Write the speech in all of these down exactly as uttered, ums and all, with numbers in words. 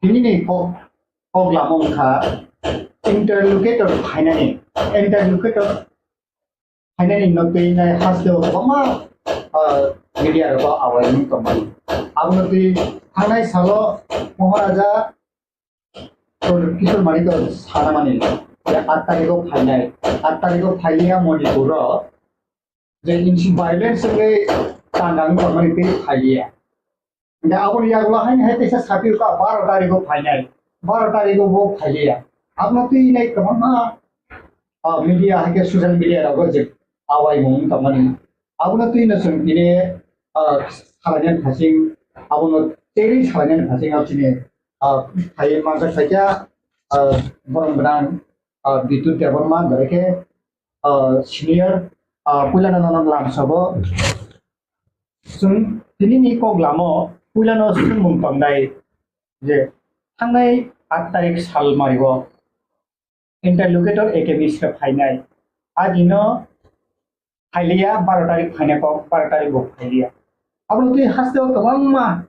Nini kok, kok lama wngkha interlocutor phainani, interlocutor phainani no twi nai haste o kwbangma, ah, media rogo awai wng tongmani. Abono twi thangnai salo Maharaja Kishore Manik sanamani je aat tarikh o phainai, aat tarikh o phailiya Manipur o je insi violence wngwi tangkang tongmani tei phailiya. Hingke aboni yagulo haino hai teisa sapirokha baro tarikh o phainai, baro tarikh o bo phailiya. Abono twi nai kwbangma, ah, media hai khe social media rogo je awaimung tongmani. Abono twi no chwng tini, ah, salainani phasing, abono teri salainani phasing abo chini, ah, phai manjak phaikha, ah, borom gwnang, ah, Bidyut Debbarma, bai khe, ah, senior, ah, puilano nono lamsogo. Chwng tinini kok lamo puilano swngmung tongnai je thangnai aat tarik salmario interlocutor A K Mishra phainai. Agino phailiya baro tarik phainai kok, baro tarik bo phailiya. Abono twi hasteo kwbangma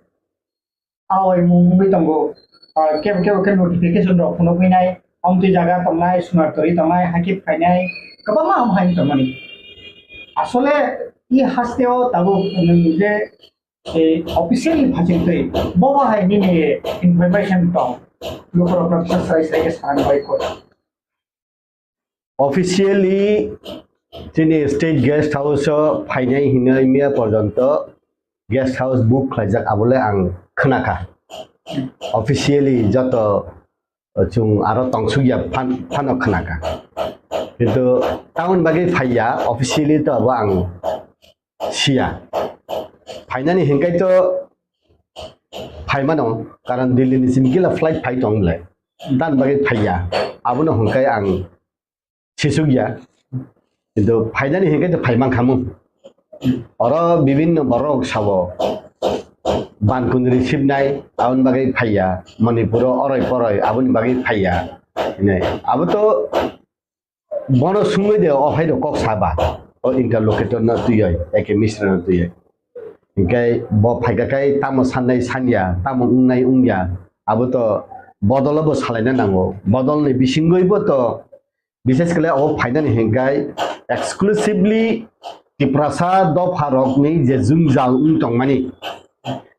awaimung wngwi tongo. Ah, kebo kebo khe notification rok phunukgwi nai, omtwi jaga tongnai, sunar twi tongnai, hakhe phainai, kwbangma ham hai tongmani. Asole i hasteo tabuk nwng je, eh, officially phachingtwi, bobo hai nini information tong, lukurokno kisa srai srai khe sana bai koi. Officially chini state guest house o phainai hinwi miya porjonto guest house book khlaijak, abole ang khnakha. Officially joto chwng aro tongsukya phan-, phano khnakha. Kintu tamoni bagwi phaiya, officially to abo ang siya. Phainani hinkai to phaimano, karon Delhi ni simi gila flight phai tong le. Dan bagwi phaiya. Abono hinkai ang sisukya. Kintu phainani hinkai to phaimankhamu. Oro bibinno borok sabo. Bankun receive nai, aboni bagwi phaiya. Manipuro oroi poroi, aboni bagwi phaiya. Hinai. Abo to Bono sungwi de o phai rok kok saba, o interlocutor no twiwi, A K Mishra no twiwi. Hinkhe bo phaikha khai tamo sannai sanya, tamo wngnai wngya, abo to bodol bo salaina nango. Bodol ni bisingwi bo to, bishes khlai o phainani hinkhai exclusively Tiprasa dopha rokni je jwngjal wng tongmani,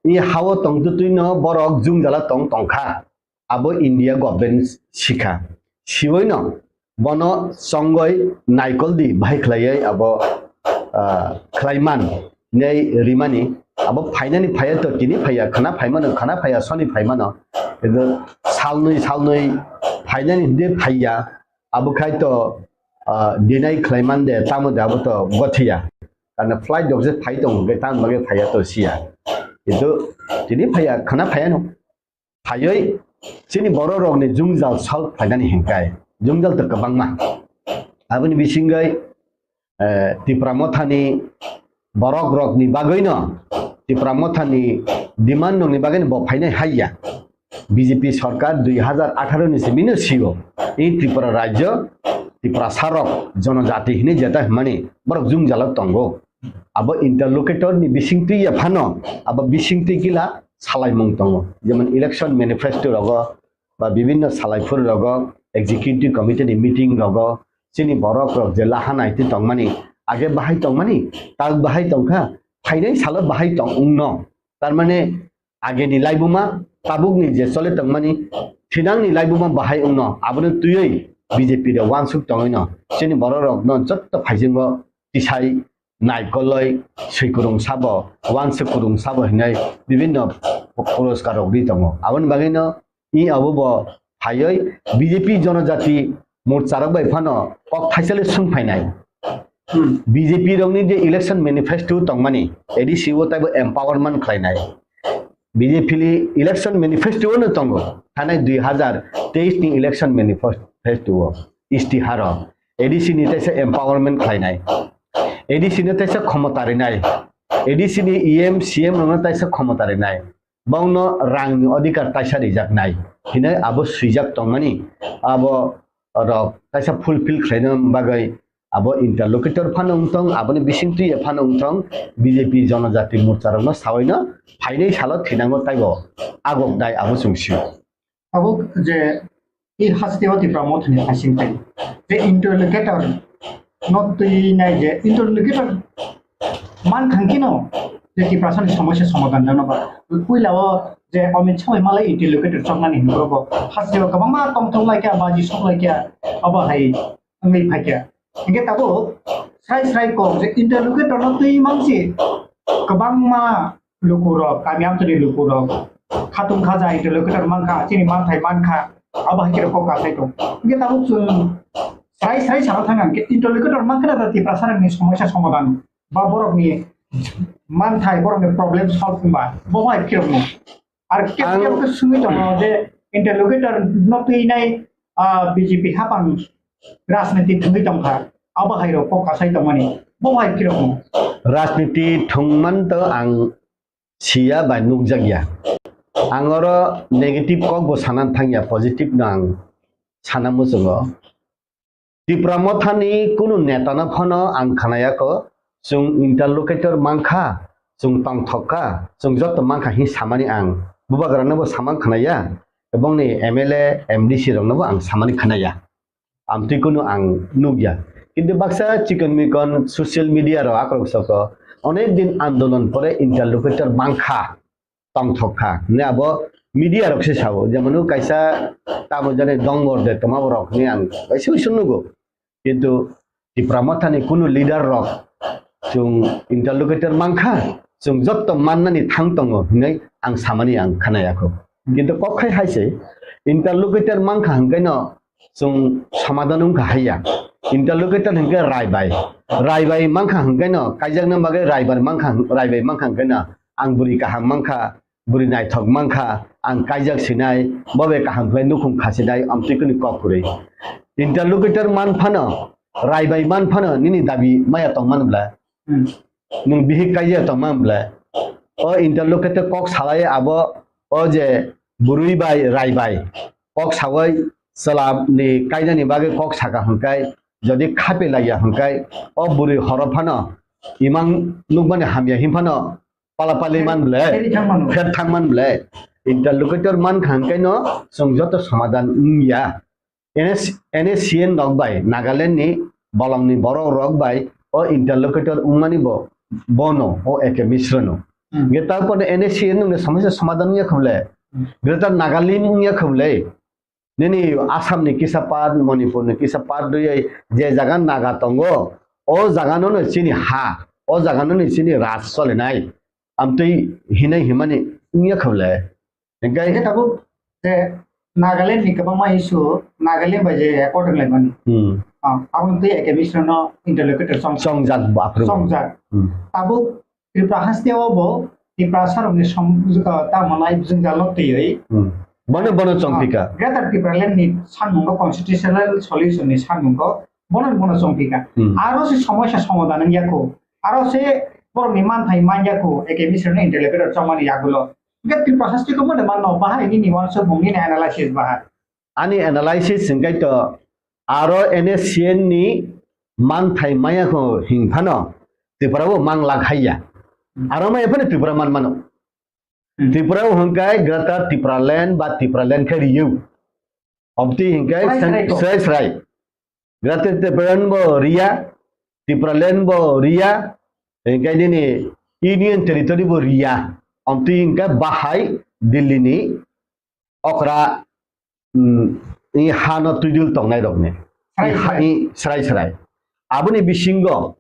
i hao tongtwtwi no borok jwngjala tong tongkha. Abo India government sikha. Siwino bono chongoi naikoldi bahai khlaiwi abo, ah, khlaiman nei rimani. Abo phainani phaiya to tini phaiya, khana phaimano, khana phaiya soni phaimano. Kintu salnwi salnwi phainani hwnkhe phaiya. Abo khai to, ah, deny khlaiman de, tamo de abo to gothiya. Karna flight rok je phai tongo hwnkhe tamoni bagwi phaiya to siya. Kintu tini phaiya, khana phaiya no. Phaiwi chini borok rokni jwngjal solve khlainani hinkhai, jwngjal to kwbangma. Aboni bisingwi, eh, Tipra Mothani borok rokni bagwino, Tipra Mothani demand rokni bagwino bo phainai haiya. B J P sarkar dui hazar atharo ni simino sio, i Tripura rajyo, Tiprasa rok, jonojati hinwi jeta hwnmani borok jwngjalo tongo. Abo interlocutor ni bisingtwi ya phano, abo bisingtwi gila salaimung tongo. Jemon election manifesto rogo ba bibinno salaiphuru rogo, executive committee ni meeting rogo, chini borok rok je laha naitwi tongmani, age bahai tongmani, tak bahai tongkha, phainai salo bahai tong wngno. Tarmane ageni laibuma, tabukni je chole tongmani, thinangni laibuma bahai wngno, abono twiwi B J P de wansuk tongwino, chini borok rokno jotto phaisingo tisai naikoloi, swikurung sabo, wansuk kurung sabo hinwi bibinno puroskar rok ri tongo. Aboni bagwino i abo bo phaiwi B J P Jonojati Morcha rok bai phano kok thaisale sung phainai. Hmm. B J P rokni je election manifesto tongmani, A D C o taibo empowerment khlainai. B J P ni election manifesto no tongo. Thanai dui hazar teis ni election manifesto o, istiharo A D C ni taisa empowerment khlainai. A D C no taisa khomota rinai. A D C ni E M, C M rokno taisa khomota rinai. Bongno rangni odhikar taisa rijaknai hinwi abo swijak tongmani, abo rok taisa fulfill khlaina bagwi abo interlocutor phano wngthong, aboni bisingtwi phano wngthong, B J P Jonojati Morcha rokno sawino phainai salo thinango taibo agok dai abo chwng sio. Abo je i haste o Tipra Mothani hasing pai. Je interlocutor no twi nai je interlocutor man khangkino je Tiprasani somosya somadhan jano ba. Puila o je Amit Shah bai malai interlocutor choknani hinwi bo haste o kwbangma tongthok laikya, baji sok laikya, abo hai wngwi phaikya. Hingke tabuk srai srai kok je interlocutor no twi mansi kwbangma lukurok, kami amchani lukurok, khatung khaja interlocutor mankha, chini manthai mankha, abo hai khe kok kasai tong. Hingke tabuk chwng srai srai sana thang ang khe interlocutor mankha na Tiprasa ni somosya somadhan ba borok ni manthai, borok ni problem solve wngba, bo hai khe rok no. Ar kep Ang kep khe sungwi tongo je interlocutor no twi nai, ah, B J P hapang rajniti thwngwi tongkha, abo hai rok kok kasai tongmani, bo hai khe rok no. Rajniti thwngman to ang siya bai nukjakya. Ang oro negative kok bo sana thangya, positive no ang sana muchungo. Tipra Mothani kunu netano phano ang khnayakho, chwng interlocutor mankha, chwng tongthok kha, chwng joto mankha hin samani ang bubagrano bo samang khnaya, ebongni M L A, M D C rokno bo ang samani khnaya. Amtwi kunu ang nukya. Kintu baksa chikon mikon social media rok akrok soko onek din andolon pore interlocutor mankha, tongthok kha hwnwi abo media rok se sao. Jemon kaisa tamo jani dongor de tongma borok hwnwi ang kaisa uisu nugo. Kintu Tipra Mothani kunu leader rok chwng interlocutor mankha, chwng jotto mannani thang tongo hwnwi ang samani ang khnayakho. Kintu kok khai hai se interlocutor mankha hwnkhe no chwng somadhan wngkha haiya. Interlocutor hwnkhe raibai. Raibai mankha hwnkhe no kaijakna bagwi raibai mankha, raibai mankha hwnkhe no ang bwrwi kaham mankha, bwrwi naithok mankha, ang kaijak sinai, bo bai kaham khlai nukhung khasinai, amtwi kwnwi kok kwrwi. Interlocutor man phano, raibai man phano nini dabi maya tong man bla? Hmm. Nwng bihik kaijak tong man bla? O interlocutor kok salai abo, o je bwrwi bai raibai kok sawi chwla ni kainani bagwi kok saka hwnkhe, jodi khape laiya hwnkhe, o bwrwi horo phano imang nukmani hamya hin phano pala pali man ble, Pheri thang mano. Pher thang man ble. Interlocutor man kha hwnkhe no chwng joto somadhan wngya. N S, N S C N rok bai, Nagaland ni bolong ni borok rok bai o interlocutor wngmani bo, bono, o A K Mishra no. Hmm. Hwnkhe ta pore N S C N wngkhe somosya somadhan wngya kho ble. Hmm. Greater Nagaland wngya kho ble. Nini Assam ni kisa part, Manipur ni kisa part rwui je jaga Naga tongo, o jaga no no chini ha, o jaga no no chini raj solinai. Amtwi hinai himani wngya kho le. Hingke Hingke tabuk je Nagaland ni kwbangma issue, Nagaland bai je accord wnglaimani. Hmm. Ah, aboni twi A K Mishra no interlocutor chong-, Chongjak bo aphuru. Chongjak. Hmm. Tabuk Tripura haste o bo Tiprasa rok ni som-, ah, tamo nai jwngjal no twiwi. Hmm. Bono, bono chongpika. Ah, Greater Tipraland ni sanmungo constitutional solution ni sanmungo bono, bono chongpika. Hmm. Aro se somosya somadhan wngya kho. Aro se borok ni manthai manya kho, A K Mishra no interlocutor chongmani yagulo. Hingke Tripura haste ko mone manno, bahai nini uansukmung nini analysis bahai. Ani analysis hingke to aro N S C N ni manthai maya kho hing phano Tripura bo mang lak haiya. Aro maya phano Tripura man mano. Hmm. Tripura bo hingke Greater Tipraland ba Tipraland khe riyo. Obti hingke Srai srai ko. Srai srai. Greater Tipraland bo riya, Tipraland bo riya, hingke nini Union Territory bo riya. Obti hingke bahai Delhi ni okra, mm, i hano twidul tongnai rokni. Srai I ha-, srai. I srai srai. Aboni bisingo,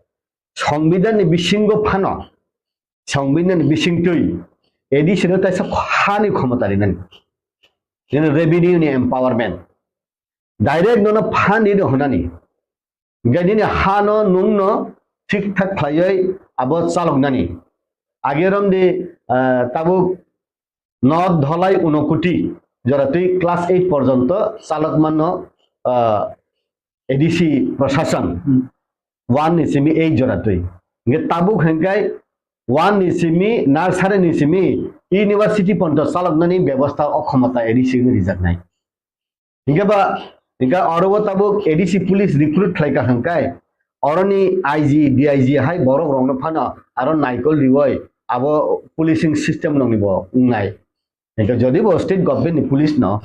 Songbidan ni bisingo phano, Songbidan ni bisingtwi A D C no taisa hani khomota rinani. Nini revenue ni empowerment. Direct nono phan rino hwnani. Hingke nini hano nungno thik thak khlaiwi abo chaloknani. Age romdi, ah, tabuk North Dholai Unakoti joratwi class eight porjonto chalokmano, ah, A D C prosason. Hmm. One ni simi eight joratwi. Hingke tabuk hingke one ni simi, nursery ni simi university porjonto chaloknani bebosta o khomota A D C no rijaknai. Hingke ba, hingke oro o tabuk A D C police recruit khlai ka hingkai, oroni I G, D I G hai borok rokno phano aro naikol riwoi abo policing system nokni bo wngnai. Hingke jodi bo state government ni police no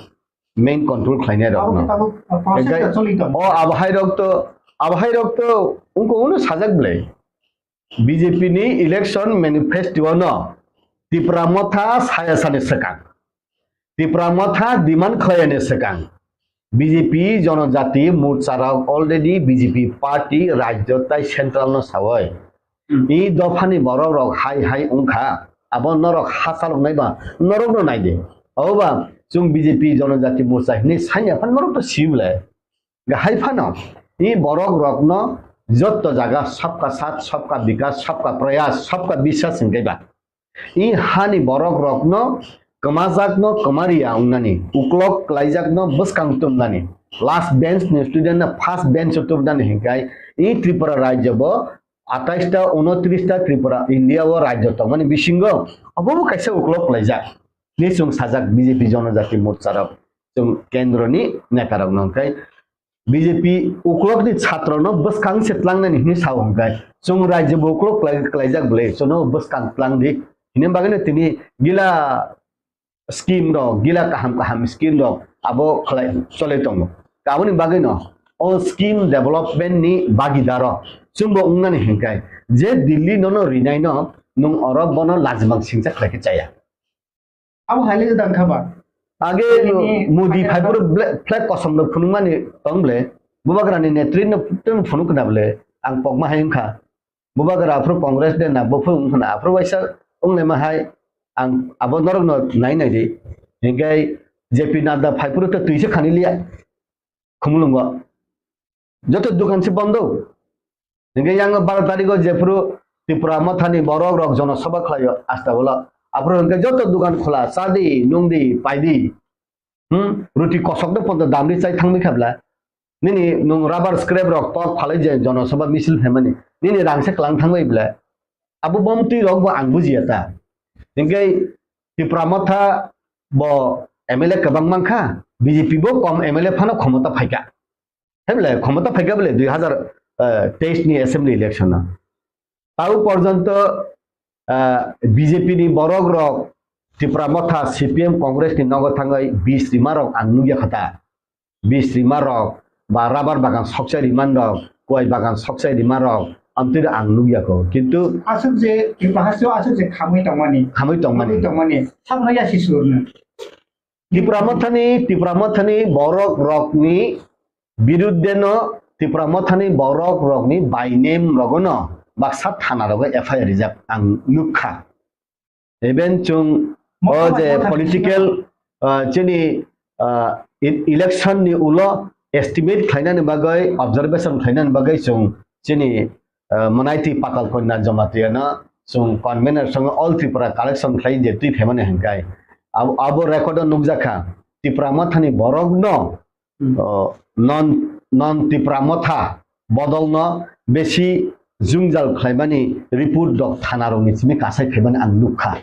main control khlainai rok no. Abo khe tabuk, uh, process Hinkhe, ta choli tongo. O abo hai rok to, abo hai rok to wngkha uno sajak belai. B J P ni election manifesto no Tipra Motha saya sani swkang. Tipra Motha demand khlaiyani swkang. B J P Jonojati Morcha rok already B J P party rajyo tai central no sawi. Hmm. I dophani borok rok hai hai wngkha. Abo norok hachalok nai ba, norok no nai de. Oba chwng B J P Jonojati Morcha hinwi sanya phan norok to sibla. Hai phano i borok rokno jotto jaga sabka saath, sabka bikas, sabka prayas, sabka biswas hingke ba. I hani borok rokno kwmajakno kwmariya wngnani, uklok kwlaijakno bwskang tumnani, last bench ni student no first bench o tumnani hinkai i Tripura rajyo bo atais ta, unotris ta Tripura India o rajyo tongmani bisingo obo bo kaisa uklok kwlaijak. Ni chwng sajak B J P Jonojati Morcha rok chwng kendro ni neta rok no hinkai B J P uklok ni chhatro no bwskang se tlangnani hinwi sao hinkai. Chwng rajyo bo uklok kwlai-, kwlaijak bwle, chwngno bwskang tlang di. Hini bagwi no tini gila scheme rok, gila kaham kaham scheme rok abo khlai chole tongo. Aboni bagwi no o scheme development ni bagidaro chwngbo wngnani hinkai. Je Delhi nono rinai no nwng oro bono lajimang singcha khlai khe chaya. Abo hai le gwdang kha ba? Age Bini Modi phai phai phuru ble-, flag kosom rok phunukmani tong ble. Bubagrani netri no tong phunuk khna ble. Ang pokma hai wngkha. Bubagra aphuru Congress de na, buphuru wngkha na, aphuru waisa wnglaima hai ang abo norok no nai nai di. Hinkhe J P Nadda phai phuru to twi se khani liya. Khumulwngo. Joto dukan se bondo. Hinkhe yang baro tarikh o jephuru Tipra Mothani borok rok jonosabha khlaio Astabolo. Aphuru hinkhe joto dukan khola, chadi, nungdi, paidi. Hmm? Ruti kosok de ponto damri chai thangwi khabla. Nini nung rubber scrap rok tok phalai je jonosabha misil phaimani. Nini rang se klang thangwi bla. Abo bomtwi rok bo ang bujiya ta. Hinkhe Tipra Motha bo M L A kwbang mankha, B J P bo kom M L A phano khomota phaikha. Hebele khomota phaikha bele dui hazar teis ni assembly election o. Tau porjonto, ah, B J P ni borok rok Tipra Motha, C P M, Congress ni nogo thangwi bis rima rok ang nukya kha ta. Bis rima rok ba rubber bagan sokchai rima rok, kuai bagan sokchai rima rok, amtwi ang nukya kho. Kintu aswk je Tripura hasteo aswk je khamwi tongmani, khamwi tongmani, khamwi tongmani, sabno yasi surno. Tipra Mothani, Tipra Mothani borok rokni birudde no, Tipra Mothani borok rokni by name rogono baksa thana rogo F I R rijak ang nukha. Even chwng o je political, ah, chini, ah, e-, election ni ulo estimate khlainani bagwi, observation khlainani bagwi chwng chini, ah, Manaiti Patal Kanya Jamatia no chwng convener song All Tripura collection khlai je twi phaimani hinkai. Abo, abo record o nukjakha Tipra Mothani borok no Hmm. O, non, non Tipra Motha bodolno besi jwngjal khlaimani report rok thana rokni simi kasai khaimani ang nukha.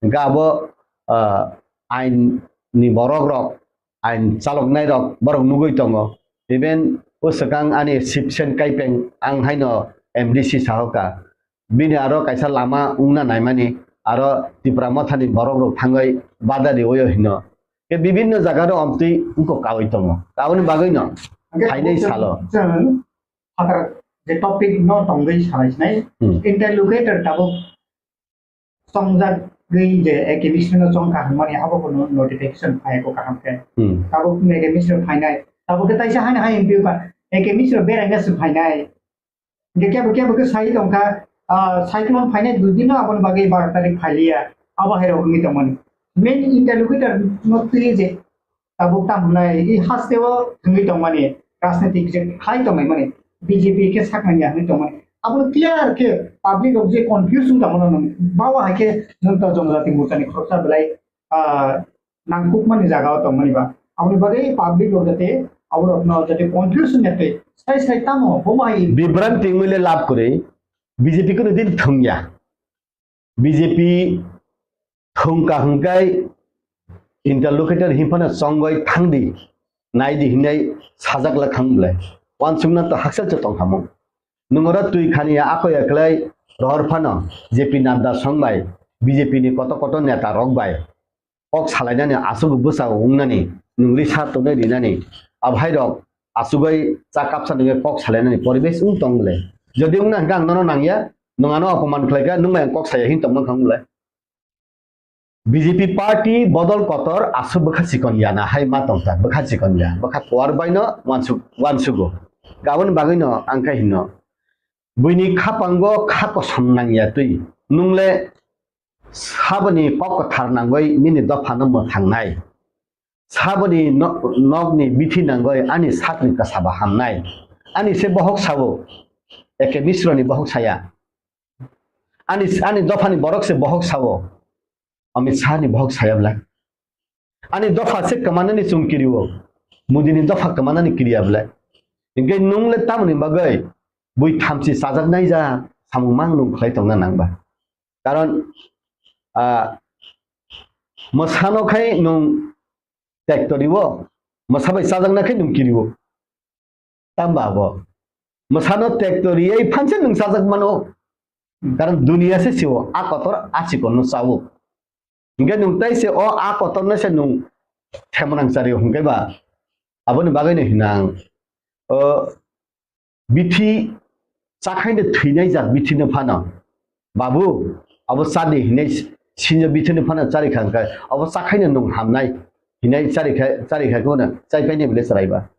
Hingkhe abo, ah, ain ni borok rok, ain chaloknai rok borok nugwi tongo. Even o swkang ani Sibsen Kaipeng ang haino M D C sahoka. Bini aro kaisa lama wngna naimani, aro Tipra Mothani borok rok thangwi bada riwi hino. Ke bibinno jaga ro amtwi wngkok kawi tongo. Aboni bagwi no Hingke phainai tabuk salo. Chwng phatar je topic no tongwi salai sinai. Hmm. Interlocutor tabuk chongjagwi je A K B C no chongkha hwnmani abo no notification phai ko kaham khe. Hmm. Tabuk A K B C no phainai. Tabuk khe taisa haino hai M P ba A K B C no beraina se phainai. Hingke kebo kebo khe sai tongkha, ah, cyclone phainai dui din no aboni bagwi baro tarik phailiya, abo hai rok wngwi tongmani. Main interlocutor no twi je tabuk tam hwnai, i haste o thangwi tongmani, rajnitik je khlai tongmani, B J P khe saknani ya hwnwi tongmani. Abo clear khe public rok je confuse wng tongmano nung, bawa hai khe Jonojati Morcha ni khoroksa belai, ah, nangkukmani jaga o tongmani ba. Aboni bagwi public rok jate aborokno jate confuse wngya tei sai sai tamo bo bai bibranti wngwi le lab kwrwi B J P kuno din thwngya. B J P thwngka hwnkhe interlocutor hinphano chongwi thangdi, naidi hinwi sajak le thang bwle. Wansukna to hakchal se tongkhamung. Nwng oro twi khani ya ako ya khlai rohor phano J P Nadda song bai B J P ni koto koto neta rok bai kok salainani aswk bwsa wngnani nwng risa tongnai rinani, abo hai rok asugwi cha kapsa nungwi kok salainani poribesh wng tong bwle. Jodi wngna hwnkhe ang nono nangya, nwng ano opoman khlaikha, nwng bai ang kok saya hin tongma wngkha wng bwle. B J P party bodol kotor aswk bwkha chikon ya na hai ma tongkha, bwkha chikon ya, bwkha kuar baino wansuk-, wansugo. Aboni bagwino ang khe hino, buini khapango kha kosom nangya twi, nwng le saboni kok kwthar nangwi nini dophano mwthangnai, saboni no-, nokni bithi nangwi ani sakni kwsaba hamnai, ani se bohok sao, eke misroni bohok saya. Ani, ani dophani borok se bohok sao, Amit Shah ni bohok saya bwle. Ani dopha se kwmanani chwng kirio, Modi ni dopha kwmanani kiriya bwle. Hinkhe nwng le tamoni bagwi bui thamchi chajaknai ja samung mang nwng khlai tongna nang ba. Karon, ah, mwsano khai nwng tektoriwo, mwsa bai chajakna khai nwng kirio. Tamba abo. Mwsano tekto riyai phanse nwng chajak mano. Karon duniya se sio, a kotor a chikon no chawo. Hinkhe nwng tai se o a kotor no se nwng themonang chario hinkhe ba. Aboni bagwi no hinang. O bithi chakhaino thwinai jak bithi no phano. Babu, abo chadi hinai sinjo bithi no phano chari kha hinkhe. Abo chakhaino nwng hamnai hinai chari kha, chari kha kono chai paini bile chwrai ba.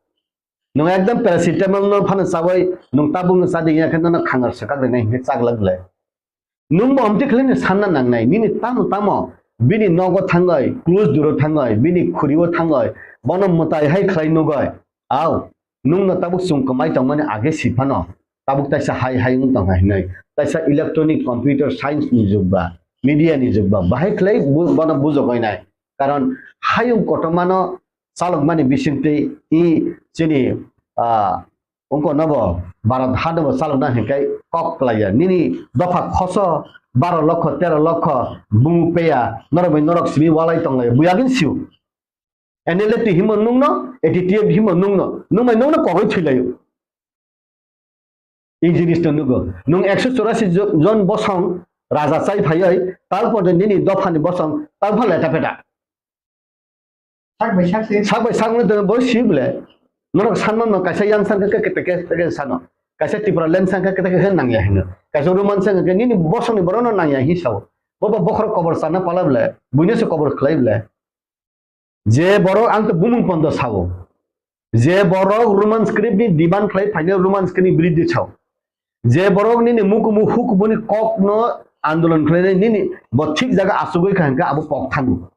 Nwng ekdom paracetamol no phano chawi, nwng tabuk no chadi ya khe nono khangar swkak rinai hinkhe chaglak le. Nwng bo amtwi khlai no sanna nangnai, nini tamo tamo bini nogo thangwi, close duro thangwi, bini khuriwo thangwi, bono mwtai hai khlai nugwi. Au, nwng no tabuk chwng kwmai tongmani age si phano, tabuk taisa hai hai wng tongkha hinwi. Taisa electronic computer science ni jug ba, media ni jug ba, bahai khlai bu-, bono bujogwi nai. Karon hayung kotorma no chalokmani bisingtwi i chini, ah, wngkha nobo Bharat hano bo chalokna hinkhai kok klaiya. Nini dopha khoso baro lokho, tero lokho bumung peya, norok bai norok simi walai tonglaiya. Buyagin siu. N L F T himo nungno, A T T F himo nungno, nungbai nungno kogwi thwilaio. I jinis no nugo. Nwng ekso chorasi jo-, jon bosong raja chai phaioi, tal porjonto nini dophani bosong tal pha leta peta. Sak bai sak se. Sak bai sak no bo si bole. Norok sanma no kaisa yang sangkha khe kete kete sano. Kaisa Tripura land sangkha kete kete nangya hino. Kaisa Roman sangkha khe nini bosongni borok no nangya hi sao. Bo bo bokhorok kobor chana pala bole. Buino se kobor khlai bole. Je borok ang to bumung pondo sao. Je borok Roman script ni demand khlai phaino Roman script ni biridhi sao. Je borok nini mukumu hukumu ni kok no andolon khlainai nini bo thik jaga achugwi kha hwnkhe abo kok thango.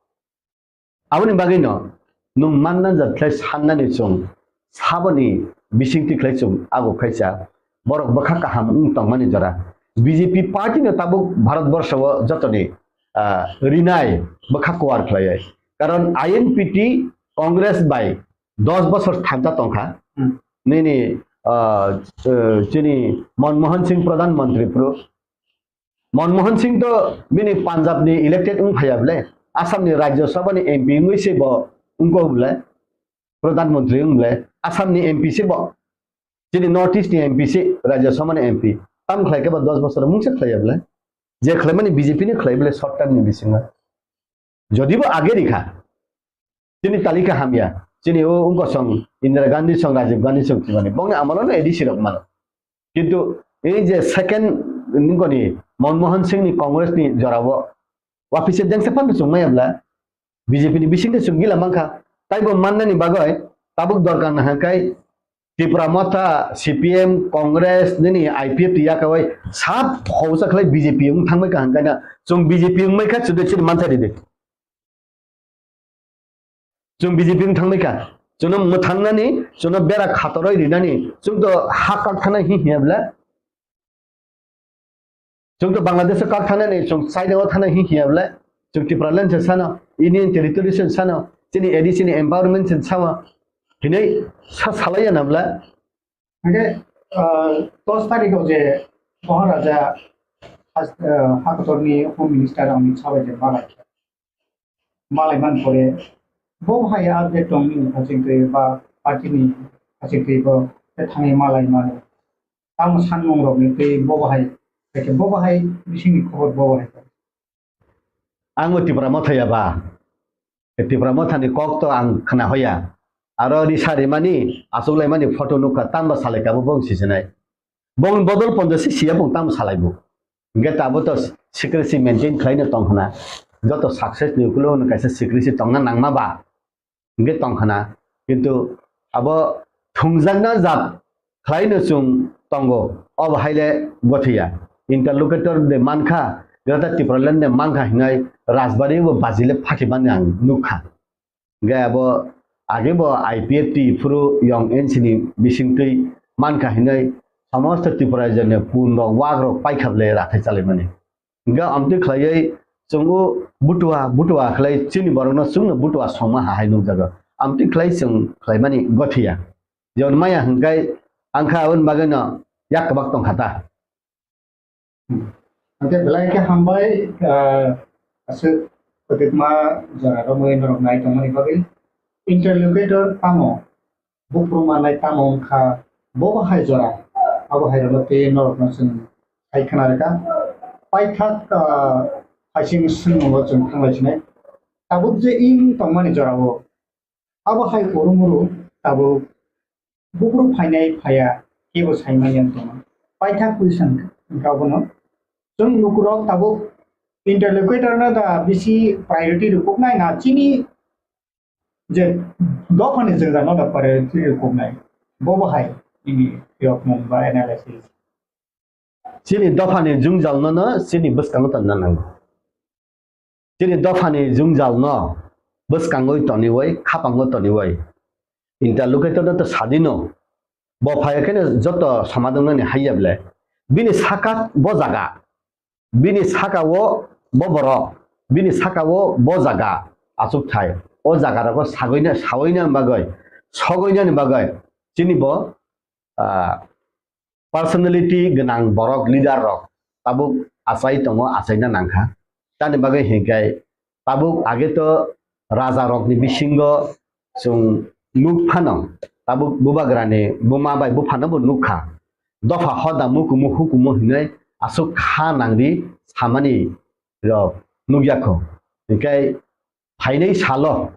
Aboni bagwi no nwng manna jat khlai sannani chwng saboni bisingtwi khlai chwng abo khaisa borok bwkha kaham wng tongmani jora. B J P party no tabuk Bharat borsho o jotoni, ah, rinai bwkha kuar khlaiwi. Karon I N P T Congress bai dos bosor thansa tongkha. Hmm. Nini, ah, eh, chini Manmohan Singh Pradhan Mantri phuru. Manmohan Singh to bini Punjab ni elected wng phaiya bole. Assam ni Rajya Sabha ni M P wngwi se bo wngkha bole. Pradhan Mantri wng bole. Assam ni M P se bo. Chini North East ni M P se, Rajya Sabha ni M P. Tam khlai khe ba dos bosor mungsa khlaiya bole. Je khlaimani B J P ni khlai bole short term ni bisingo. Jodi bo age rikha. Chini talika hamya. Chini o wngkha song Indira Gandhi song, Rajiv Gandhi song thwimani. Bongni amolo no A D C rok mano. Kintu ei je second nungkoni Manmohan Singh ni Congress ni jorao wapise dengsa phan chwng maya bla B J P ni bisingtwi chwng gila mankha. Taibo mannani bagwi tabuk dorkar nahangkai Tipra Motha, C P M, Congress, nini I P F T yakawai sab hausa khlai B J P wng thangbai kaham kaina chwng B J P wngmai kha chwdwi chini manthari de. Chwng B J P wng thangbai kha. Chwngno mwthangnani, chwngno bera khatoroi rinani, chwng to ha kak thana hi hiya bla. Chwng to Bangladesh o kak thangnani, chwng China o thana hi hiya bla. Chwng Tipraland se sano, Union Territory se sano, chini A D C ni empowerment se sawa. Hinai sa salaiya na bla. Hingke, ah, dos tarikh o je Maharaja has-, ah, Hakotorni Home Minister Amit Shah bai je malai khe. Malai man pore, bo hai update tong nini hachingtwi ba party ni hachingtwi bo te thangwi malai mano. Tamo sanmung rok ni twi bo hai, bo hai bisingni khobor bo hai. Ang bo Tipra Motha ya ba. Tipra Mothani kok to ang khna hoya. Aro risa rimani, achuklaimani photo nukha, tamo salai kabo bong sisinai. Bong bodol ponjo si siya bong tamo salai bo. Hingke tabo to secrecy maintain khlaino tong khna. Joto success ni ukulo no kaisa secrecy tongna nangma ba. Hingke tong khna. Kintu abo thungjakna jat khlaino chwng tongo. Obo haile gothiya. Interlocutor de mankha, Greater Tipraland de mankha hinai Rajbari bo bajile phakhi mani ang nukha. Hingke abo age bo I P F T phuru yong N C ni bisingtwi mankha hinwi somosto Tripura rajyoni pun rok wak rok paikha ble rathai chalaimani. Hingke amtwi khlaiwi chwng o butua butua khlai chini borokno chwngno butua songma hahai nukjago. Amtwi khlai chwng khlaimani gothiya. Jemon maya hingkai angkha aboni bagwino yak kwbak tongkha ta. Hwnkhe belai khe hambai, ah, aswk kwtwkma jora romwi norok nai tongmani bagwi. Interlocutor tamo, buphuru manai tamo wngkha, bo bo hai jora, abo hai rokno tei norokno chwng hai khna rwkha. Paithak, ah, phaising swngmungo chwng thanglai sinai. Tabuk je wng tongmani jorao, abo hai urumuru tabuk buphuru phainai phaiya, kebo saimanya wng tongma. Paithak question wngkha bono. Chwng lukurok tabuk interlocutor no da bisi priority rwkuknai na chini je dophani jwngjal no da priority rwkuknai. Bo bo hai nini yokmung ba analysis. Chini dophani jwngjal no no chini bwskango tonna nango. Chini dophani jwngjal no bwskangwi toniwi, khapango toniwi. Interlocutor no to sadino. Bo phaiya kheno joto somadongnani haiya ble. Bini saka bo jaga. Bini saka o bo borok. Bini saka o bo jaga. Achuk thai. O jaga rogo sagoina, saoina bagwi, sogoinani bagwi. Chini bo, ah, personality gwnang borok, leader rok tabuk achai tongo, achaina nangkha. Tamni bagwi hinkhe tabuk age to raja rokni bisingo chwng nuk phano, tabuk bubagrani buma bai buphano bo nukha. Dopha hoda mukumu hukumu hinwi aswk kha nangdi samani rok nukya kho. Hinkhe phainai salo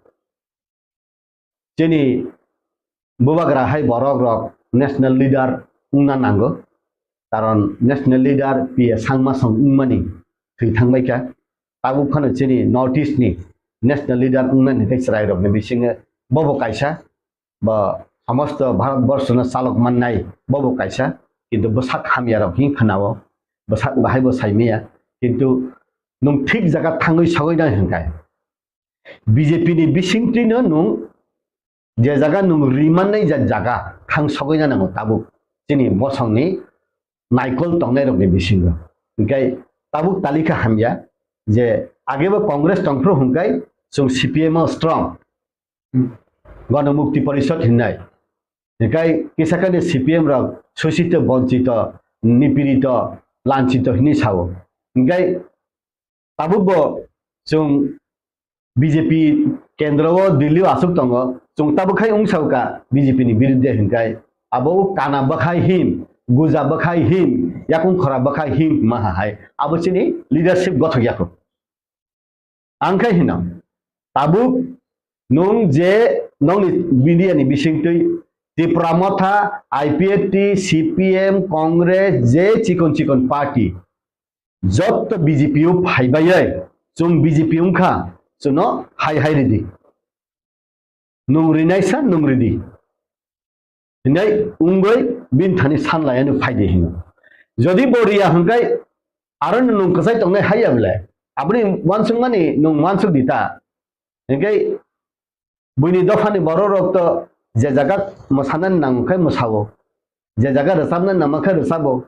chini bubagra hai borok rok national leader wngna nango, karon national leader P A Sangma song wngmani thwi thangbaikha. Tabuk phano chini North East ni national leader wngnani tei chwrai rokni bisingo bobo kaisa, bo somosto Bharat borsho no chalok mannai bobo kaisa, kintu bwsak hamya rok hin khwnao, bwsak bahai bo saimaya, kintu nwng thik jaga thangwi sogwi nai hwnkhe B J P ni bisingtwino nwng je jaga nwng rimannai ja jaga thang sogwina nango tabuk chini bosongni naikol tongnairokni bisingo. Hinkhe tabuk talika hamya je agebo Congress tongphuru hwnkhe chwng C P M o strong. Hmm. Gana Mukti Parishad hinnai. Hinkhe kisa kani C P M rok sosito, bonchito, nipirito, lanchito hinwi sao. Hinkhe tabuk bo chwng B J P kendro o Delhi o aswk tongo, chwng tabuk khai wng sao ka B J P ni birudde hinkhai abo o kana bwkhai him, guja bwkhai him, yakung khora bwkhai him hima hai abo chini leadership gothok yakho. Ang khai hino, tabuk nwng je nongni media ni bisingtwi Tipra Motha, I P F T, C P M, Congress, je chikon chikon party, jotto B J P o phaibai, chwng B J P wngkha, chwngno hai hai ridi. Nwng rinaisa nwng ridi. Hinai wngwi bini thani sanlaiano phaidi hino. Jodi bo riya hwnkhe aro nwng kwchai tongnai haiya bwle. Aboni uansukmani nwng uansuk di ta. Hinkhe buini dophani borok rok to je jaga mwsanani nango khe mwsao, je jaga rwchabnani nangma khe rwchabo.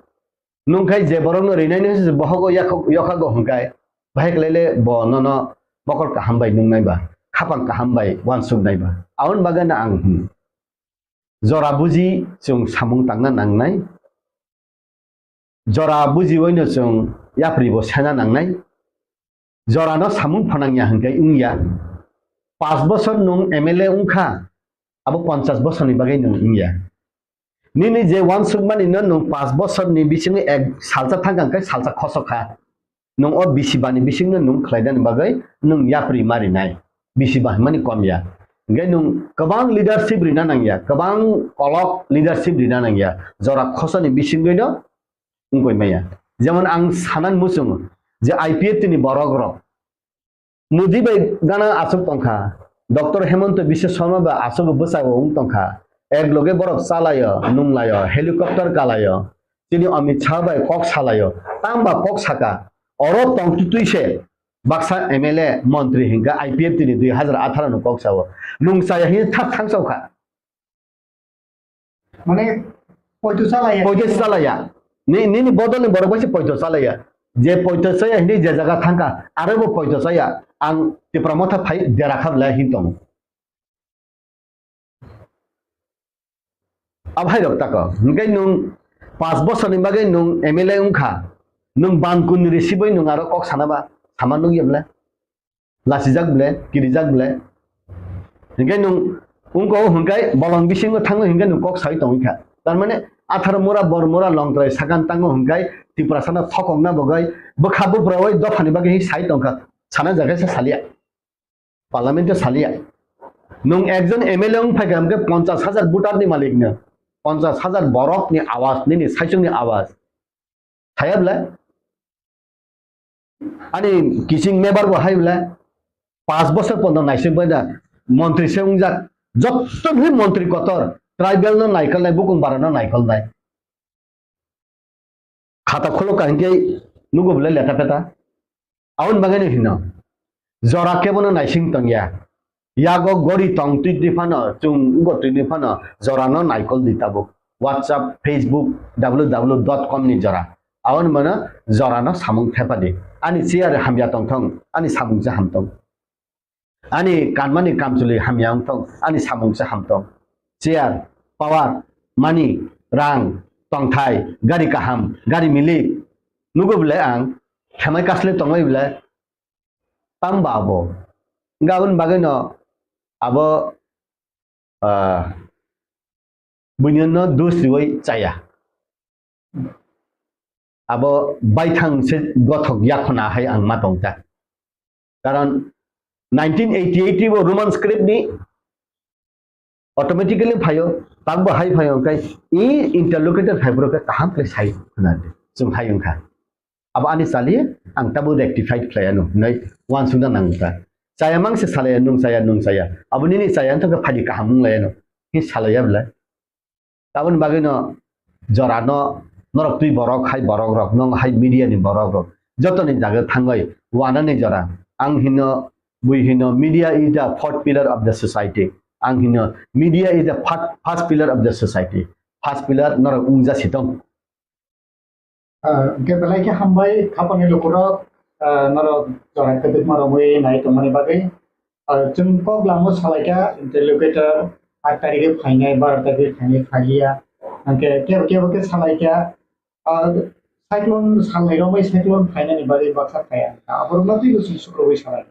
Nwng khai je borokno rinaini hwnse bohogo yakhok-, yokhago hwnkhe, bahai khlaile bo nono mokol kaham bai nungnai ba, khapang kaham bai uansuknai ba. Aboni bagwino ang hwn, jora buji chwng samung tangna nangnai. Jora bujiwino chwng yapri bo sena nangnai. Jorano samung phanangya hwnkhe wngya. Panch bosor nwng M L A wngkha, abo ponchas bosorni bagwi nwng wngya. Nini je uansukmani no nwng panch bosorni bisingo ek salsa thangkha hwnkhe salsa khosok kha. Nwng o bisi bani bisingno nwng khlainani bagwi nwng yapri marinai. bisi bahimani kom ya. Hingke nwng kwbang leadership rina nang ya, kwbang kolok leadership rina nang ya, jora khosani bisingwi no wngkoi maya. Jemon ang sanan muchungo je I P F T ni borok rok Modi bai gana aswk tongkha, Doctor Hemanta Biswa Sarma bai aswk bwsao wng tongkha, ek loge borok chalaio, nunglaio, helicopter kalaio, chini Amit Shah bai kok salaio, tamba kok saka, oro tongtwtwi se baksa M L A, montri hinkha I P F T ni dui hazar atharo ni kok sao, nung chaya hini thak thang sao kha. Mane, poito chalaya. Poito chalaya. Ni, nini bodol ni borok bai se poito chalaya. Je poito chaya hini je jaga thangka, aro bo poito chaya. Ang Tipra Motha phai dera kha belai hin tongo. Abhai rok tako. Hingke nwng panch bosor ni bagwi nwng M L A wngkha. Nwng ban kun ni risi bai nwng aro kok sana ba, sama nukya belai. Lasijak ble, kirijak ble. Hinkhe nwng wngko hinkhe bolong bisingo thango hinkhe nwng kok sai tongwi kha. Tar mane atharo mura, bor mura, longtrai sakan tango hinkhe Tiprasano thokokna bagwi bwkha buprawi dophani bagwi sai tongkha. Sana jaga se salia. Parliament o salia. Nwng ekjon M L A wng phaikha hinkhe ponchas hajar voter ni malik no. Ponchas hajar borok ni awas, nini saichung ni awas. Thaya ble? Ani kiching mebar bo hai ble? Panch bosor pono naising bai da montri se wngjak. Jotto bhi montri kotor, tribal no naikolnai, bukung bara no naikolnai. Khata khulok ka hinkhe nugo ble leta peta. Aboni bagwi no hino. Jora kebono naising tongya. Yago gori tong twi twi phano, chwng wngbo twi twi phano, jorano naikol di tabuk. WhatsApp, Facebook, W W W dot com ni jora. Aboni mano jorano samung thepadi. Ani chair hamya tongthong, ani samung se hamtong. Ani kanmani kamchwlwi hamya wngthong, ani samung se hamtong. Chair, power, money, rang, tongthai, gari kaham, gari milik. Nugo belai ang, khemai kasle tongbai belai, tamba abo. Hingke aboni bagwino abo, ah, buino dos riwi chaya. Abo baithang se gothok yakhona hai ang ma tong ta. Karon nineteen eighty-eight bo Roman script ni automatically phaio, takbo hai phaio, hwnkhe i interlocutor phaiphuru khe kaham khe sai hwnadi chwng hai wngkha. Abo ani chali ang tabuk rectified khlai anw hwnwi uansukna nang wngkha. Chaya mang se salai anw, nwng chaya, nwng chaya. Abo nini chaya wngkha khe phaidi kaham wng lai anw. Hi salai ya belai? Aboni bagwino jorano norok twi borok hai borok rok, nwng hai media ni borok rok, jotoni jaga thangwi wanani jora. Ang hino, bui hino, media is the fourth pillar of the society. Ang hino, media is the fir-, first pillar of the society. First pillar norok wngja sitong. Ah, hwnkhe belai khe hambai, khapangni lukurok, ah, norok jora kwdwkma romwi nai tongmani bagwi. Ah, chwng kok lamo salaikha, interlocutor, aat tarikhe phainai, baro tarikhe phainai, phaiya. Hwnkhe kebo kebo khe salaikha, ah, cyclone salnai romwi cyclone phainani bagwi baksa phaiya. Aborokno twibo chwng sukrubwi salai.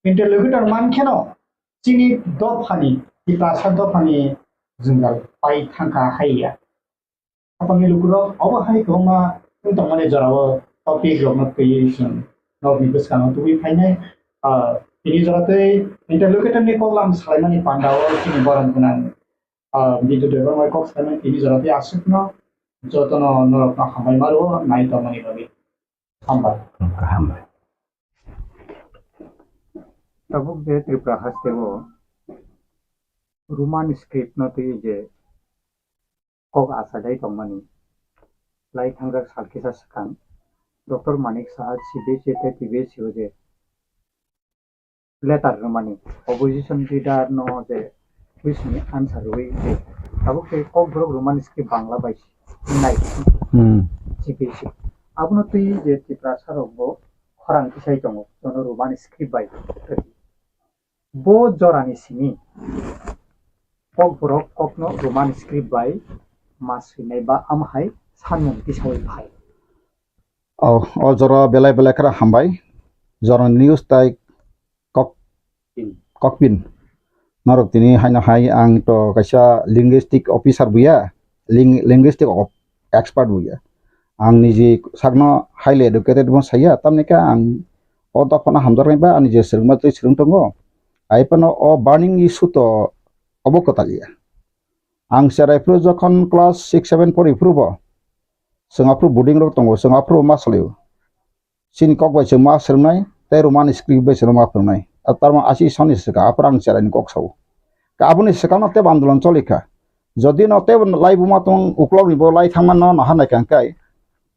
Interlocutor mankheno chini dophani, Tiprasa dophani jwngjal pai thangkha haiya. Khapangni lukurok obo hai kwbangma wng tongmani jorao topic rokno twiwi chwng norokni bwskango tubui phainai. Ah, tini jora tei interlocutor ni koklam salaimani pandao chini borom gwnang, ah, Bidyu Debbarma kok salaimani tini jora tei aswkno jotono norokno hambai ma rwo nai tongmani bagwi. Hambai. Hambai. Tabuk je Tripura hasteo Roman script no twi je kok achailai tongmani lai thangjak sal kisa swkang Doctor Manik Saha C B S E tei T B S E o je letter rwmani opposition leader no je question ni answer rwui je tabuk tei Kokborok Roman script Bangla bai nai Hmm. C B S E abono twi je Tiprasa rok bo khorang tisai tongo jono Roman script bai. Bo jorani simi Kokborok kokno Roman script bai ma swinai ba amhai sanmung tisaui phai. O, o jora belai belai khara hambai. Jorani news tai kok, kokpin. Norok tini haino hai ang to kaisa linguistic officer buya, ling-, linguistic of-, expert buya. Ang niji sakno highly educated bo saya, tamni khe ang o dophano hamjaknai ba ani je swrwngma twi swrwng tongo. Ai phano o burning issue to obo kwtal ya. Ang cherai phuru jokhon class six seven pori phuru bo, chwng aphuru boarding rok tongo, chwng aphuru ma salio. Chini kok bai chwng ma swrwngnai, tei Roman script bai chwng ma phwrwngnai. A tarmang asi soni swkang, aphuru ang cherai ni kok sao. Ka aboni swkang no tebo andolon choli kha. Jodi no tebo lai buma tong uklok ni bo lai thangma no naha nai kang kai.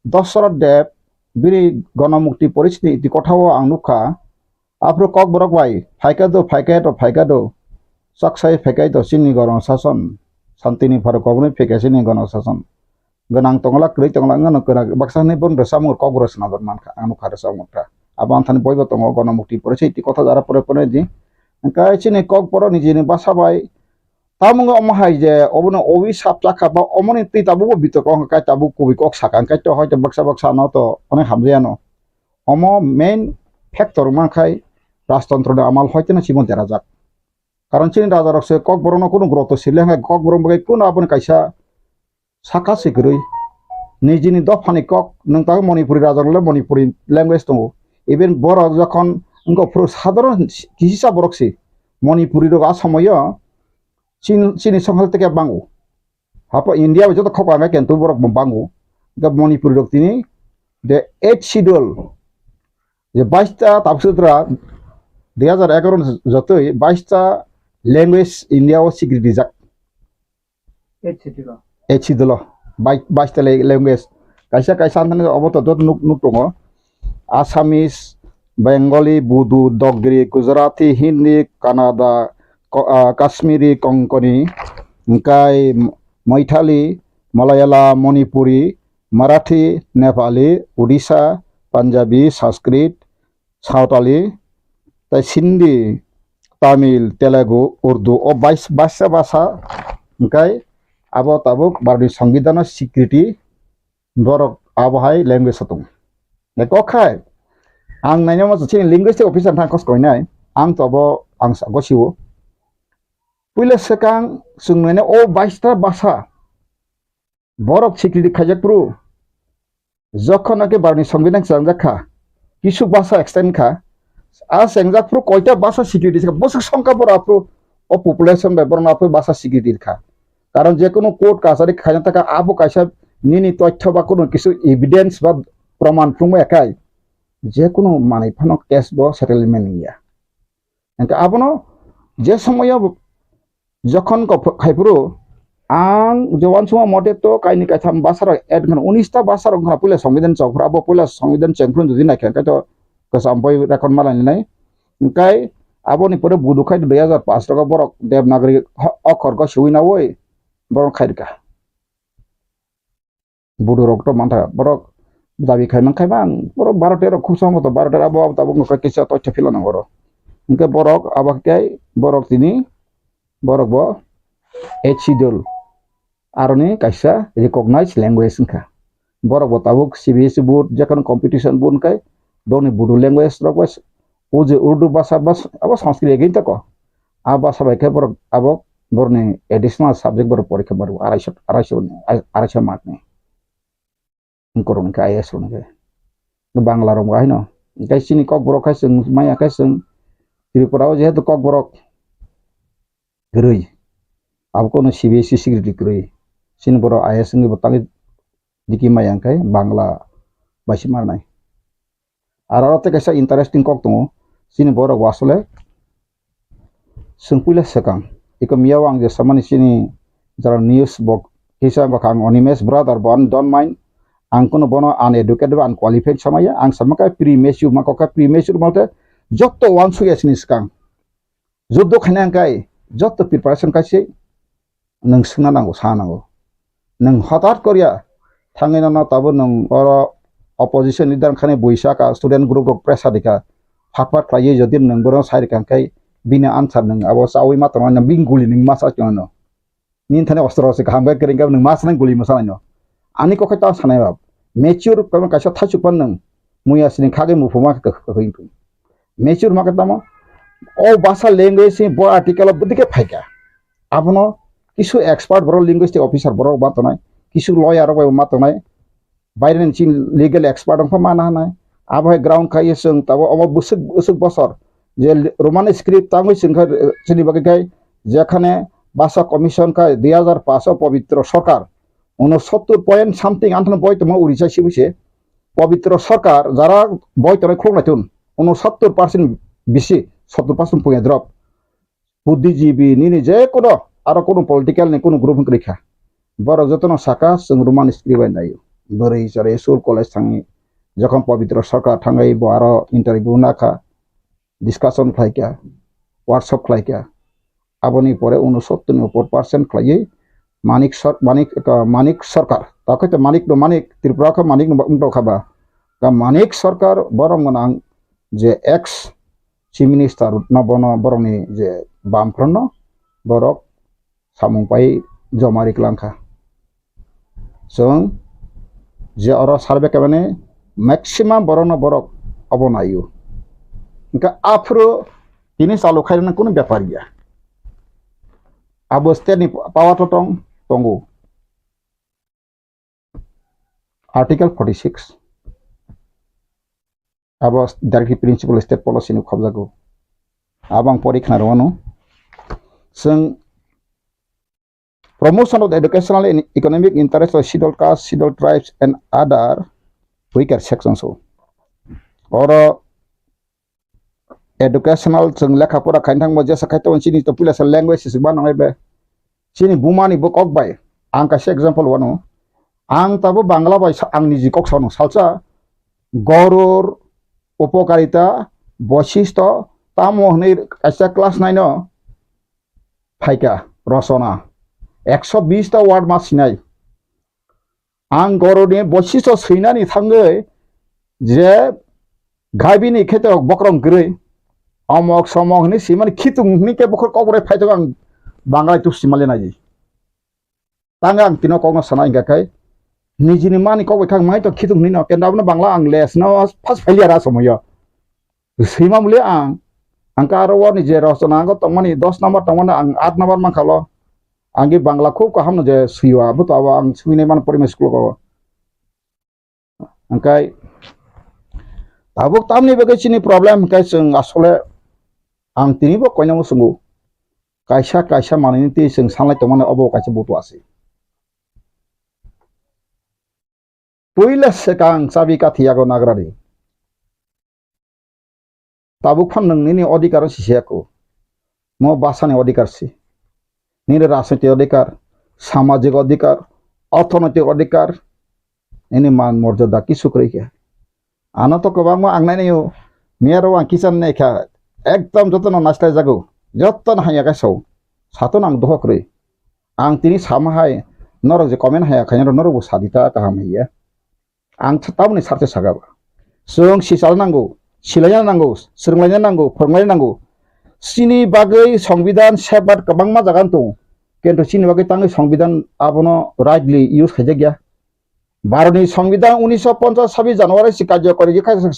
Dosrot Deb bini Gonomukti Porishni iti kotha o ang nukha. Aphuru Kokborok bai phaikha do, phaikha do, phaikha do. Chaksai phaikha do chini gono sason. Santini pharo koboni phaikha chini gono sason. Gwnang tongla, kwrwi tongla, wngno kwrak baksa hwnwi bono rwchapmung Kokborok swnamjak mankha, ang nukha rwchapmung kha. Abo anthani boibo tongo, Gonomukti Porishi iti kotha jara pore pore di. Hwnkhe chini Kokborok nijini basa bai Tamung omo hai je obono owi sap chakha ba omoni twi tabukbo bitok wngkha kai tabuk kubui kok sakha hwnkhe to hoito baksa baksa no to onek hamjaya no. Omo main factor wngma khai rajtontro ni amal hoito no chibon derajak. Karon chini raja rok se Kokborok no kunu groto sile hwnkhe Kokborok bai kunu aboni kaisa saka se kwrwi. Nijini dophani kok nwng tabuk Manipuri raja rok le Manipuri language tongo. Even borok jokhon wngkha phuru sadharon kisa borok se Manipuri rok a somoyo Chin-, chini songkha teke bango. Hapo India bai joto khok ang kentu borok bo bango. Ga Manipuri rok tini the eighth schedule. Je baista tabuk sutra dui hajar egaroh ni jotoi baista language India o sikri dijak. Eighth schedule o. Eighth schedule o. Bai-, baista le-, language. Kaisa kaisa anthani obo to dot nuk, nuk tongo. Assamese, Bengali, Bodo, Dogri, Gujarati, Hindi, Kannada, Ko-, ah, Kashmiri, Konkani, hwnkhe Maithili, Malayalam, Manipuri, Marathi, Nepali, Odisha, Punjabi, Sanskrit, Sawtali, tei Sindhi, Tamil, Telugu, Urdu, o bais-, baisa basa hwnkhe abo tabuk Bharatni Songbidanno sikriti borok abo hai language o tongo. Kok khai, ang nainai masa chini linguistic officer thang kos koinai, ang to abo ang sa-, gosio. Puila swkang chwng nainai o baista basa borok sikriti khaijak phuru, jokhon naki Bharatni Songbidan chengjakha, kisu basa extend kha, a chengjak phuru koita basa sikriti kha, bwswk songkha borok aphuru o population bai borok aphuru basa sikriti kha. Karon je kunu court kachari khaina taka abo kaisa nini toithyo ba kunu kisu evidence ba proman phunukmaya khai je kunu manwi phano case bo settlement wngya. Hwnkhe abono je somoyo jokhon kok ph-, khai phuru ang je uansukma mote to kaini kaitham basa rok add wngkha, unis ta basa rok wngkha puila Songbidan chok phuru, abo puila Songbidan cheng phuru jodi naikha hwnkhe to kwcham boi record ma lainai. Hwnkhe aboni pore budu khai dui hajar paanch rok borok Devanagari ho-, okhor khe swiwi nawi borok khai rwkha. Bodo rok to mantha, borok dabi khai man khai bang, borok baro tero khub sambo to baro tero abo abo tabuk nokha kisa toitha phila nango oro. Hwnkhe borok abo khe borok tini, borok bo eighth schedule aroni kaisa recognized language wngkha. Borok bo tabuk C B S E board, jekhano competition board wngkhe, borokni Bodo language rok bai O je Urdu basa bas-, abo Sanskrit again tako. A basa bai khe borok abo borokni additional subject borok porikha maro araisho, araisho ni, araisho mark ni. Borok ni khe I A S rok ni khe. Bangla rok bo haino. Hwnkhe chini Kokborok khai chwng maya khai chwng Tripura o jehetu Kokborok kwrwi. Abo kono C B S E secretary kwrwi. Chini borok I A S wngwi bo tangwi diki maya hwnkhe Bangla bai se marnai. Aro aro tei kaisa interesting kok tongo. Chini borok bo asole chwng puila swkang. Iko miyao ang je samani chini jara news bo kisa bwkha ang Animesh brother bo ani don't mind. Ang kuno bono uneducated ba unqualified samaya. Ang sama khe premature ma kok khe premature malte jotto uansukya chini swkang. Juddo khaina hwnkhe joto preparation kaise nwng swngna nango, sa nango. Nwng hotat korya thangwi nono tabuk nwng oro opposition leader wngkhani buisa ka student group rok pressure rikha, phat phat khlaiwi jodi nwng bono sai rikha hwnkhe bini answer nwng abo chawi ma tongo, bini guli nwng ma sa tongo. Nini thani ostro se kaham khe kwrwng khe nwng ma sanai guli ma sanai no. Ani kokhe ta sanai ba. Mature kaibo kaisa thaichuk pan nwng muya sini khagwi muphuma khe kwkhwrwng thung. Mature ma khe tamo o basa language ni bo article o bwdike phaikha. Abono kisu expert borok linguistic officer borok ma tongnai, kisu lawyer rok bai ma tongnai. Baireni chini legal expert wngkha mana hwnai. Abo hai ground khai chwng tabuk omo bwswk, bwswk bosor Je Roman script tangwi chwngkha, chini bagwi khai jekhane bhasha commission khai dui hazar paanch o Pabitra Sarkar, unosottor point something anthano boi tongma Orissa sibise. Pabitra Sarkar jara boi tongnai khuluk naitun, unosottor percent bisi, sottor percent puya drop. Buddhijibi nini je kono aro kono political ni kono group wngkha. Borok jotono saka chwng Roman script bai naio. Bwrwi chwrai school college thangwi jokhon Pabitra Sarkar thangwi bo aro interview nakha, discussion khlaikha, workshop khlaikha. Aboni pore unosottor ni upor percent khlaiwi Manik Sar-, Manik, uh, Manik Sarkar. Takhai to Manik no Manik, Tripura kha Manik no wngtokha ba. Ka Manik Sarkar borok gwnang je ex Chief Minister no bono borokni je bamphranno borok samung pai joma ri kwlangkha. Chwng je oro survey khaimani maximum borokno borok obo naio. Hwnkhe aphuru tini chalu khairoknani kunu bepar ya. Abo state ni power to tong, tongo. Article forty six. Abo directive principle state policy ni khobjago. Abo ang pori khna rwano. Chwng promotion of the educational and economic interest of scheduled caste, scheduled tribes and other weaker sections o. Oro educational chwng lekha pora khaina thangbo jesa khai tongo chini to puila sa language se ba nangai be. Chini buma ni bo kok bai. Ang kaisa example wano. Ang tabo Bangla bai sa-, ang niji kok sano salsa Gorur, Upokarita, Boisistho, tamo hwnwi kaisa class nine o phaikha rosona. Ekso bis ta word ma sinai. Ang Goruni Boisistho swinani thangwi je gaibini khe to bokrong kwrwi, omok somok hwnwi swimani khitung hwnwi khe bokhor kok bai phai tongo ang Bangla tu simali naidi. Tang ang tino kokno sana hingka khe nijini mani kok bai khang mai to khitung hwnwi no kenda abono Bangla ang les no first failure a somoyo. Swima muli ang, ang ka aro wani je rosona ang tongmani dos number tongmani ang aat number mankha lo. Ang ge Bangla khub kaham no je swiwa, abo to abo ang swinai mano primary school ko. Hingkai tabuk tamni bagwi chini problem hingkai chwng asole ang tini bo koinamo swngo. Kaisa kaisa manwini twi chwng sanlai tongmani obo kaisa butu asi. Puila swkang chabi kathi yago nagrani. Tabuk phan nwng nini odhikar si se ako. Mo bwsani odhikar si. Nini rajnoitik odhikar, samajik odhikar, orthonoitik odhikar, nini man morjada kisu kwrwi khe. Ano to kwbangma ang nainai o, miyaro ang kicham nai kha, ekdom jotono naisla jago, jotono hanya khe sao. Sato nang dohok kwrwi. Ang tini sama hai, norok je comment haya khaina norok bo sadi ta kaham hiya. Ang th-, tamoni sarthe saka ba. Chwng sichalna nango, silaina nango, swrwnglaina nango, phwrwnglaina nango. Chini bagwi Songbidan safeguard kwbangma jaga tongo. Kintu chini bagwi tangwi Songbidan abono rightly use khaijak ya. Bharotni Songbidan unisho ponchas sabis January si karjokori khe kha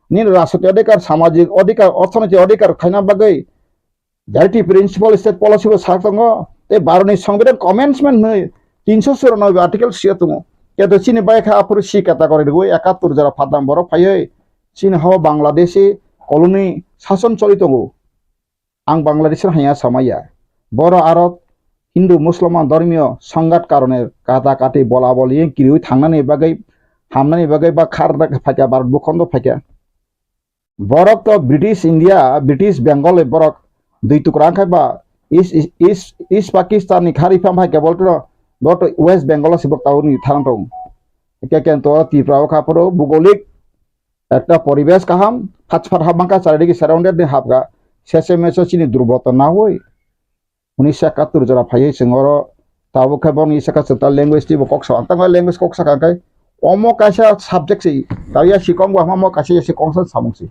nini rajnoitik odhikar, samajik odhikar, orthonoitik odhikar khaina bagwi Directive principle state policy bo sak tongo, tei Bharotni Songbidan commencement hwnwi tinsho churanobe article sio tongo. Keto chini bai kha aphuru si category rwgwi ekattor jora phatang borok phaiwi chini hao Bangladeshi colony sason choli tongo. Ang Bangladeshi hanya samaya. Boro aro Hindu Musliman dhormiyo songhat karone kata kati bola boli kiriwi thangnani bagwi hamnani bagwi ba khar phaikha Bharat bukhondo phaikha. Borok to British India, British Bengal ni borok dui tukra wngkha ba East, East, East Pakistan ni khari pham hai kebol to, borok to West Bengal o sibok tawoni tharang tong. Eke ken to Tripura o kha phuru bugolik ekta poribesh kaham, phat phat hap mangkha, charidigi surrounded ni hapkha, sese meso chini durboto na hoi. Unisho ekattor jora phaiwi chwng oro tabuk khe boni saka chwng ta language twibo kok sa, ang tangma language kok saka khe omo kaisa subject se, ta ya sikong bo omo kaisa ya sikong sa samung se.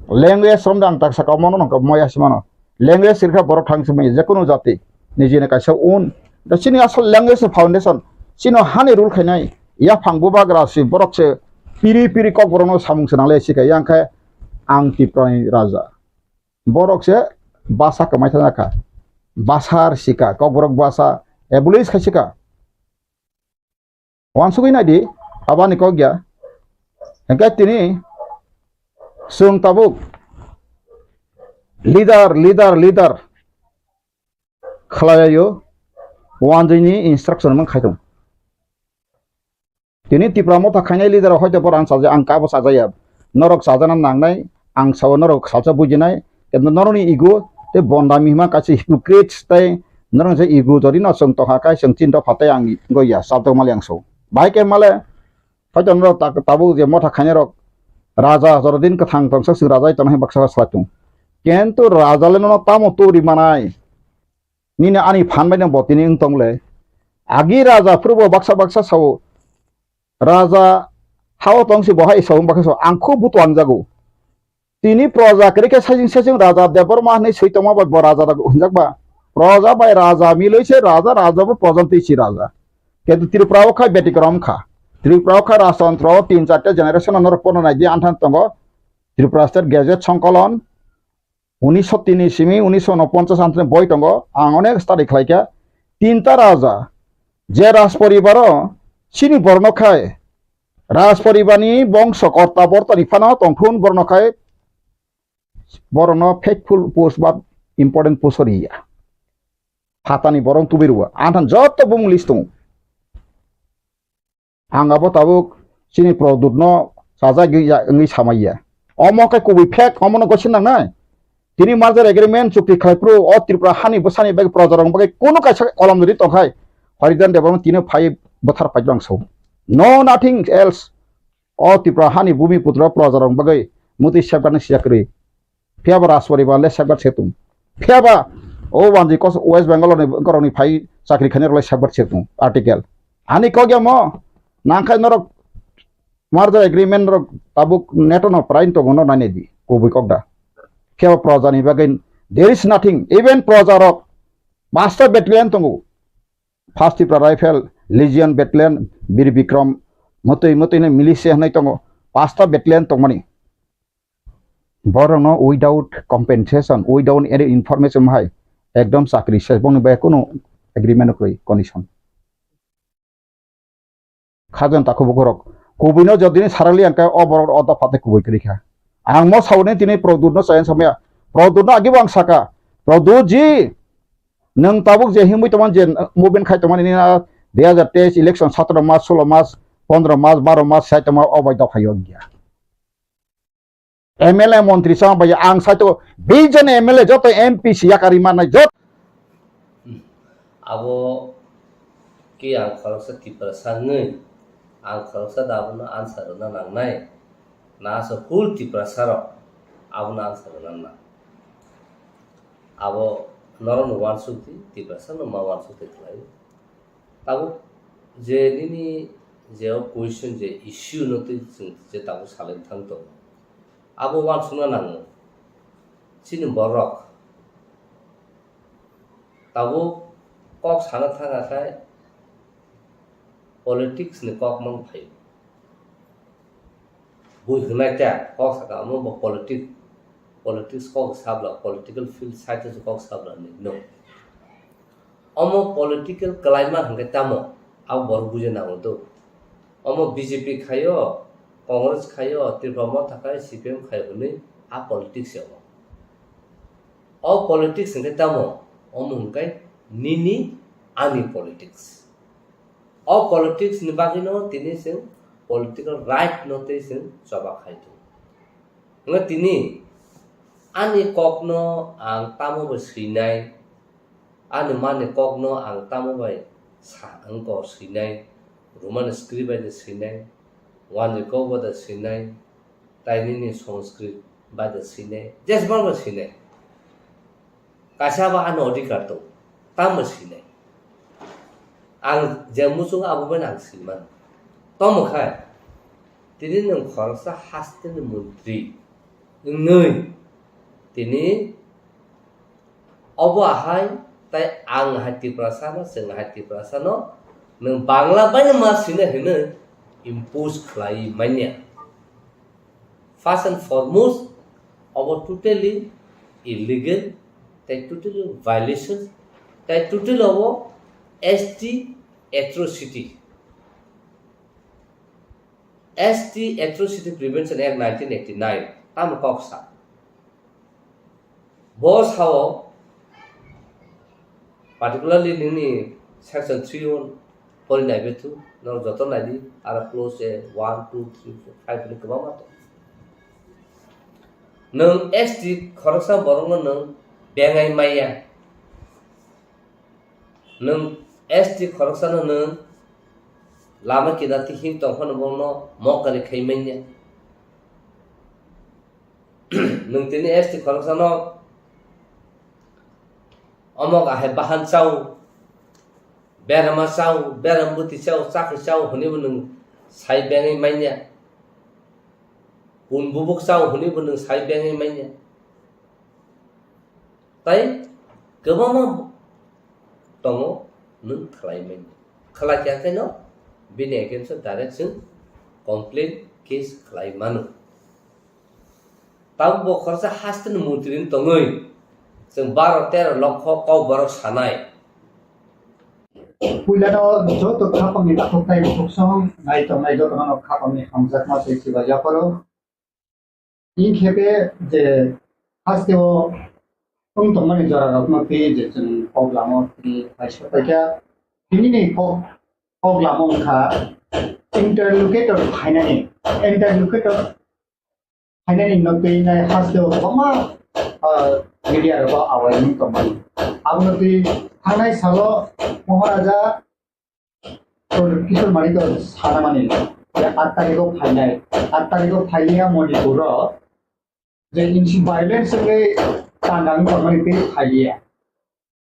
Language romda ang tak saka omo no nokha mo ya simano. Language sirkha borok thang simi je kunu jati nijini kaisa un. Da chini asol language foundation. Chino hani rule khainai yaphang bubagra si borok se piri piri kok borok no samung se nangle sika yang khe ang Tiprani raja. Borok se basa kwmai thangjakha. Basa rwsika, Kokborok basa abolish khaisika. Wansugwi naidi, abani kok ya. Hingke tini chwng tabuk Leader, leader, leader khlaiyo, wanjwini instruction man khai tong. Tini Tipra Motha khainai leader rok hoito borok ang chaja, ang kabo chajaya. Norok chajana nangnai, ang sao norok salsa bujinai. Kintu norokni ego tei bondami hima kaisa hypocrites tei norok je ego jodi no chwng tongkha kai chwng chin dopha tei ang goya sabjak mali ang so. Bahai khe male hoito norok ta-, tabuk je motha khainai rok raja jorodin kwthang tongsa chwng raja tongna hai baksa salai tong. Kintu raja le nono tamo turi manai. Nini ani phan bai no bo tini wng tong le. Agi raja phuru bo baksa baksa sao. Raja hao tong si bo hai sao baksa sao. Ang khub butuang jago. Tini proja kwrwi khe saichung saichung raja Debbarma hinwi swi tongma bai bo raja rok hinjak ba. Proja bai raja milwi se raja, raja bo proja twi si raja. Kintu Tripura o kha betikrom kha. Tripura o kha rajtantro o tin charta generation ano pono nai di anthan tongo. Tripura State Gazette Songkolon unisho tini simi unisho unoponchas antini boi tongo. Ang onek study khlai kha. Tinta raja je rajporibaro chini borno khai rajporibani bongso korta bortani phano tongthun borno khai borokno faithful post ba important post riya. Phatani borok tubui rwo. Anthan joto bumung list tongo. Ang abo tabuk chini Produtno chajagwi ya-, wngwi samaiya. Omo khe kubui fake, omono gosi nangnai. Tini merger agreement chukti khlai phuru o Tripura hani bwsani bagwi projarokni bagwi kunu kaisa kolam rwi tongkhai. Haridan Debbarma tini phai bwthar phai rang sao. No nothing else. O Tripura hani bumi putra projarokni bagwi mutwi safeguard ni siyakri. Phiya ba Rajporibar le safeguard se tung. Phiya ba o wanji kos West Bengal ni borokni phai chakri khainai rok le safeguard se tung. Article. Ani kok ya mo nangkhai norok merger agreement rok tabuk neto no prain tongo no nainai di. Kubui kok da. Phiya ba proja ni bagwi there is nothing. Even proja rok pasta battalion tongo. First Tipra Rifle, Legion Battalion, Bir Bikram, motwi motwi no militia hinwi tongo. Pasta battalion tongmani. Borokno without compensation, without any information hai ekdom chakri se bongni bai kunu agreement kwrwi condition. Khajan takhu bukurok. Kubuino jodini sarali angkhe o borok o dopha tei kubui kwrwi kha. Ang mo sauni tini Produtno chaya samaya. Produtno agibo ang saka. Produt ji, nwng tabuk je himwi tongmani je movement khai tongmani nini dui hazar teis election satro mas, solo mas, pondro mas, baro mas sai tongma o bai dopha yo wngya. M L A montri chama bai ang saito baijon M L A joto M P si yakari manai joto. Abo khe ang khoroksa Tiprasa wngwi ang khoroksa da abono answer rwna nangnai. Na asa full Tiprasa rok abono answer rwna nang. Abo norokno uansuk di, Tiprasa no ma uansuk di khlai. Tabuk je nini je o question je issue no twi chwng je tabuk salai thang tongo. Abo uansukna nango. Chini borok tabuk kok sana thang khe politics ni kok mang phaio. Bui hwnai ta kok saka omo bo politic, politics kok sabla, political field side o kok sabla ni no. Omo political kwlaima hwnkhe tamo abo borok buja nango do. Omo B J P khaio, Congress khaio, Tripura Motha khai, C P M khaio hwnwi a politics ya omo. O politics hwnkhe tamo? Omo hwnkhe nini ani politics. O politics ni bagwino tini chwng political right no tei chwng choba khai tongo. Hwnkhe tini ani kokno ang tamo bai swinai, ani mani kokno ang tamo bai sa wngkor swinai, Roman script bai de swinai, wanjwi kok bai de swinai, tai nini Sanskrit bai de swinai, jesbang bai swinai. Kaisa ba ano adhikar tong, tamo sinai. Ang je muchung abo bai ang sinman. Tomo khai, tini nwng khoroksa hasteni montri wngwi tini obo ahai tai ang hai Tiprasa no, chwng hai Tiprasa no, nwng Bangla bai no ma sinai hinwi impose khlai manya. First and foremost, abo totally illegal, tai totally violation, tai totally abo S T atrocity. S T Atrocity Prevention Act nineteen eighty-nine, tamo kok sa. Bo sao, particularly nini section three o pori nai bethu, norok joto nai di, aro clause one, two, three, four, five ni kwbangma tongo. Nwng S T khoroksa borokno nwng bengai maya. Nwng S T khoroksano nwng lama kida tihing tongphano bono mokari khai manya. Nwng tini S T khoroksano omok ahai bahan chao, berama chao, beram buti chao, chakri chao hwnwi bo nwng sai bengwi manya. Kun bubuk chao hwnwi bo nwng sai bengwi manya. Tai kwbangma tongo nwng khlai manya. Khlai kha khe no bini against o direct chwng complaint case khlai mano. Tabuk bo khoroksa haste ni montri ni tongwi chwng baro tero lokho kok borok sanai. Puilano joto khapangni takhuk tai bukhuk song nai tongnai jotono khapangni hamjakma tei chiba yapharo. Inkhepe je hasteo wng tongmani jorarokno twi je chwng kok lamo twi paisa paikha. Tinini kok, kok lamo wngkha interlocutor phainani, interlocutor phainani no twi nai hasteo kwbangma, ah, media rogo awai wng tongmani. Abono twi thangnai salo Maharaja Kishore Manik sanamani je aat tarikh o phainai, aat tarikh o phailiya Manipur o je insi violence wngwi tangkang tongmani tei phailiya.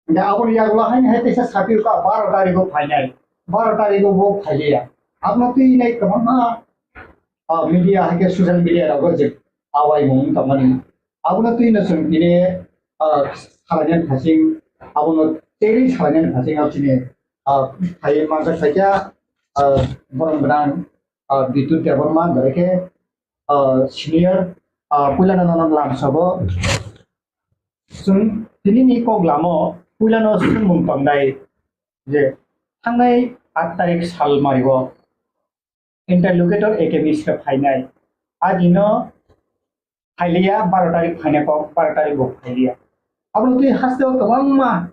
Hingke aboni yagulo haini hai teisa saphiyokha baro tarikh o phainai, baro tarikh o bo phailiya. Abono twi nai kwbangma, ah, media hai khe social media rogo je awaimung tongmani. Abono twi no chwng tini, ah, salainani phasing, abono teri salainani phasing abo chini, ah, phai manjak phaikha, ah, borom gwnang, ah, Bidut Debbarma, bai khe, ah, senior, ah, puilano nono lamsogo. Chwng tinini kok lamo puilano swngmung tongdai je thangnai aat tarik sal mario interlocutor A K Mishra phainai. Adino phailiya baro tarik phainai kok, baro tarik bo phailiya. Abono twi hasteo kwbangma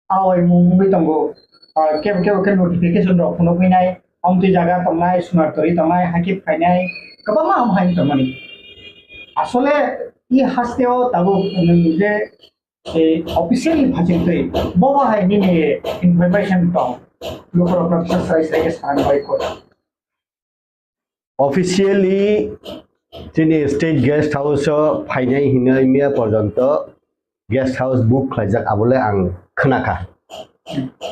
awai mung wngwi tongo. Ah, kebo kebo khe notification rok phunuk phinai, omtwi jaga tongnai, sunar tori tongnai, hakhe phainai, kwbangma ham hai tongmani. Asole i hasteo tabuk nwng je, eh, officially phachingtwi bobo hai nini information tong, lukurokno kisa sai sai khe sana bai kho. Officially chini state guest house o phainai hinwi miya porjonto guest house book khlaijak, abole ang khnakha.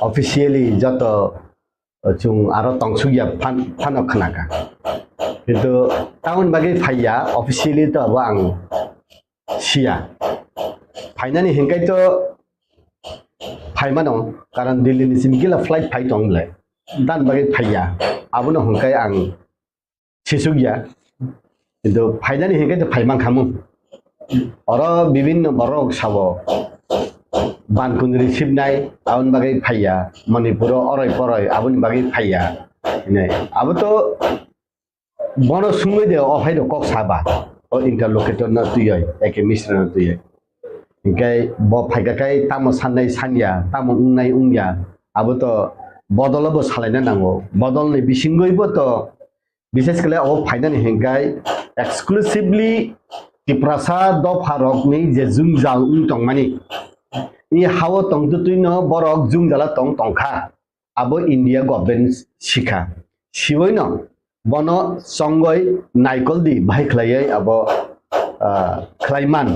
Officially joto chwng aro tongsukya phan-, phano khnakha. Kintu tamoni bagwi phaiya, officially to abo ang siya. Phainani hinkai to phaimano, karon Delhi ni simi gila flight phai tong le. Dan bagwi phaiya. Abono hinkai ang sisukya. Kintu phainani hinkai to phaiman khamu. Oro bibinno borok sabo. Ban kundri sibnai, aboni bagwi phaiya. Manipuro oroi poroi, aboni bagwi phaiya. Hinai. Abo to Bono sungwi de o phai rok kok saba, o interlocutor no twiwi, A K Mishra no twiwi. Hinkhe bo phaikha khai tamo sannai sanya, tamo wngnai wngya, abo to bodol bo salaina nango. Bodol ni bisingwi bo to, bishes khle o phainani hinkhai exclusively Tiprasa dopha rokni je jwngjal wng tongmani, i hao tongtwtwi no borok jwngjala tong tongkha. Abo India government sikha. Siwai no bono chongoi naikol di bahai khlaiwi abo, ah, khlaiman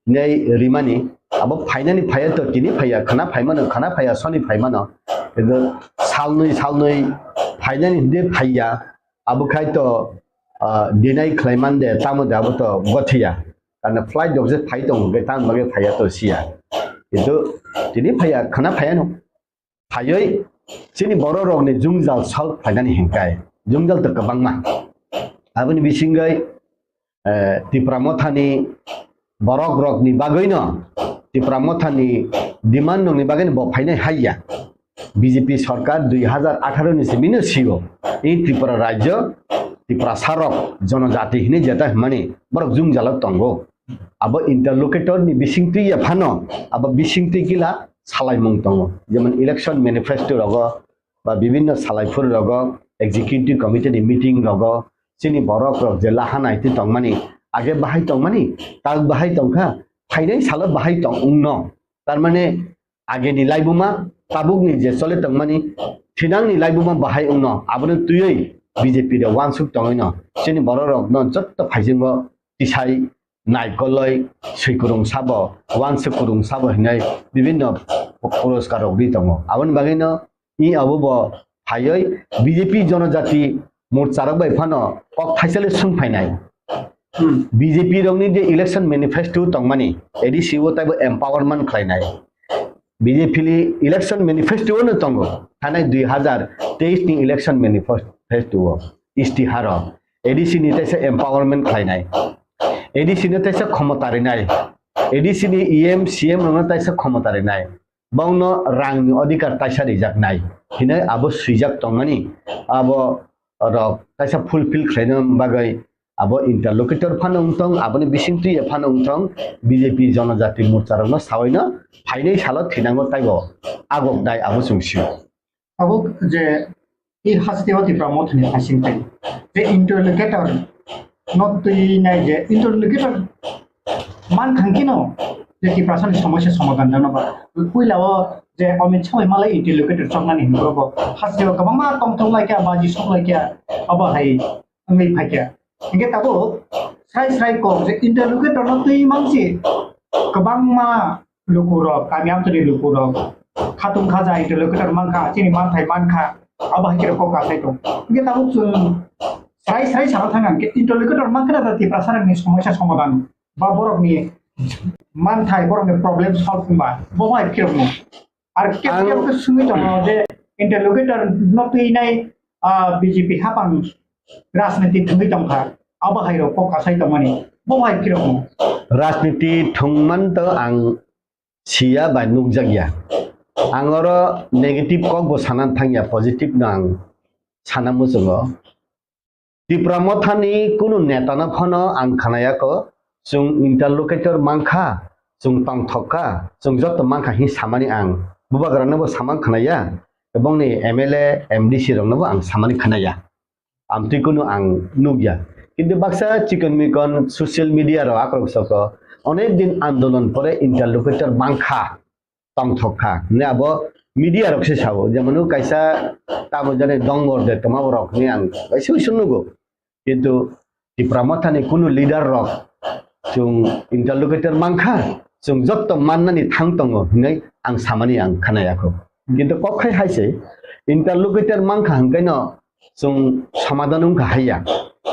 nei rimani abo phainani phaiya to tini phaiya khana phaimano khana phaiya soni phaimano kintu salnwi salnwi phainani hwnkhe phaiya abo khai to, ah, deny khlaiman de tamo de abo to gothiya. Karna flight rok je phai tongo hwnkhe tamo bagwi phaiya to siya. Kintu tini phaiya khana phaiya no. Phaiwi chini borok rokni jwngjal solve khlainani hinkhai jwngjal to kwbangma. Aboni bisingwi, eh, Tipra Mothani borok rokni bagwino, Tipra Mothani demand rokni bagwino bo phainai haiya. B J P sorkar dui hazar atharo ni simino sio. I Tripura rajyo, Tiprasa rok, jonojati hinwi jeta hwnmani borok jwngjalo tongo. Abo interlocutor ni bisingtwi ya phano, abo bisingtwi gila salaimung tongo. Jemon election manifesto rogo ba bibinno salaiphuru rogo executive committee ni meeting rogo chini borok rok je laha naitwi tongmani, age bahai tongmani, tak bahai tongkha, phainai salo bahai tong wngno. Tarmane ageni laibuma, tabukni je chole tongmani, thinangni laibuma bahai wngno, abono twiwi B J P de wansuk tongwino, chini borok rokno jotto phaisingo tisai naikoloi, swikurung sabo, wansuk kurung sabo hinwi bibinno puroskar rok ri tongo. Aboni bagwino i abo bo phaiwi B J P Jonojati Morcha rok bai phano kok thaisale sung phainai. Hmm. B J P rokni je election manifesto tongmani, A D C o taibo empowerment khlainai. B J P ni election manifesto no tongo. Thanai dui hazar teis ni election manifesto o istiharo A D C ni taisa empowerment khlainai. A D C no taisa khomota rinai. A D C ni E M, C M rokno taisa khomota rinai. Bongno rangni odhikar taisa rijaknai hinwi abo swijak tongmani, abo rok taisa fulfill khlaina bagwi abo interlocutor phano wngthong, aboni bisingtwi phano wngthong, B J P Jonojati Morcha rokno sawino phainai salo thinango taibo agok dai abo chwng sio. Abo je i haste o Tipra Mothani hasing pai. Je interlocutor no twi nai je interlocutor man khang kino je Tiprasa ni somosya somadhan jano ba. Puila o je Amit Shah bai malai interlocutor choknani hinwi bo haste o kwbangma tongthok lai kya, baji sok lai kya, abo hai wngwi phai kya. Hingke tabuk srai srai kok je interlocutor no twi mansi kwbangma lukurok, kami amtwini lukurok, khatung khaja interlocutor mankha, chini manthai mankha, abo hai khe kok kasai tong. Hingke tabuk chwng srai srai sana thang ang khe interlocutor mankha na Tiprasa rokni somosya somadhan ba borokni manthai, borokni problem solve wngba, bo hai khe rokno. Ar kep Ang kep khe sungwi tongo je interlocutor no twi nai, ah, B J P hapang rajniti thwngwi tongkha, abo hai rok kok kasai tongmani, bo hai khe rokno. Rajniti thwngman to ang siya bai nukjakya. Ang oro negative kok bo sana thangya, positive no ang sana muchungo. Tipra Mothani kunu netano phano ang khnayakho, chwng interlocutor mankha, chwng tongthok kha, chwng joto mankha hin samani ang. Bubagrano bo samang khnaya, ebongni M L A, M D C rokno bo ang samani khnaya. Amtwi kunu ang nukya. Kintu baksa chikon mikon social media rok akrok soko, onek din andolon pore interlocutor mankha. Tongthok kha hwnwi abo media rok se sao, jemon kaisa tamo jani dongor de tongma borok hwnwi ang kaisa uisu nugo, kintu Tipra Mothani kunu leader rok chwng interlocutor mankha, chwng jotto mannani thang tongo hwnwi ang samani ang khnayakho, kintu kok khai hai se interlocutor mankha hwnkhe no chwng somadhan wngkha haiya.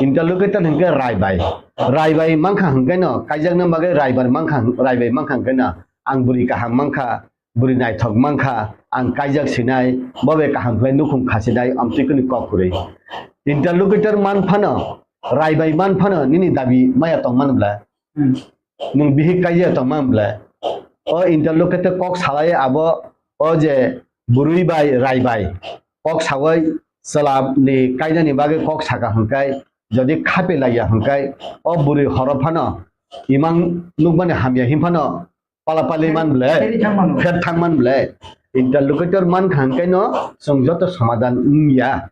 Interlocutor hwnkhe raibai. Raibai mankha hwnkhe no, kaijakna bagwi raibar mankha, raibai mankha hwnkhe no, ang bwrwi kaham mankha, bwrwi naithok mankha, ang kaijak sinai, bo bai kaham khlai nukhung khasinai, amtwi kwnwi kok kwrwi. Interlocutor man phano, raibai man phano, nini dabi maya tong man bla? Hmm. Nwng bihik kaijak tong man bla? O interlocutor kok salai abo, o je bwrwi bai, raibai. Kok sawi chwla ni kainani bagwi kok saka hwnkai, jodi khape laiya hwnkai, o bwrwi horo phano imang nukmani hamya hin phano pala pali man ble, Pheri thang mano. Pher thang man ble. Interlocutor man kha hwnkai no chwng joto somadhan wngya.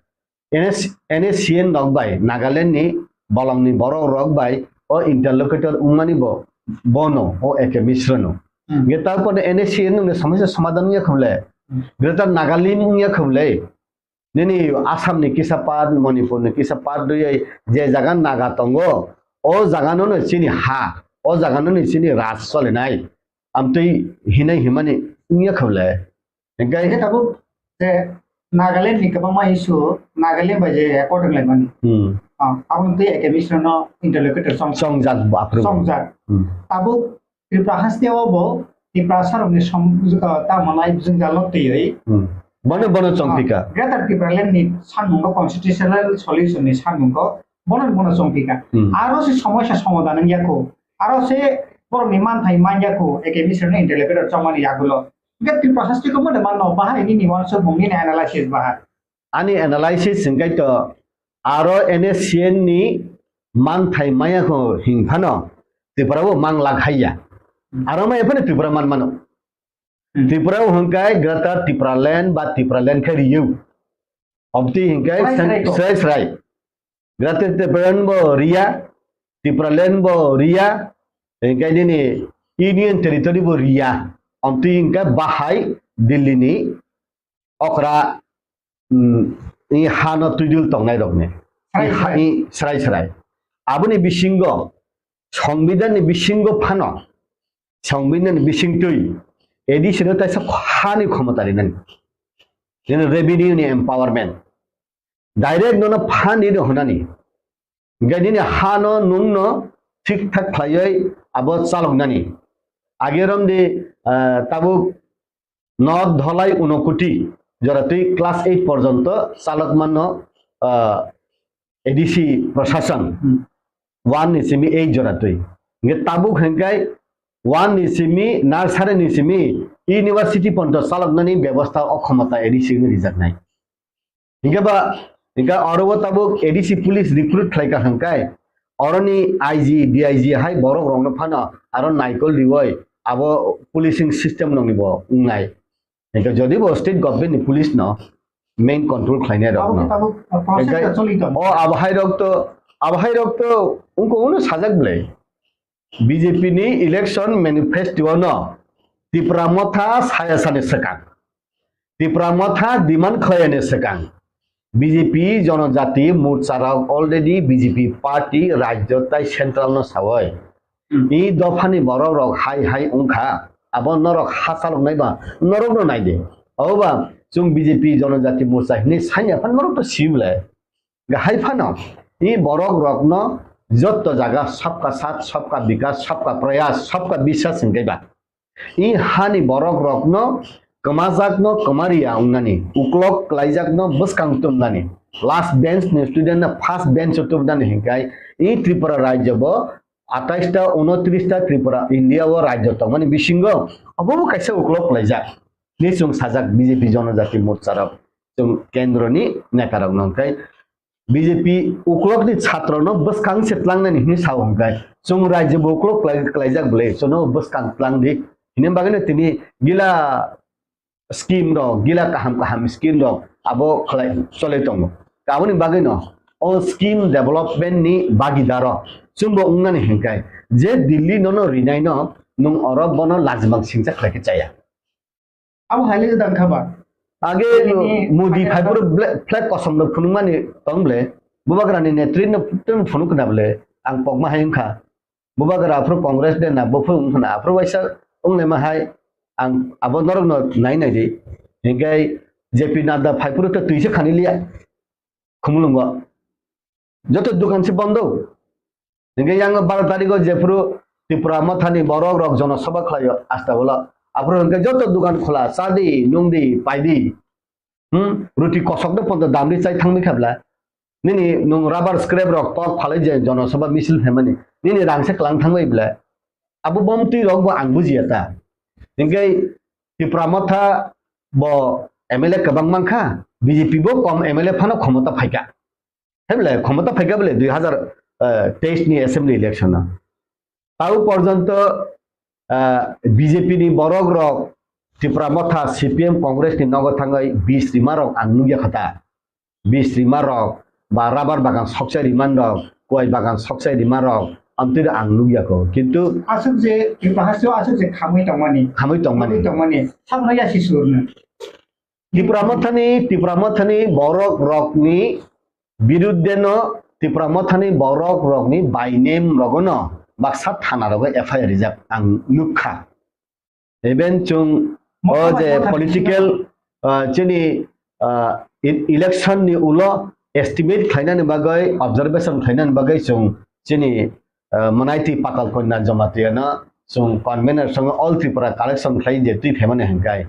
N S, N S C N rok bai, Nagaland ni bolong ni borok rok bai o interlocutor wngmani bo, bono, o A K Mishra no. Hmm. Ge tarpore N S C N wngni somosya somadhan wngya kha ble. Hmm. Greater Nagalim wngya kha ble. Nini Assam ni kisa part, Manipur ni kisa part rwui je jaga Naga tongo, o jaga no no chini ha, o jaga no no chini raj solinai. Amtwi hinai himani wngya kha ble. Hingke Hingke tabuk je Nagaland ni kwbangma issue, Nagaland bai je accord wnglaimani. Hmm. Ah, aboni twi A K Mishra no interlocutor song, Songjak bo aphuru. Songjak. Hmm. Tabuk Tripura haste o bo Tiprasa rokni som-, ah, tamo nai jwngjal no twiwi. Hmm. Bono, bono chongpika. Ah, Greater Tipraland ni sanmungo constitutional solution ni sanmungo bono, bono chongpika. Hmm. Aro se somosya somadhan wngya kho. Aro se borokni manthai manya kho, A K Mishra no interlocutor chongmani yagulo. Hingke Tiprasa haste ko mane manno bahai nini wansukmung nini analysis bahai. Ani analysis hingkai to aro N S C N ni manthai maya kho hing phano Tripura o mang lak hai ya. Hmm. Aro ma ephano Tripura man mano. Hmm. Tripura o hwnkhe Greater Tipraland ba Tipraland khe riyo. Obti hwnkhe Srai srai ko. Srai srai. Greater Tipraland bo riya, Tipraland bo riya, hwnkhe nini Union Territory bo riya. Obti hwnkhe bahai Delhi ni okra, mm, i hano twidul tongnai rokni. Srai I ha-, srai. I srai srai. Aboni bisingo Songbidan ni bisingo phano, Songbidan ni bisingtwi A D C no taisa hani khomota rinani. Nini revenue ni empowerment. Direct nono phan rino hwnani. Hwnkhe nini hano nungno thik thak khlaiwi abo chaloknani. Age romdi, ah, tabuk North Dholai Unokoti joratwi class eight porjonto chalokmano, ah, A D C prosason Hmm. one ni simi eight joratwi. Hwnkhe tabuk hwnkhe one ni simi, nursery ni simi university porjonto chaloknani bebosta o khomota A D C no rijaknai. Hingke ba, hingke oro o tabuk A D C police recruit khlai ka hingkai, oroni I G, D I G hai borok rokno phano aro naikol riwoi abo policing system nokni bo wngnai. Hingke jodi bo state government ni police no main control khlainai rok Abo no. Tabuk, uh, process Hingke ta choli tongo. O abo hai rok to, abo hai rok to wngko uno sajak belai. B J P ni election manifesto no Tipra Motha saya sani swkang. Tipra Motha demand khlaiyani swkang. B J P Jonojati Morcha rok already B J P party rajyo tai central no sawoi. Hmm. I dophani borok rok hai hai wngkha. Abo norok ha chaloknai ba norok no naidi. Oba chwng B J P Jonojati Morcha hinwi sanya phan norok to sibole. Hai phano, i borok rokno jotto jaga sabka saath, sabka bikas, sabka prayas, sabka biswas hingke ba. I hani borok rokno kwmajakno kwmariya wngnani, uklok kwlaijakno bwskang tumnani, last bench ni student no first bench o tumnani hingkai, i Tripura rajyo bo atais ta, unotris ta Tripura India o rajyo tongmani bisingo obo bo kaisa uklok kwlaijak. Ni chwng sajak B J P Jonojati Morcha rok, chwng kendro ni neta rok no hingkai, B J P uklok ni chhatro no bwskang se tlangnani hinwi sao hwnkhe, chwng rajyo bo uklok kwlai-, kwlaijak bwle, chwngno bwskang tlang di. Hini bagwi no tini gila scheme rok, gila kaham kaham scheme rok abo khlai cholai tongo. Aboni bagwi no o scheme development ni bagidaro chwngbo wngnani hwnkhe, je Delhi nono rinai no nwng oro bono lajimang singcha khlai khe chaya. Abo hai le gwdang kha ba? Age Ini Modi haiya phaipuru ble-, flag kosom no phunukmani tong ble. Bubagrani netri no tun phunuk na ble. Ang pokma hai wngkha. Bubagra aphuru Congress de na buphuru wngkha na aphuru waisa wnglaima hai ang abo norok no nai nai di. Hingkai J P Nadda phaipuru to twi se khani liya. Khumulwngo. Joto dukan se bondo. Hingke yang baro tariko jephuru Tipra Mothani borok rok jonosabha khlaio, asta ulo. Aphuru hingke joto dukan khola, chadi, nungdi, paidi. Hmm? Ruti kosok de ponto damri chai thangmi khabla. Nini nung rubber scrap rok tok phalai je jonosabha misil phaimani. Nini rang se klang thangbai bla. Abo bomtwi rok bo ang bujiya ta. Hingke Tipra Motha bo M L A kwbang mankha, B J P bo kom M L A phano khomota phaikha. Hai bole, khomota phaikha bole dui hazar teis ni assembly election o. Tau porjonto, ah, B J P ni borok rok Tipra Motha, C P M, Congress ni nogo thangwi bis rima rok ang nukya kha ta. Bis rima rok ba rubber bagan sokchai rima rok, kuai bagan sokchai rima rok, amtwi ang nukya kho. Kintu Aswk je, Tripura hasteo aswk je khamwi tongmani. Khamwi tongmani. Khamwi tongmani. Sakno yasi surno. Tipra Mothani, Tipra Mothani borok rokni biruddhe no, Tipra Mothani borok rokni by name rogono baksa thana rogo F I R rijak ang nukha. Even chwng o Motha je Motha political, ah, chini, ah, e-, election ni ulo estimate khlainani bagwi, observation khlainani bagwi chwng chini, ah, mwnaitwi Patal Kanya Jamatia no chwng convener song All Tripura collection khlai je twi phaimani hwnkhai.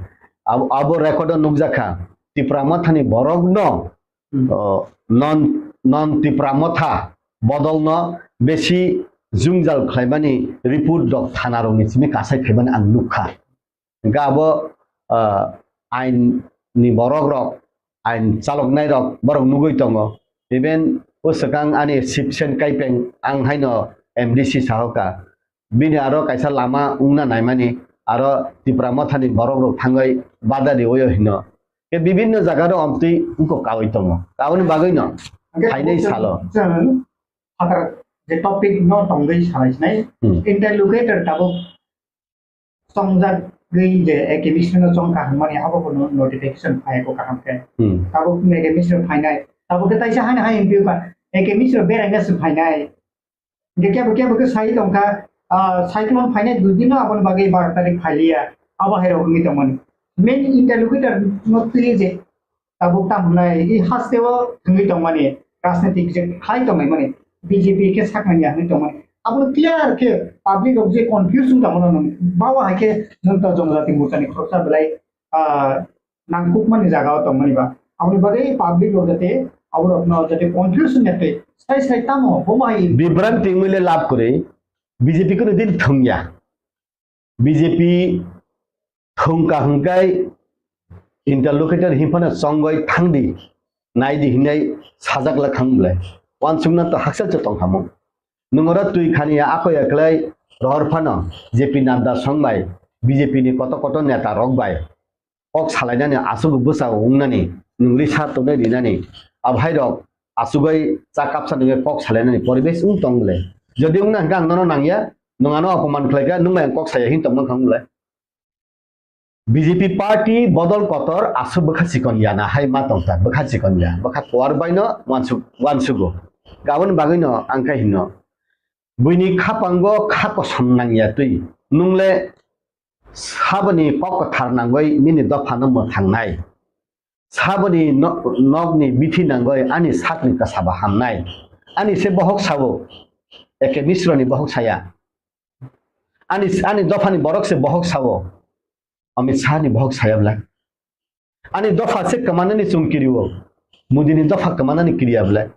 Abo, abo record o nukjakha. Tipra Mothani borok no Hmm. O, non, non Tipra Motha bodolno besi jwngjal khlaimani report rok thana rokni simi kasai khaimani ang nukha. Hingkhe abo, ah, ain ni borok rok, ain chaloknai rok borok nugwi tongo. Even o swkang ani Sipsen Kaipeng ang haino M D C sahoka. bini aro kaisa lama wngna naimani, aro Tipra Mothani borok rok thangwi bada riwi hino. Ke bibinno jaga ro omtwi wngkok kawi tongo. Aboni bagwi no Hwnkhe phainai salo. Chwng phatar je topic no tongwi salai sinai, Hmm. Interlocutor tabuk chongjagwi je A K Mishra no chongkha hwnmani abo bo no-, notification phai ko kaham khe. Hmm. Tabuk A K Mishra phainai. Tabuk khe taisa haino hai M P ba A K Mishra beraina se phainai. Hwnkhe kebo kebo khe sai tongkha, ah, cyclone phainai dui din no aboni bagwi baro tarik phailiya. Abo hai rok wngwi tongmani. Main interlocutor no twi je tabuk tamo hwnai, i hasteo thwngwi tongmani, rajnitik je khlai tongmani, B J P khe saknani ya hwnwi tongmani. Abono clear khe public rok je confuse wng tongmano nwng, bawa hai khe nwng to Jonojati Morchani khoroksa belai, ah, nangkukmani jagao tongmani ba. Aboni bagwi public rok jate aborokno jate confuse wngya twi sai sai tamo bomo hai Bibranti wngwi le lab kwrwi, B J P kheno din thwngya. B J P thwngkha hwnkhe interlocutor hinphano chongwi thangdi, naidi hinwi sajak la thang bwle. Wansukna to hakchal se tongkhamung. Nwng oro twi khani ya ako ya khlai rohor phano J P Nadda song bai B J P ni koto koto neta rok bai kok salainani aswk bwsa wngnani, nwng risa tongnai rinani, abhairok asugwi cha kapsa nungwi kok salainani poribesh wng tong le. Jodi wngna hwnkhe ang nono nangya, nwng ano opoman khlaikha, nwng bai ang kok saya hin tongma thang le. B J P party bodol kotor aswk bwkha chikon ya na hai ma tongkha, bwkha chikon ya, bwkha kuar baino wansuk-, wansugo. Aboni bagwino ang khe hino, buini khapango kha kosom nangya twi, nwng le saboni kok kwthar nangwi nini dophano mwthangnai. Saboni no-, nokni bithi nangwi ani sakni kwsaba hamnai. Ani se bohok sao, A K Misroni bohok saya. Ani, ani dophani borok se bohok sao, Amit Shahni bohok saya bwle. Ani dopha se kwmanani chwng kirio, Modini dopha kwmanani kiriya bwle.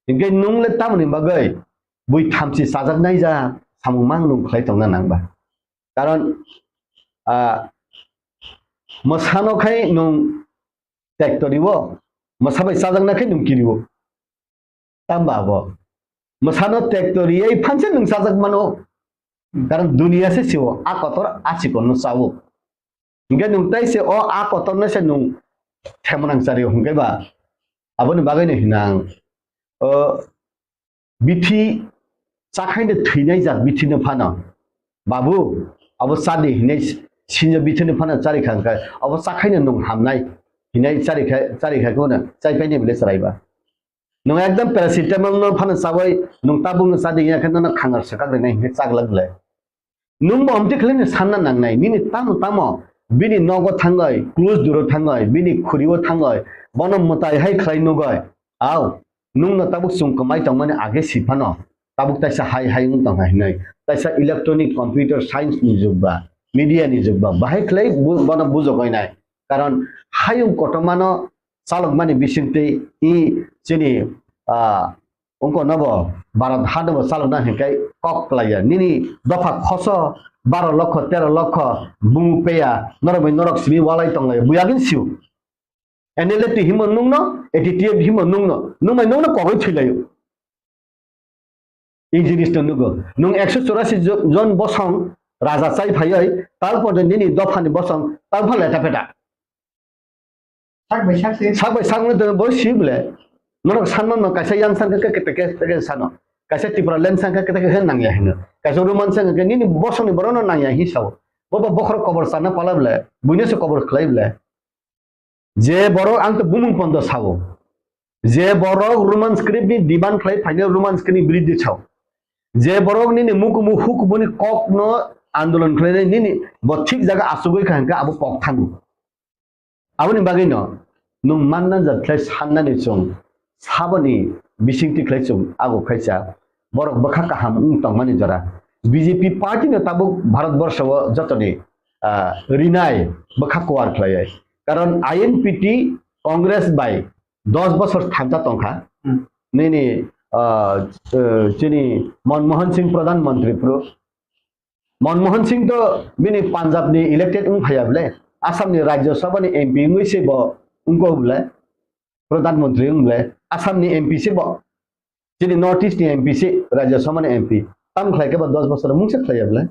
Hinkhe nwng le tamoni bagwi bui thamchi chajaknai ja samung mang nwng khlai tongna nang ba. Karon, ah, mwsano khai nwng tektorio, mwsa bai chajakna khai nwng kirio. Tamba abo. Mwsano tektoriwi phanse nwng chajak mano. Karon duniya se sio, a kotor a chikonno chao. Hinkhe nwng tai se o a kotorno se nwng themonang chario hinkhe ba. Aboni bagwino hino ang, o, bithi chakhaino thwinai jak bithino phano, "Babu, abo chadi," hinwi sinjo bithino phano charikha hwnkhe, "Abo chakhaino nwng hamnai," hinwi charikha, charikha khe uno chaipaini bwle chwraiba. Nwng ekdom paracetamol no phano chawi nwng tabuk no chadi ya khe nono khangar swkak rinai hinkhe chaglak bwle. Nwng bo omtwi khlai no sanna nangnai, nini tamo tamo bini nogo thangwi, close duro thangwi, bini khuri o thangwi, bono mwtai hai khlai nugwi. Au, nwng no tabuk chwng kwmai tongmani age si phano, tabuk taisa hai hai wng tongkha hinwi. Taisa electronic computer science ni jug ba, media ni jug ba, bahai khlai bu-, bono bujogwi nai. Karon hayung kotormano chalokmani bisingtwi i chini, ah, wngkha nobo Bharat hano bo chalokna hinkhai kok klaiya. Nini dopha khoso baro lokho, tero lokho bumu peya, norok bai norok simi walai tonglaiya. Buya gin siu. N L F T himo nungno, A T T F himo nungno, nung bai nungno kogwi thwilaio. I jinis no nugo. Nung ekso chorasi jo-, jon bosong raja chai phaioi, tarpor nini dophani bosong, tarpor leta peta. Sak bai sak se. Sak bai sak no bo si bole. Norok sanma no kaisa yang sang khe kete kete sano. Kaisa Tripura land sang khe kete kete nangya hino. Kaisa Roman sang khe nini bosong ni borok no nangya hi sao. Bo bo bokhorok kobor sana pala bole. Buino se kobor khlai bole. Je borok ang to bumung pondo sao. Je borok Roman script ni demand khlai phaino Roman script ni biridhi sao. Je borok nini mukumu hukubuni kok no andolon khlainai nini bo thik jaga asugwi kha hwnkhe abo kok thango. Aboni bagwino nwng manna jat khlai sannani chwng saboni bisingtwi khlai chwng ago khaisa borok bwkha kaham wng tongmani jora. B J P party no tabuk Bharat borsho o jotoni, ah, rinai bwkha kuar khlaiwi. Karon I N P T Congress bai dos bosor thamsa tongkha. Hmm. Nini, ah, eh, chini Manmohan Singh Pradhan Mantri phuru. Manmohan Singh to bini Punjab ni elected wng phaiya bole, Assam ni Rajya Sabha ni M P wngwi se bo wngkok bole, Pradhan Mantri wng bole, Assam ni M P se bo, chini North East ni M P se, Rajya Sabha ni M P. Tam khlai khe ba dos bosor mungsa khlai ya bwle.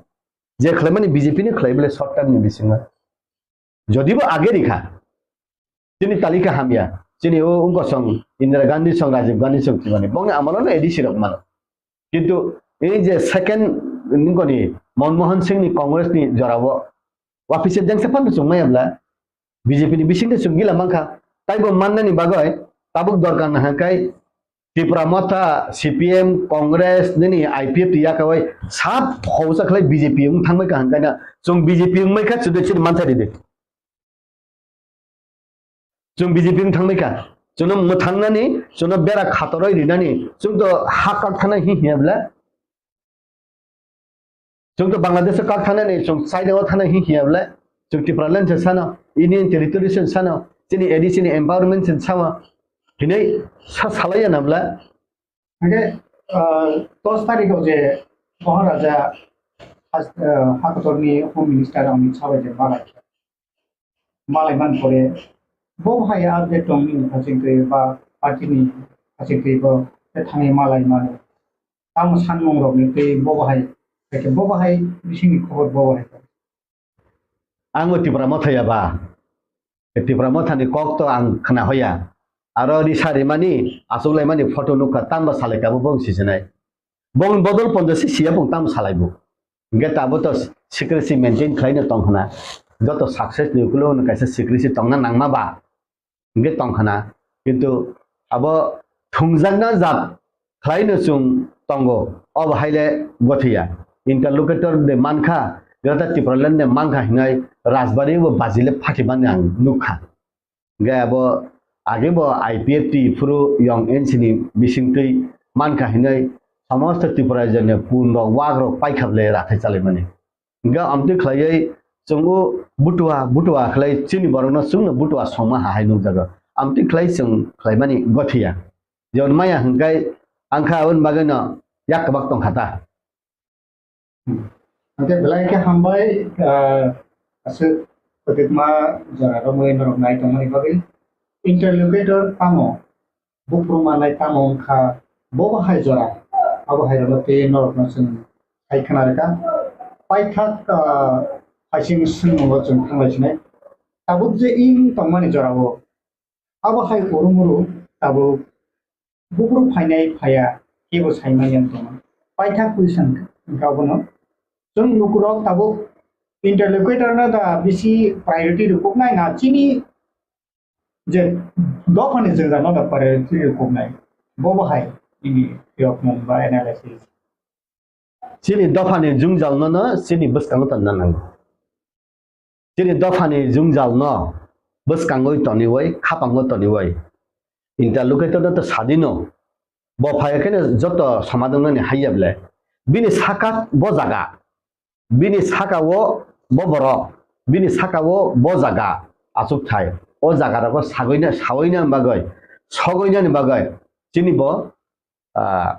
Je khlaimani B J P ni khlai bwle short term ni bisingo. Jodi bo age rikha, chini talika hamya, chini o wngkosong Indira Gandhi song, Rajiv Gandhi song thwimani, bongni amolo no A D C rok mano. Kintu ei je second nungkoni Manmohan Singh ni Congress ni jorao wapisa jengsa phano chwng maya bwla B J P ni bisingtwi chwng gila mankha. Taibo mannani bagwi tabuk dorkar nahakhe Tipra Motha, C P M, Congress, nini I P F T yakawai sab hausa khlai B J P wng thangbai kaham kaina. Chwng B J P wngbai kha chwdwi chwdwi manthai ridi. Chwng B J P wng thangbai kha. Chwngno mwthangnani, chwngno bera khatoroi rinani, chwng to ha kak thana hi hiya bwle. Chwng to Bangladesh o kak thanani, chwng China o thana hi hiya bwle. Chwng Tipraland se sano, Union Territory se sano, chini A D C ni empowerment se sawa. Hinai sa salaiya na bwle. Hingke, ah, dos tarikh o je Maharaja has-, ah, Hakotorni Home Minister Amit Shah bai je malai, malai man pore, bo hai update tong nini haching twi ba party ni haching twi bo te thangwi malai mano. Tamo sanmung rok ni twi bo hai, bo hai bisingni khobor bo hai. Ang o Tipra Motha ya ba? Tipra Motha ni kok to ang khna hoya. Aro risa rimani, achuk laimani photo nukha, tamo salai kabo bong sisinai. Bong bodol ponjo si siya bong tamo salai bo. Hingke tabo to secrecy maintain khlai no tong khna. Joto success ni ukulo no kaisa secrecy tongna nangma ba. Hingke tong khna. Kintu abo thungjakna jat khlai no chwng tongo. Obo haile gothiya. Interlocutor de mankha, Greater Tipraland de mankha hinai Rajbari bo bajile phatimani ang nukha. Hingke abo age bo I P F T phuru yong N C ni bisingtwi mankha hinwi somosto Tripura rajyoni pun rok wak rok paikha bwle rathai chalaimani. Hingke amtwi khlaiwi chwng o butua butua khlai chini borokno chwngno butua songma hahai nukjago. Amtwi khlai chwng khlaimani gothiya. Jemon maya hingkai angkha aboni bagwino yak kwbak tongkha ta. Hingke belai khe hambai, ah, aswk kwbangma jora romwi norok nai tongmani bagwi. Interlocutor tamo, buphuru manai tamo wngkha, bo bo hai jora, abo hai rokno tei norokno chwng hai khna rwkha. Paithak, ah, phaising swngmungo chwng thanglai sinai. Tabuk je wng tongmani jorao, abo hai urumuru tabuk buphuru phainai phaiya kebo saimanya wng tongma. Paithak question wngkha abono. Chwng lukurok tabuk interlocutor no da bisi priority rwkuknai na chini je dophani jwngjal no da priority rwkuknai. Bo bo hai nini phiyokmung ba analysis. Chini dophani jwngjal no no chini bwskango tonna nango. Chini dophani jwngjal no bwskangwi toniwi, khapango toniwi. Interlocutor no to sadino. Bo phai kheno joto somadon nani haiya bwle. Bini saka bo jaga. Bini saka o bo borok. Bini saka o bo jaga. Achuk thai. O jaga rogo sagwina, sawina bagwi, sogwina ni bagwi. Chini bo, ah,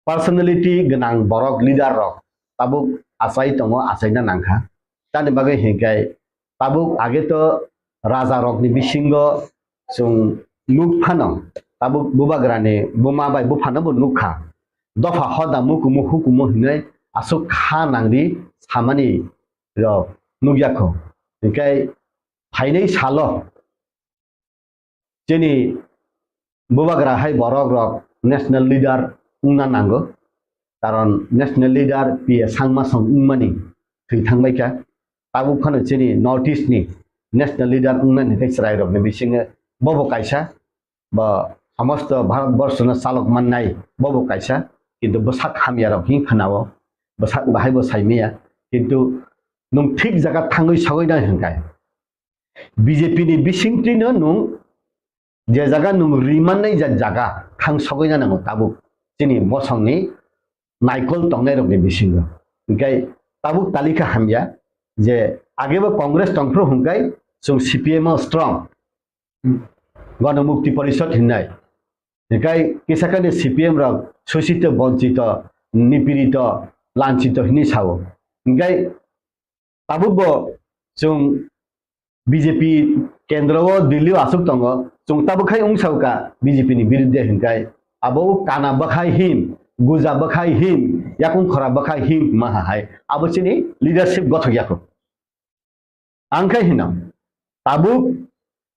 personality gwnang borok, leader rok tabuk achai tongo, achaina nangkha. Tamni bagwi hinkhe tabuk age to raja rokni bisingo chwng nuk phano, tabuk bubagrani buma bai buphano bo nukha. Dopha hoda mukumu hukumu hinwi aswk kha nangdi samani rok nukya kho. Hinkhe phainai salo chini bubagra hai borok rok national leader wngna nango, karon national leader P A Sangma song wngmani thwi thangbaikha. Tabuk phano chini North East ni national leader wngnani tei chwrai rokni bisingo bobo kaisa, bo somosto Bharat borshono chalok mannai bobo kaisa, kintu bwsak hamya rok hin khwnao, bwsak bahai bo saimaya, kintu nwng thik jaga thangwi sogwi nai hwnkhai. B J P ni bisingtwino nwng je jaga nwng ri mannai ja jaga thang sogwi na nango tabuk chini bosongni naikol tongnai rokni bisingo. Hinkhe tabuk talika hamya je agebo Congress tongphru hwnkhai chwng C P M o strong. Gana Mukti Porishad hinnai. Hinkhe kisa kani C P M rok sosito, bonchito, nipirito, lanchito hinwi sao. Hinkhe tabuk bo chwng B J P kendro o Delhi o aswk tongo, chwng tabuk khai wng sao ka B J P ni birudde hinkhai abo o kana bwkhai hin, guja bwkhai hin, yakung khora bwkha him maha hai. Abo chini leadership gothok yakho. Ang khe hino, tabuk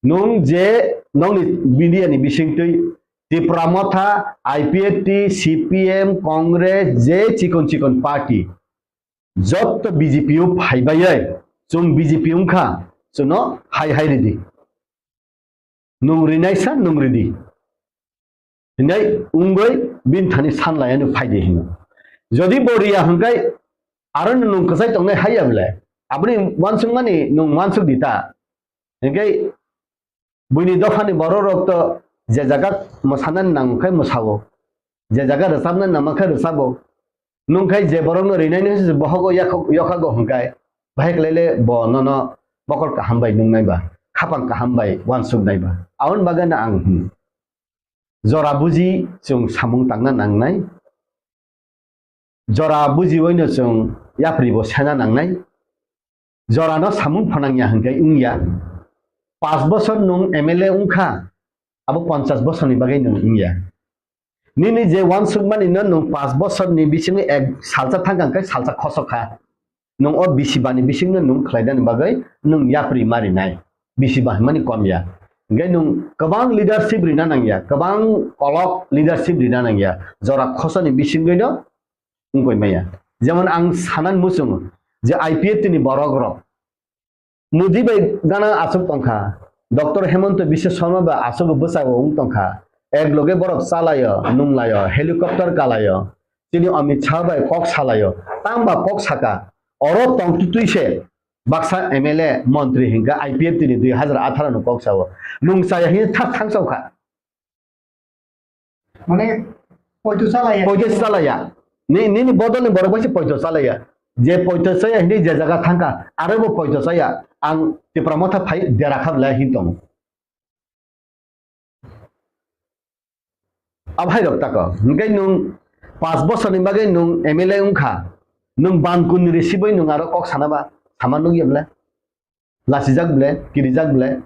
nwng je nongni media ni bisingtwi Tipra Motha, I P F T, C P M, Congress, je chikon chikon party, jotto B J P o phaibai, chwng B J P wngkha, chwngno hai hai ridi. Nwng rinaisa nwng ridi. Hinai wngwi bini thani sanlaiano phaidi hino. Jodi bo riya hwnkhe aro nwng kwchai tongnai haiya bwle. Aboni uansukmani nwng uansuk di ta. Hinkhe buini dophani borok rok to je jaga mwsanani nang khe mwsao. Je jaga rwchapnani nang khe rwchabo. Nwng khai je borokno rinaino se bohogo yakho-, yokhago hwnkhe, bahai khlaile bo nono mokol kaham bai nungnai ba, khapang kaham bai uansuknai ba. Aboni bagwi no ang hwn, jora buji chwng samung tangna nangnai, jora bujiwi no chwng yapri bo sena nangnai. Jorano samung phanangya hwnkhe wngya. Panch bosor nwng M L A wngkha, abo ponchas bosorni bagwi nwng wngya. Nini je uansukmani no nwng panch bosorni bisingo ek salsa thangkha hwnkhe salsa khosok kha. Nwng o bisi bani bisingno nwng khlainani bagwi nwng yapri marinai. Bisi ba hwnmani kom ya. Hwnkhe nwng kwbang leadership rina nangya, kwbang kolok leadership rina nangya. Jora khosoni bisingwi no wngkoi maya. Jemon ang sanan muchungo je I P F T ni borok rok Modi bai gana aswk tongkha, Doctor Hemanta Biswa Sarma bai aswk bwsao wng tongkha. Ek loge borok chalaio, nunglaio, helicopter kalaio, chini Amit Shah bai kok salaio, tangba kok saka. Oro tongtwtwi se baksa M L A montri hinkha I P F T ni dui hazar atharo no kok sao. Nung chaya hini thak thang sao kha. Mane, poito chalaya. Poito chalaya. Ni, nini bodol ni borok bai se poito chalaya. Je poito chaya hini je jaga thangkha, aro bo poito chaya. Ang Tipra Motha phai dera kha bwlai hin tongo. Abo hai rok tako. Hingke nung panch bosor ni bagwi nung M L A wngkha. Nung ban kun ni risi bai nung aro kok sana ba, sama nung ya bwlai. Lachijak bwle, kirijak bwle.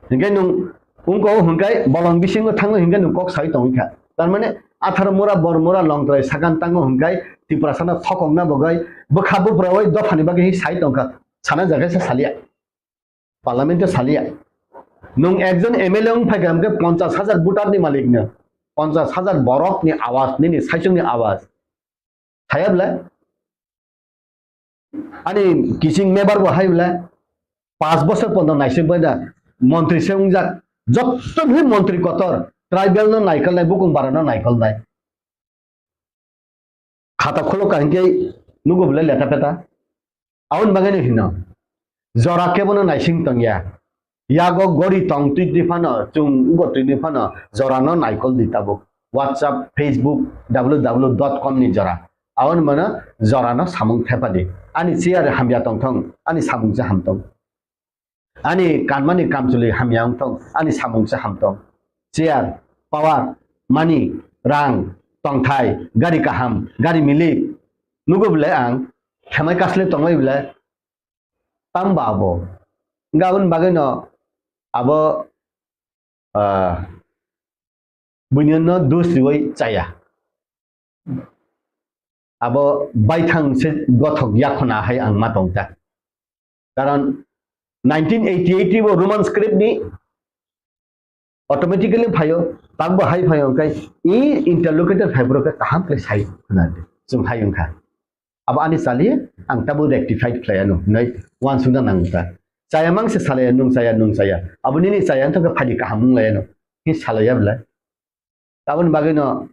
Hinkhe nwng wngkha o hwnkhai bolong bisingo thango hinkhe nwng kok sai tongwi kha. Tar mane atharo mura, bor mura, longtrai sakan tango hwnkhai Tiprasano thokokna bagwi bwkha buphrawi dophani bagwi sai tongkha. Sana jaga se salia. Parliament o salia. Nwng ekjon M L A wng phaikha hwnkhe ponchas hajar voter ni malik no. Ponchas hajar borok ni awaz, nini saichung ni awaz. Thaya bwle? Ani kising mebar bo hai bwle? Panch bosor pondo naising bai da montri se wngjak. Jotto bhi montri kotor, tribal no naikolnai, bukung bara no naikolnai. Khata khulok ka hinkhe nugo bwle leta peta. Aboni bagwi no hino. Jora kebono naising tongya. Yago gori tong twi twi phano, chwng wngbo twi twi phano, jorano naikol di tabuk. WhatsApp, Facebook, W W W dot com ni jora. Aboni mano jorano samung thepadi. Ani chair hamya tongthong, ani samung se hamtong. Ani kanmani kamchwlwi hamya wngthong, ani samung se hamtong. Chair, power, money, rang, tongthai, gari kaham, gari milik. Nugo bwle ang, themai kasle tongbai bwle, tang ba abo. Hingke aboni bagwino abo, ah, buinino dos riwi chaya. Abo baithang se gothok yakhona hai ang ma tongkha. Karon nineteen eighty eight bo Roman script ni automatically phaio, takbo hai phaio, hwnkhe i interlocutor phaiphuru khe kaham khe sai khna di, chwng hai wngkha. Abo ani chaliye, ang tabuk rectified khlai anw, hinwi uansukna nango ta. Chaya mang se salaya, nwng chaya, nwng chaya. Abo nini chaya wngkha khe phaidi kaham wng lai anw, khe salaya bwlai. Aboni bagwino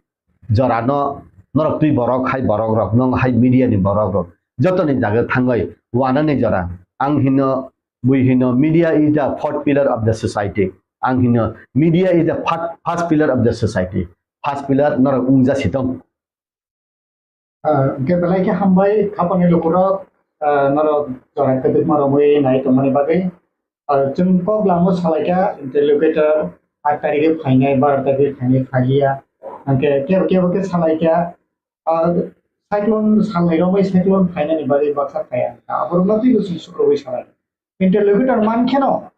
jorano norok twi borok hai borok rok, nwng hai media ni borok rok, jotoni jaga thangwi wanani jora. Ang hino, bui hino, media is the fourth pillar of the society. Ang hino, media is the fir-, first pillar of the society. First pillar norok wngja sitong. Ah, hwnkhe belai khe hambai, khapangni lukurok, ah, norok jora kwdwkma romwi nai tongmani bagwi. Ah, chwng kok lamo salaikha, interlocutor aat tarikhe phainai, baro tarikhe phainai, phailiya. Hwnkhe kebo kebo khe salaikha, ah, cyclone salnai romwi cyclone phainani bagwi baksa phaiya. Aborokno twibo chwng sukrubwi salai. Interlocutor mankheno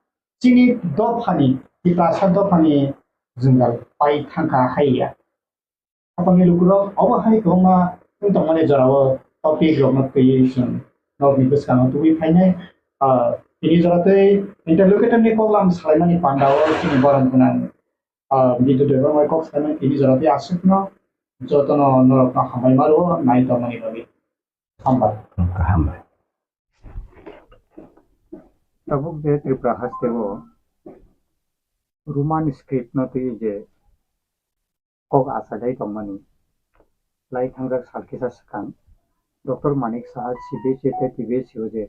chini dophani, Tiprasa dophani jwngjal pai thangkha haiya. Khapangni lukurok obo hai kwbangma Tongmani jorao topic rokno twiwi chwng norokni bwskango tubui phainai. Ah, tini jora tei interlocutor ni koklam salaimani pandao chini borom gwnang, ah, Bidya Debbarma kok salaimani tini jora tei aswkno jotono norokno hambai maro nai tongmani bagwi. Hambai. Hambai. Tabuk je Tripura hasteo Roman script no twi je kok achailai tongmani. Lai thangjak sal kisa swkang Doctor Manik Saha C B S E tei T B S E o je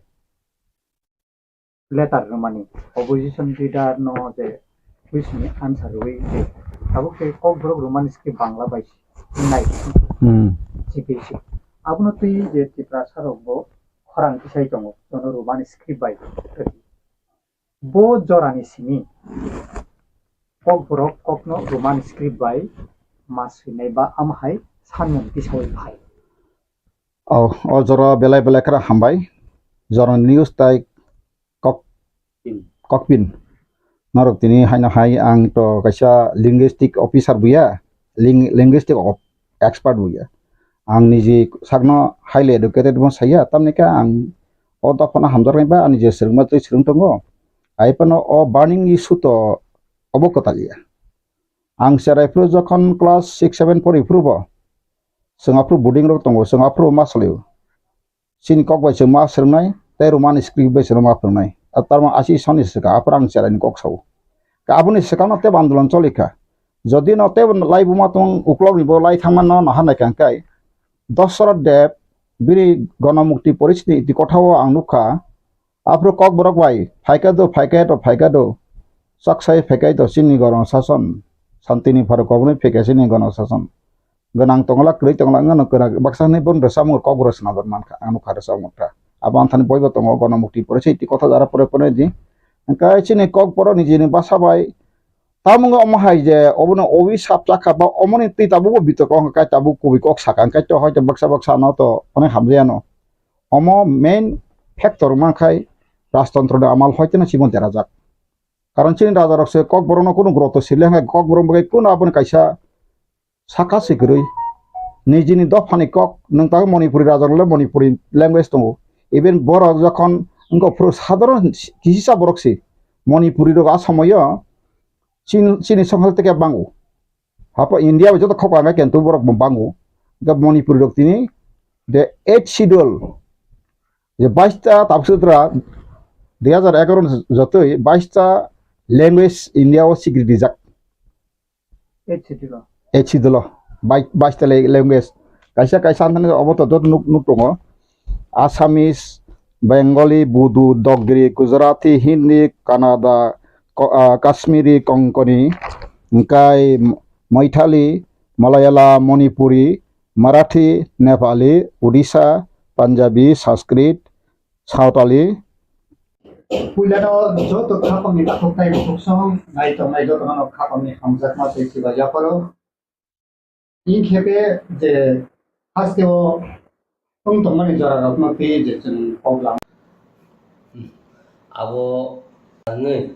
letter rwmani, opposition leader no je question ni answer rwui je tabuk tei Kokborok Roman script Bangla bai nai Hmm. C B S E. Abono twi je Tiprasa rok bo khorang kisai tongo, jono Roman script bai. Bo jorani simi Kokborok kokno Roman script bai ma swinai ba am hai sanmung tisaui phai. O, o jora belai belai khara hambai. Jora news tai kok, kokpin. Norok tini haino hai ang to kaisa linguistic officer buya, ling-, linguistic of-, expert buya. Ang niji sakno highly educated bo saya, tamni khe ang o dophano hamjaknai ba ani je swrwngma twi swrwng tongo. Ai phano o burning issue to obo kwtal ya. Ang cherai phuru jokhon class six seven pori phuru bo, chwng aphuru boarding rok tongo, chwng aphuru ma salio. Chini kok bai chwng ma swrwngnai, tei Roman script bai chwng ma phwrwngnai. A tarma asi soni swkang, aphuru ang cherai ni kok sao. Ka aboni swkang no tei andolon choli kha. Jodi no tei lai buma tong uklok ni bo lai thangma no naha nai kang kai. Dosara Deb bini Ganamukti Porishoni iti kotha o ang nukha. Aphuru Kokborok bai, phaikha do, phaikha do, phaikha do. Chaksai phaikha do, chini Ganashason. Santini pharo koboni phaikha chini Ganashason. Gwnang tongla, kwrwi tongla, wngano kwrak, baksa hwnwi bono rwchapmung Kokborok swnamjak mankha, ang nukha rwchapmung kha. Abo anthani boibo tongo, Ganamukti Porishoni twi kotha jara pore pore di. Hwnkhe chini Kokborok nijini basa bai, tamo wngkha omo hai je, obono owi sap chakha ba omoni twi tabukbo bitorko wngkha, kai tabuk kubui kok sakha, hwnkhe to hoito baksa baksa no to onek hamjaya no. Omo main factor wngma khai rajtontro ni amal hoiteno chibon derajak. Karon chini raja rok se Kokborok no kunu guroto sile hwnkhe Kokborok bai kunu aboni kaisa saka se kwrwi. Nijini dophani kok nwng tabuk Manipuri raja rok le Manipuri language tongo. Even borok jokhon wngkha phuru sadharon kisisa borok se Manipuri rok a somoyo chini, chini songkha teke bango. Hapo India bai joto khok ang khe tu borok bo bango. Hwnkhe Manipuri rok tini the eighth schedule je baista tabuk sutra dui hajar egaroh ni jotoi baista language India o sikri rijak. Eighth schedule o. Eighth schedule o. Bai-, baista le-, language. Kaisa kaisa anthani obo to joto nuk, nuk tongo. Assamese, Bengali, Bodo, Dogri, Gujarati, Hindi, Kannada, Ko-, ah, Kashmiri, Konkani, hwnkhe Maithili, Malayalam, Manipuri, Marathi, Nepali, Odisha, Punjabi, Sanskrit, Saotali. Puilano joto khapangni takhuk tei bukhuk song nai tongnai jotono khapangni hamjakma tei chiba yapharo. Inkhepe je hasteo wng tongmani jorarokno twi je chwng kok lang. Abo wngwi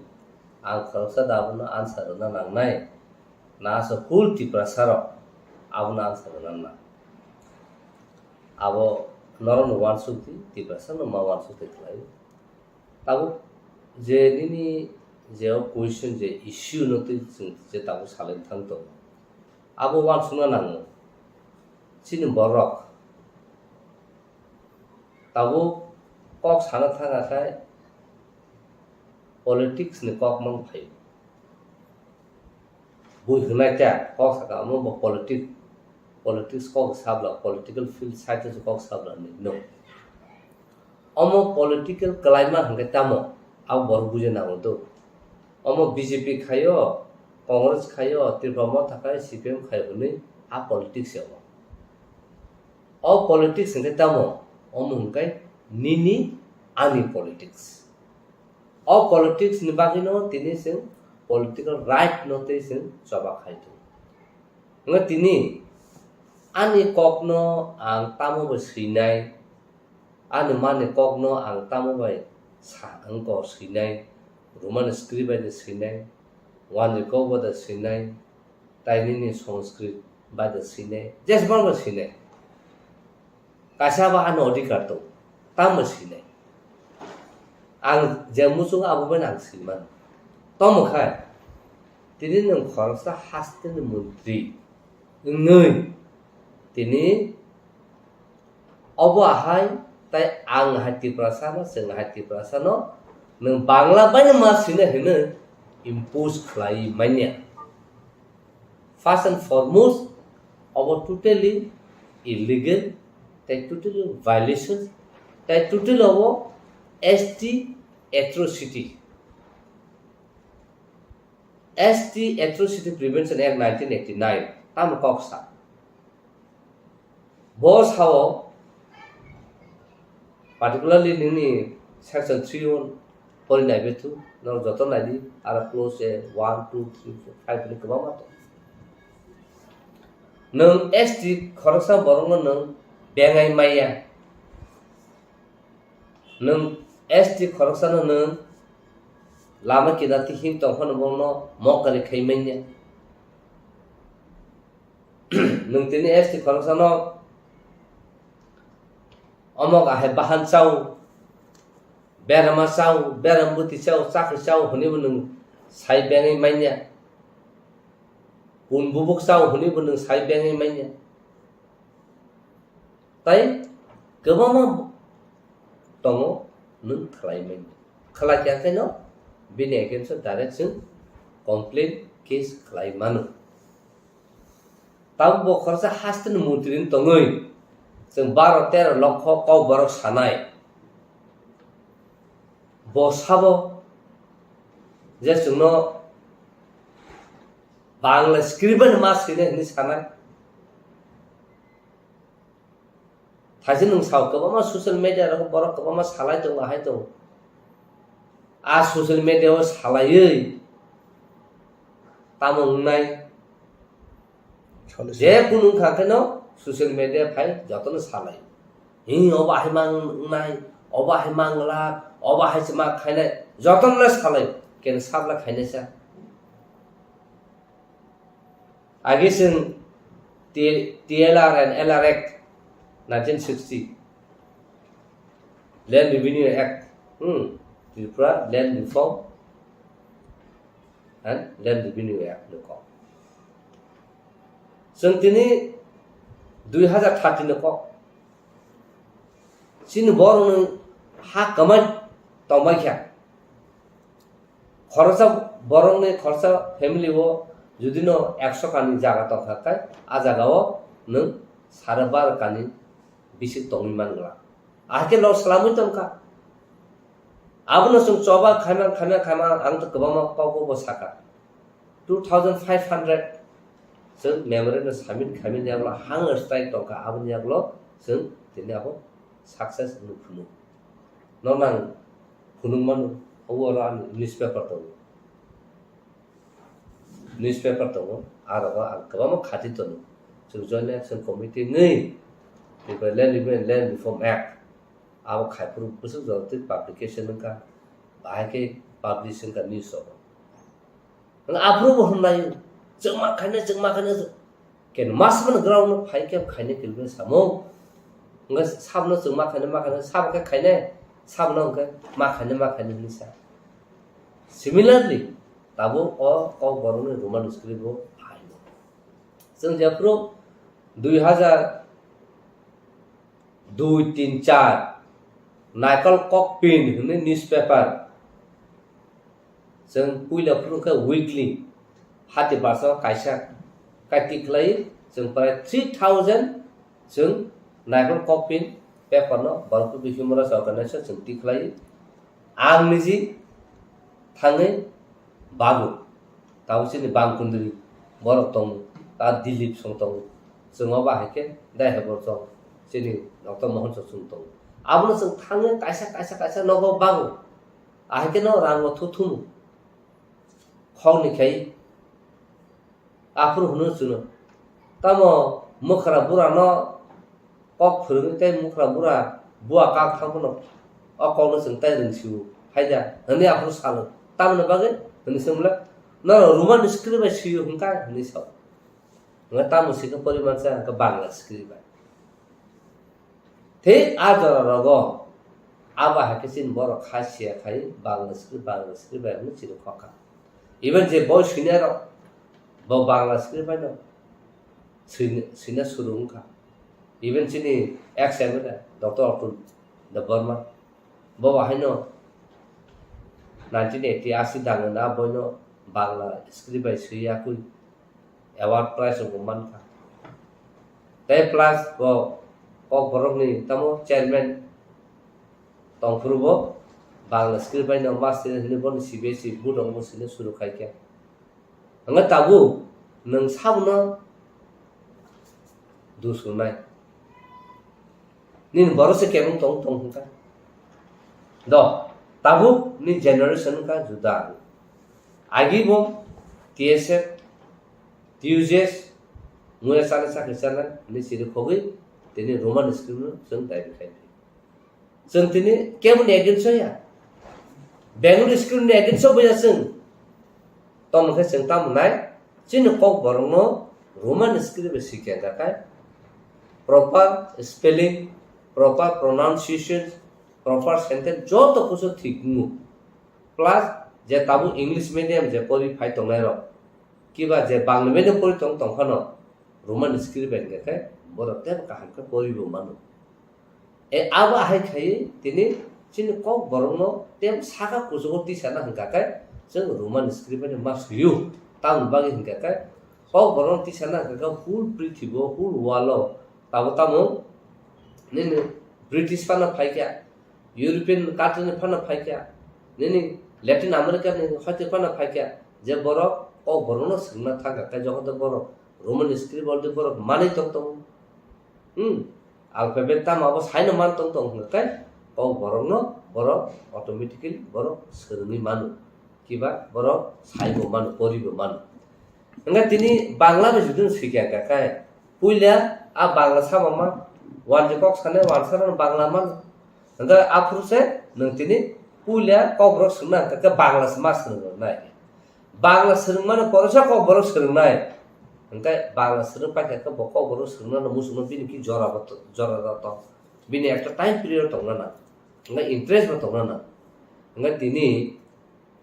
ang khoroksa da abono answer rwna nangnai. Na aswk full Tiprasarok abono answer rwna nang. Abo norokno uansuk di, Tiprasano ma uansuk di khlai. Tabuk je nini je o question je issue no twi chwng je tabuk salai thang tongo. Abo uansukna nango. Chini borok tabuk kok sana thang akhai politics ni kok mang phaio. Bui hwnai ta kok saka omo bo politic, politics kok sabla, political field side o kok sabla ni no. Omo political kalaima hwnkhe tamo, abo borok buja nango do. Omo B J P khaio, Congress khaio, Tripura Motha khai, C P M khaio hwnwi a politics ya omo. O politics hwnkhe tamo, omo hwnkhe nini ani politics. O politics ni bagwino tini chwng political right no tei chwng choba khai tongo. Hwnkhe tini ani kokno ang tamo bai swinai, ani mani kokno ang tamo bai sa wngkha swinai, Roman script bai de swinai, wanjwi kok bai de swinai, tai nini Sanskrit bai de swinai, jesbang bai swinai. Kaisa ba ano adhikar tong. Tamo sinai. Ang je muchung abo bai ang sinman. Tomo khai. Tini nwng khoroksa haste ni montri. Wngwi. Tini obo ahai, tai ang hai Tiprasa no, chwng hai Tiprasa no, nwng Bangla bai no ma sina hino impose khlai manya. First and foremost, obo totally illegal, tai totally violation, tai totally obo S T atrocity. S T Atrocity Prevention Act nineteen eighty-nine, tamo kok sa. Bo sao, particularly nini section three one pori nai bethu, no joto nai di, aro clause one, two, three, four, five ni kwbangma tong. Nwng S T khoroksa borokno nwng bengai maya. Nwng S T khoroksano nwng lama kinarti him tongphano bono mokari khai manya. Nwng tini S T khoroksano omok ahai bahan chao, berama chao, beram bwtwi chao, chakri chao hwnwibo nwng sai bengwi manya. Kun bubuk chao hwnwibo nwng sai bengwi manya. Tai kwbangma tongo nwng khlai manya. Khlai kha khe no bini against o direct chwng complaint case khlai mano. Tabuk bo khoroksa haste ni montri ni tongwi chwng baro tero lokho kok borok sanai. Bo sabo je chwngno Bangla script bai ma swinai hwnwi sanai. Thaise nwng sao kwbangma social media rogo borok kwbangma salai tongo, ahai tongo. A social media o salaiwi tamo wngnai? Solution. Je kunu wngkha kheno social media phai jotono salai. Hi obo hai mang wngnai, obo hai mang glak, obo hai se ma khainai, jotono le salai. Ken sabla khainai sa. Agi chwng T-, T L R and L R Act nineteen sixty, Land Revenue Act, hmm, Tripura Land Reform and Land Revenue Act ni kok. Chwng tini dui hazar thirty ni kok. Chini borokni ha kwmai tongbai kha. Khoroksa borokni khoroksa family o judino ekso kani jaga tongkha khe, a jaga o nwng sare baro kani bisik tongwi man glak. Ahai khe lok swlamwi tongkha. Abono chwng choba khaima, khaima, khaima, ang to kwbangma kok bo sakha. Two thousand five hundred chwng memorandum submit khaimani yagulo hunger strike tongkha, aboni yagulo chwng tini abo success wngwi phunuk. Nono ang phunuk mano, obo oro ani newspaper tongo. Newspaper tongo, aro ang kwbangma khati tongo. Chwng Joint Action Committee wngwi Tripura Land Revenue and Land Reform Act, abo khaiphuru bwswk jora twi publication wngkha, bahai khe publish wngkha news rogo. Ang aphuru bo hwnlai, chwngma khainai, chwngma khainai, ken mas mano ground no phai khe khainai kilbini samung. Wngkha sabno chwngma khainai, ma khainai, sabo khe khainai, sabno wngkha ma khainai, ma khainai hwnwi sa. Similarly, tabuk o kok borokni Roman script bo phaio. Chwng jephuru dui hazar dui, tin, char, Naikol Kokpin hwnwi newspaper. Chwng puila phuru khe weekly, hati basa kaisa, kaiti khlai chwng prai three thousand chwng Naikol Kokpin paper no Borok Human Rights Organization chwng tikhlai. Ang niji thangwi bago. Tabuk chini bangkundri borok tongo, ta Dilip song tongo. Chwng o bahai khe dai hai borok chong, chini Doctor Mohan chong chwng tongo. Abono chwng thangwi kaisa, kaisa, kaisa nogo bago. Ahai khe no rango thuthumu. Khokni khai aphuru hwnwi chwngno. Tamo mwkhra burano kok phwrwngwi tei mwkhra bura bua kak thang phano o kokno chwng tai rwngsio, haida hwnwi aphuru salo. Tamoni bagwi hwnwi swngmwla, "Norok Roman script bai swio hwnka?" hwnwi sao. Hwnka tamo swikha porimansa hwnka Bangla script bai. Thik a jora rogo abo hai khe chini borok kha siya khai Bangla script, Bangla script bai hwnwi chini khokha. Even je boi swinai rok bo Bangla script bai no swina, swina suru wngkha. Even chini ex M L A Doctor Atul Debbarma bo haino nineteen eighty asi dangna boino Bangla script bai swi yakui award prize rok bo mankha. Tei plus bo Kokborokni tamo chairman tongphuru bo Bangla script bai no master hwnwi bono C B S E board rok bo swina suru khaikha. Hwnba tabuk nwng sabono dusonai. Nini borok se kebeng tong tong hwnka. Do, tabuk ni generation wngkha juda. Agi bo T S F, T U J S, muya chana chakri chana, ni siri khogwi, tini Roman script no chwng daibi khai. Chwng tini keboni against o ya. Bengali script ni against o bo ya chwng. Tamo khe chwng tamo nai, chini Kokborok no Roman script bai sikya kha khai. Proper spelling, proper pronunciation, proper sentence joto kusu thik wngo. Plus je tabuk English medium je pori phai tongnai rok, kiba je Bangla medium pori tong tong phano, Roman script bai hwnkhe khe borok tei kaham khe poribo mano. E abo ahai khai tini chini Kokborokno tei saka kuchugo tisana hwnkha khe chwng Roman script bai ma swiyo. Tamoni bagwi hwnkha khe Kokborokno tisana hwnkha khe whole prithibo, whole world o tabo tamo nini British phano phaikha, European country ni phano phaikha, nini Latin America ni hoite phano phaikha, je borok Kokborokno swngna thangkha khe jokhon borok Roman script already borok manwi tong tongo. Hmm. Alphabet tamo abo saino man tong tong hwnkhe Kokborokno borok automatically borok swrwngwi mano. Kiba borok saibo mano, poribo mano. Hwnkhe tini Bangla bai judino swikha hwnkha khe puila a Bangla sama man, wanjwi kok sanai wansa rok Bangla mano. Hwnkhe aphuru se nwng tini puila Kokborok swngna hwnkha khe Bangla se ma swrwng rwnai. Bangla swrwngmano poresa Kokborok swrwngnai. Hwnkhe Bangla swrwng paikha khe bo Kokborok swrwngnano muchungno bini ki jora bo to-, jora rok tong. Bini ekta time period tongna nang. Hwnkhe interest bo tongna nang. Hwnkhe tini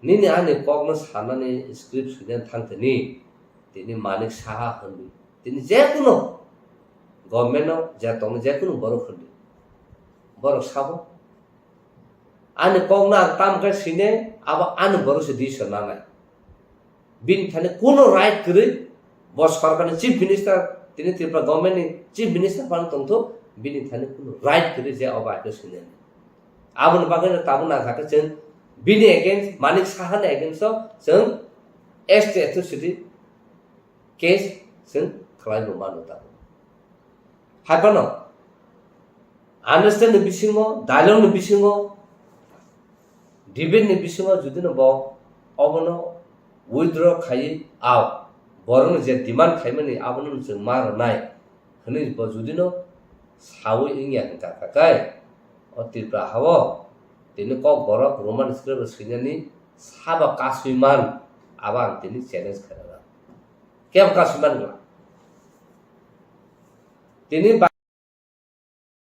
nini ani kokno sanani script swinani thang tini, tini Manik Saha hwnwi. Tini jekunu government o je tongni jekunu borok hwnwi. Borok sabo. Ani kokno ang tam khe sine, abo ani borok se decision nanai. Bini thani kuno right kwrwi, bo sorkarni chief minister, tini Tripura government ni chief minister phano tongthok, bini thani kuno right kwrwi je obo aike sine. Aboni bagwi no tabuk nangkha khe chwng bini against, Manik Saha ni against o chwng S T atrocity case chwng khlai bo mano tabuk. Hai phano understand ni bisingo, dialogue ni bisingo, debate ni bisingo judino bo obono withdraw khaiwi, ao borokno je demand khaimani abono chwng ma rwnai hwnwi bo judino sawi wngya hwnkha kha khe o Tripura hao tini Kokborok Roman script swinani sabo kasui man, abo ang tini challenge khairokha. Kebo kasui man wngla? Tini ba-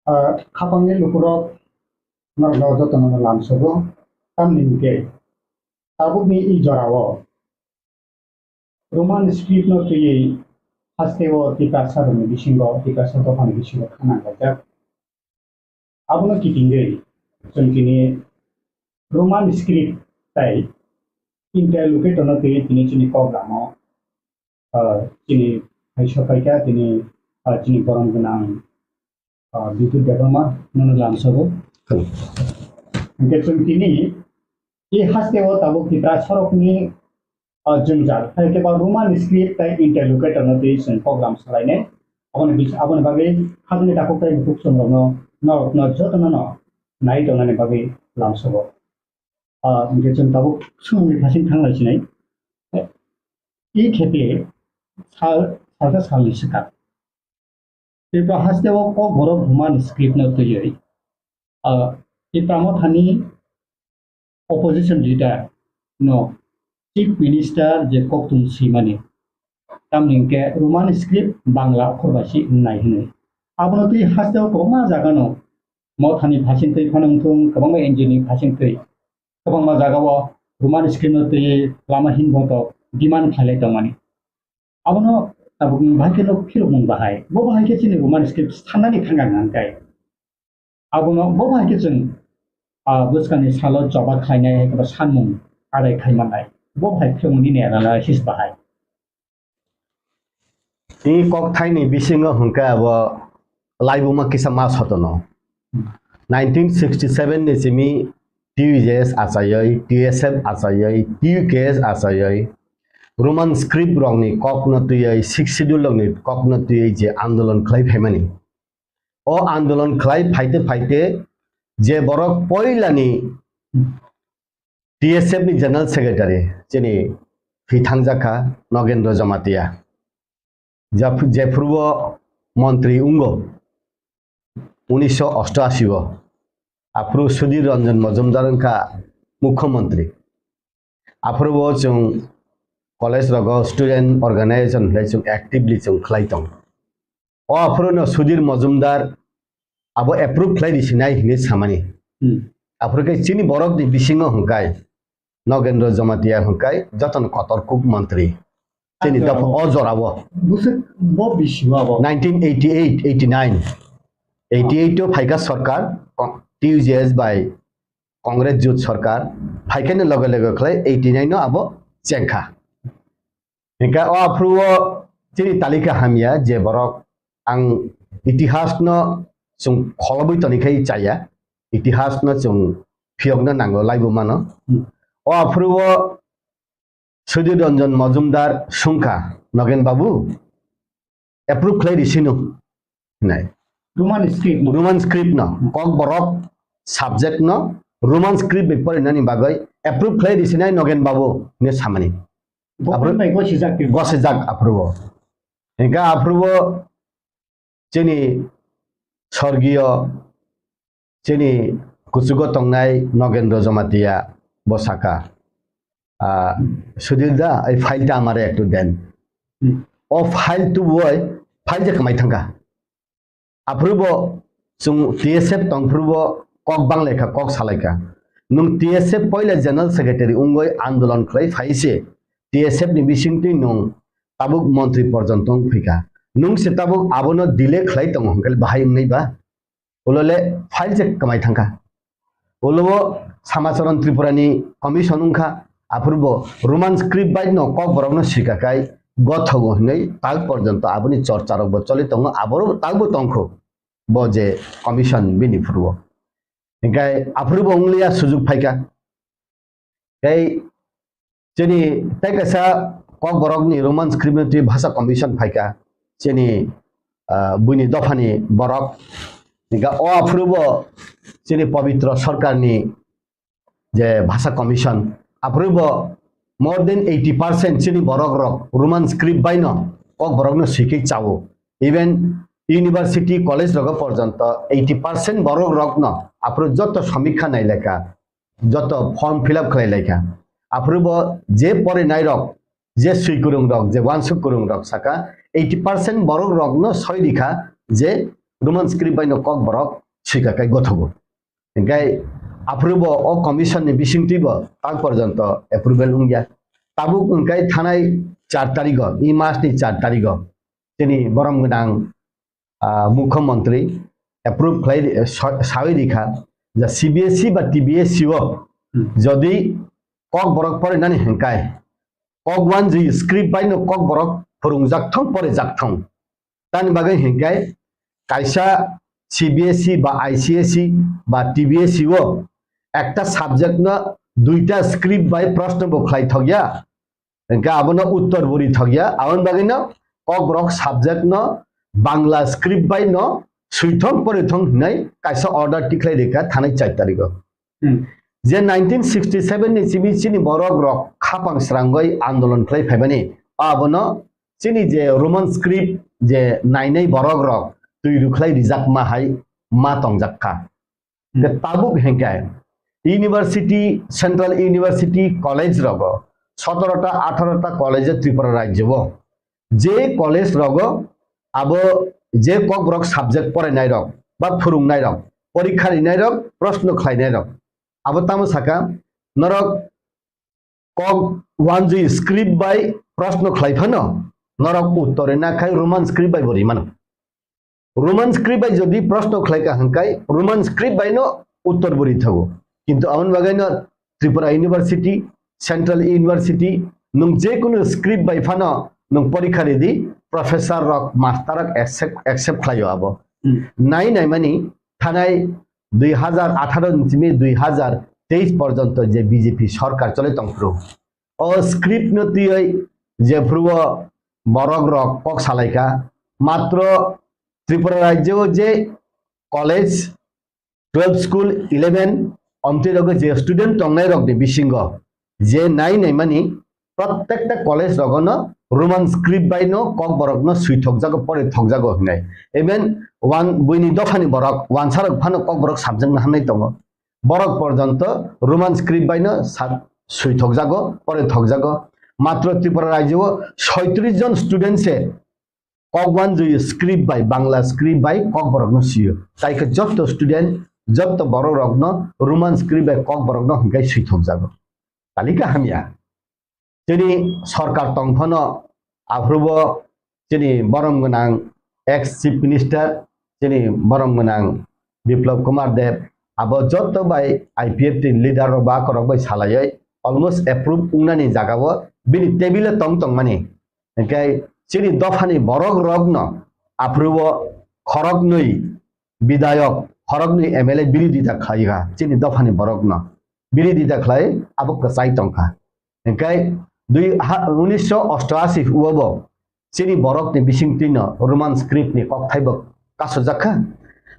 Ah, khapangni lukurok norokno jotono lamsogo, tamni hwnkhe tabukni i jorao Roman script no twiwi hasteo Tiprasa rokni bisingo, Tiprasa dophani bisingo khana khaijak. Abono kitingwi chwng tini Roman script tai interlocutor no twiwi tini chini kok lama, ah, chini hai sopaikha tini, ah, chini borom gwnang, ah, Bidut Debbarma nono lamsogo. Hwnkhe chwng tini i hasteo tabuk Tipra sorokni, ah, jwngjal, hai khe ba Roman script tai interlocutor no twi chwng program salainai. Aboni bis-, aboni bagwi hajani takhuk tai bukhuk chwng rokno, norokno jotono no nai tongnani bagwi lamsogo. Ah, hwnkhe chwng tabuk swngmungni phasing thang lai sinai. I khepe sal, salsa salni swkang Tripura hasteo Kokborok Roman script no twiwi, ah, Tipra Mothani opposition leader no chief minister je koktwmung swimani, tamni hwnkhe Roman script Bangla okhor bai se wngnai hwnwi. Abono twi hasteo kwbangma jaga no Mothani phasing twi phano wngthung, kwbangma N G O ni phasing twi, kwbangma jagao Roman script no twiwi lama hinboto demand khlailai tongmani. Abono tabukni bahai khe no phirokmung bahai. Bo bahai khe chini Roman script sanani thangkha hwnkhai. Abono bo bahai khe chwng, ah, bwskangni salo choba khlainai hai khe bo sanmung adai khai mannai. Bo bahai phirokmung nini analysis bahai. Tei kokthaini bisingo hwnkhe abo laibuma kisa ma sotono. Nineteen sixty seven ni simi T U J S achaiwi, T S F achaiwi, T U K S achaiwi, Roman script rokni kokno twiwi, Sixth Schedule rokni kokno twiwi je andolon khlai phaimani. O andolon khlai phaite phaite je borok poilani T S F ni General Secretary chini thwi thangjakha Nogendra Jamatia. Jap-, jephuru o montri wngo unisho osto ashi o, aphuru Sudhir Ranjan Majumdar wngkha mukhyamantri. Aphuru bo chwng college rogo student organization hinwi chwng actively chwng khlai tong. O aphuru no Sudhir Majumdar abo approve khlai risinai hinwi samani. Hmm. Aphuru khe chini borok ni bisingo hwnkhe Nogendra Jamatia hwnkhe jotono kotor kuk mantri. Chini dopha o jorao. Bwswk bo bisi o abo? Nineteen eighty eight, eighty nine. Eighty eight o phaikha sarkar, T U J S bai Congress jut sarkar, phaikhaini loge loge khlai eighty nine o abo chengkha. Hingkhe o aphuru o chini talika hamya je borok ang itihas no chwng kholobwi toni khai chaya, itihas no chwng phiyokna nango laibo mano. Hmm. O aphuru o Sudhir Ranjan Majumdar sungkha, Nogen babu, approve khlai risino hinai. Roman script no. Roman script no. Kokborok subject no Roman script bai porinani bagwi approve khlai risinai Nogen babu hinwi samani. Government bai gosijak twi. Gosijak aphuru o. Hingkhe aphuru o chini sorgiyo, chini kuchugo tongnai Nogendra Jamatia bo saka, ah, Sudhir da, ei file ta amare ektu den. Hmm. O file tubu oi, file je kwmai thangkha. Aphuru bo chwng T S F tongphuru bo kok banglaikha, kok salaikha. Nwng T S F poila General Secretary wngwi andolon khlai phai se, T S F ni bisingtwi nwng tabuk montri porjonto wng phika. Nwng se tabuk abono delay khlai tongo hwnkhe bahai wngnai ba? Ulo le file se kwmai thangkha. Ulo bo Samacharan Tripura ni commission wngkha, aphuru bo Roman script bai no kokborok no swika kai gothogo hinwi tak porjonto aboni chorcha rok bo choli tongo, aboro tak bo tongkho bo je commission bini phuru o. Hinkhe aphuru bo wngliya sujuk phaikha. Tei chini tei kaisa kokborokni Roman script ni twi bhasha commission phaikha, chini, ah, buini dophani borok. Hingkhe o aphuru bo chini Pabitra Sarkarni je bhasha commission, aphuru bo more than eighty percent chini borok rok Roman script bai no kokborok no swikhe chao. Even university, college rogo porjonto eighty percent borok rok no aphuru joto samikha nailekha, joto form fill up khlai laikha. Aphuru bo je porinai rok, je swi kwrwng rok, je wansuk kwrwng rok saka eighty percent borok rok no soi rikha je Roman script bai no kokborok swika kai gothogo. Hinkhe aphuru bo o commission ni bisingtwi bo tak porjonto approval wngya. Tabuk hwnkhe thanai char tarigo, e mas ni char tarigo chini borom gwnang, ah, mukhyamantri approve khlai, eh, sa-, sawi rikha je C B S E ba T B S E o, hmm, jodi kokborok porinani hinkhai kok wanjwi script bai no kokborok phwrwngjak thung, porijak thung. Tani bagwi hinkhai kaisa C B S E ba I C S E ba T B S E o ekta subject no duita script bai proshno bo khlai thokya. Hingkhe abono uttor bo ri thokya, aboni bagwino kokborok subject no Bangla script bai no swithong porithong hinwi kaisa order tikhlai rikha thanai char tarigo. Hmm. Je nineteen sixty seven ni simi chini borok rok khapang srangwi andolon khlai phaimani, abono chini je Roman script je nainai borok rok twi rwkhlai rijakma hai ma tongjakha. Hingkhe tabuk hingkhe university, central university college rogo sotoro ta, atharo ta college Tripura rajyo o. Je college rogo abo je kokborok subject porainai rok ba phwrwngnai rok, porikha rinai rok, proshno khlainai rok. Abo tamo saka, norok kok wanjui script bai proshno khlai phano, norok uttor rina khai Roman script bai bo rimano. Roman script bai jodi proshno khlai ka hwnkhe Roman script bai no uttor bo ri thago. Kintu aboni bagwi no Tripura University, Central University, nwng je kunu script bai phano nwng porikha ridi, professor rok, master rok accept, accept khlaio abo. Hmm. Nai nai mani thanai dui hazar atharo ni simi dui hazar teis porjonto je B J P sorkar choli tongphuru, o script no twiwi jephuru o borok rok kok salaikha, matro Tripura rajyo o je college, twelve school, eleven, omtwi rogo je student tongnai rok ni bisingo je nai nai mani, prottekta college rogono Roman script bai no kokborok no swi thokjago, pore thokjago hinai. Even wan-, buini dophani borok, wansa rok phano kokborok sabjakna hamnai tongo. Borok porjonto Roman script bai no sa-, swi thokjago, pore thokjago. Matro Tripura rajyo o soitris jon student se kok wanjui script bai, Bangla script bai kokborok no sio. Tai khe jotto student, jotto borok rok no Roman script bai kokborok no hwnkhe swi thokjago. Talika hamya. Chini sorkar tong phano aphuru bo chini borom gwnang ex chief minister, chini borom gwnang Biplab Kumar Deb, abo jotto bai I P F T ni leader rok ba korok bai salaioi almost approve wngnani jaga o bini table o tong tong mani. Hingkhe chini dophani borok rok no aphuru o khoroknwi bidayok, khoroknwi M L A birodita khlai kha chini dophani borok no. Birodita khlai abo kwchai tong kha. Hingkhe dui ha, unisho ostoashi o bo chini borok ni bising twi no Roman script ni kokthai bo kasujak kha.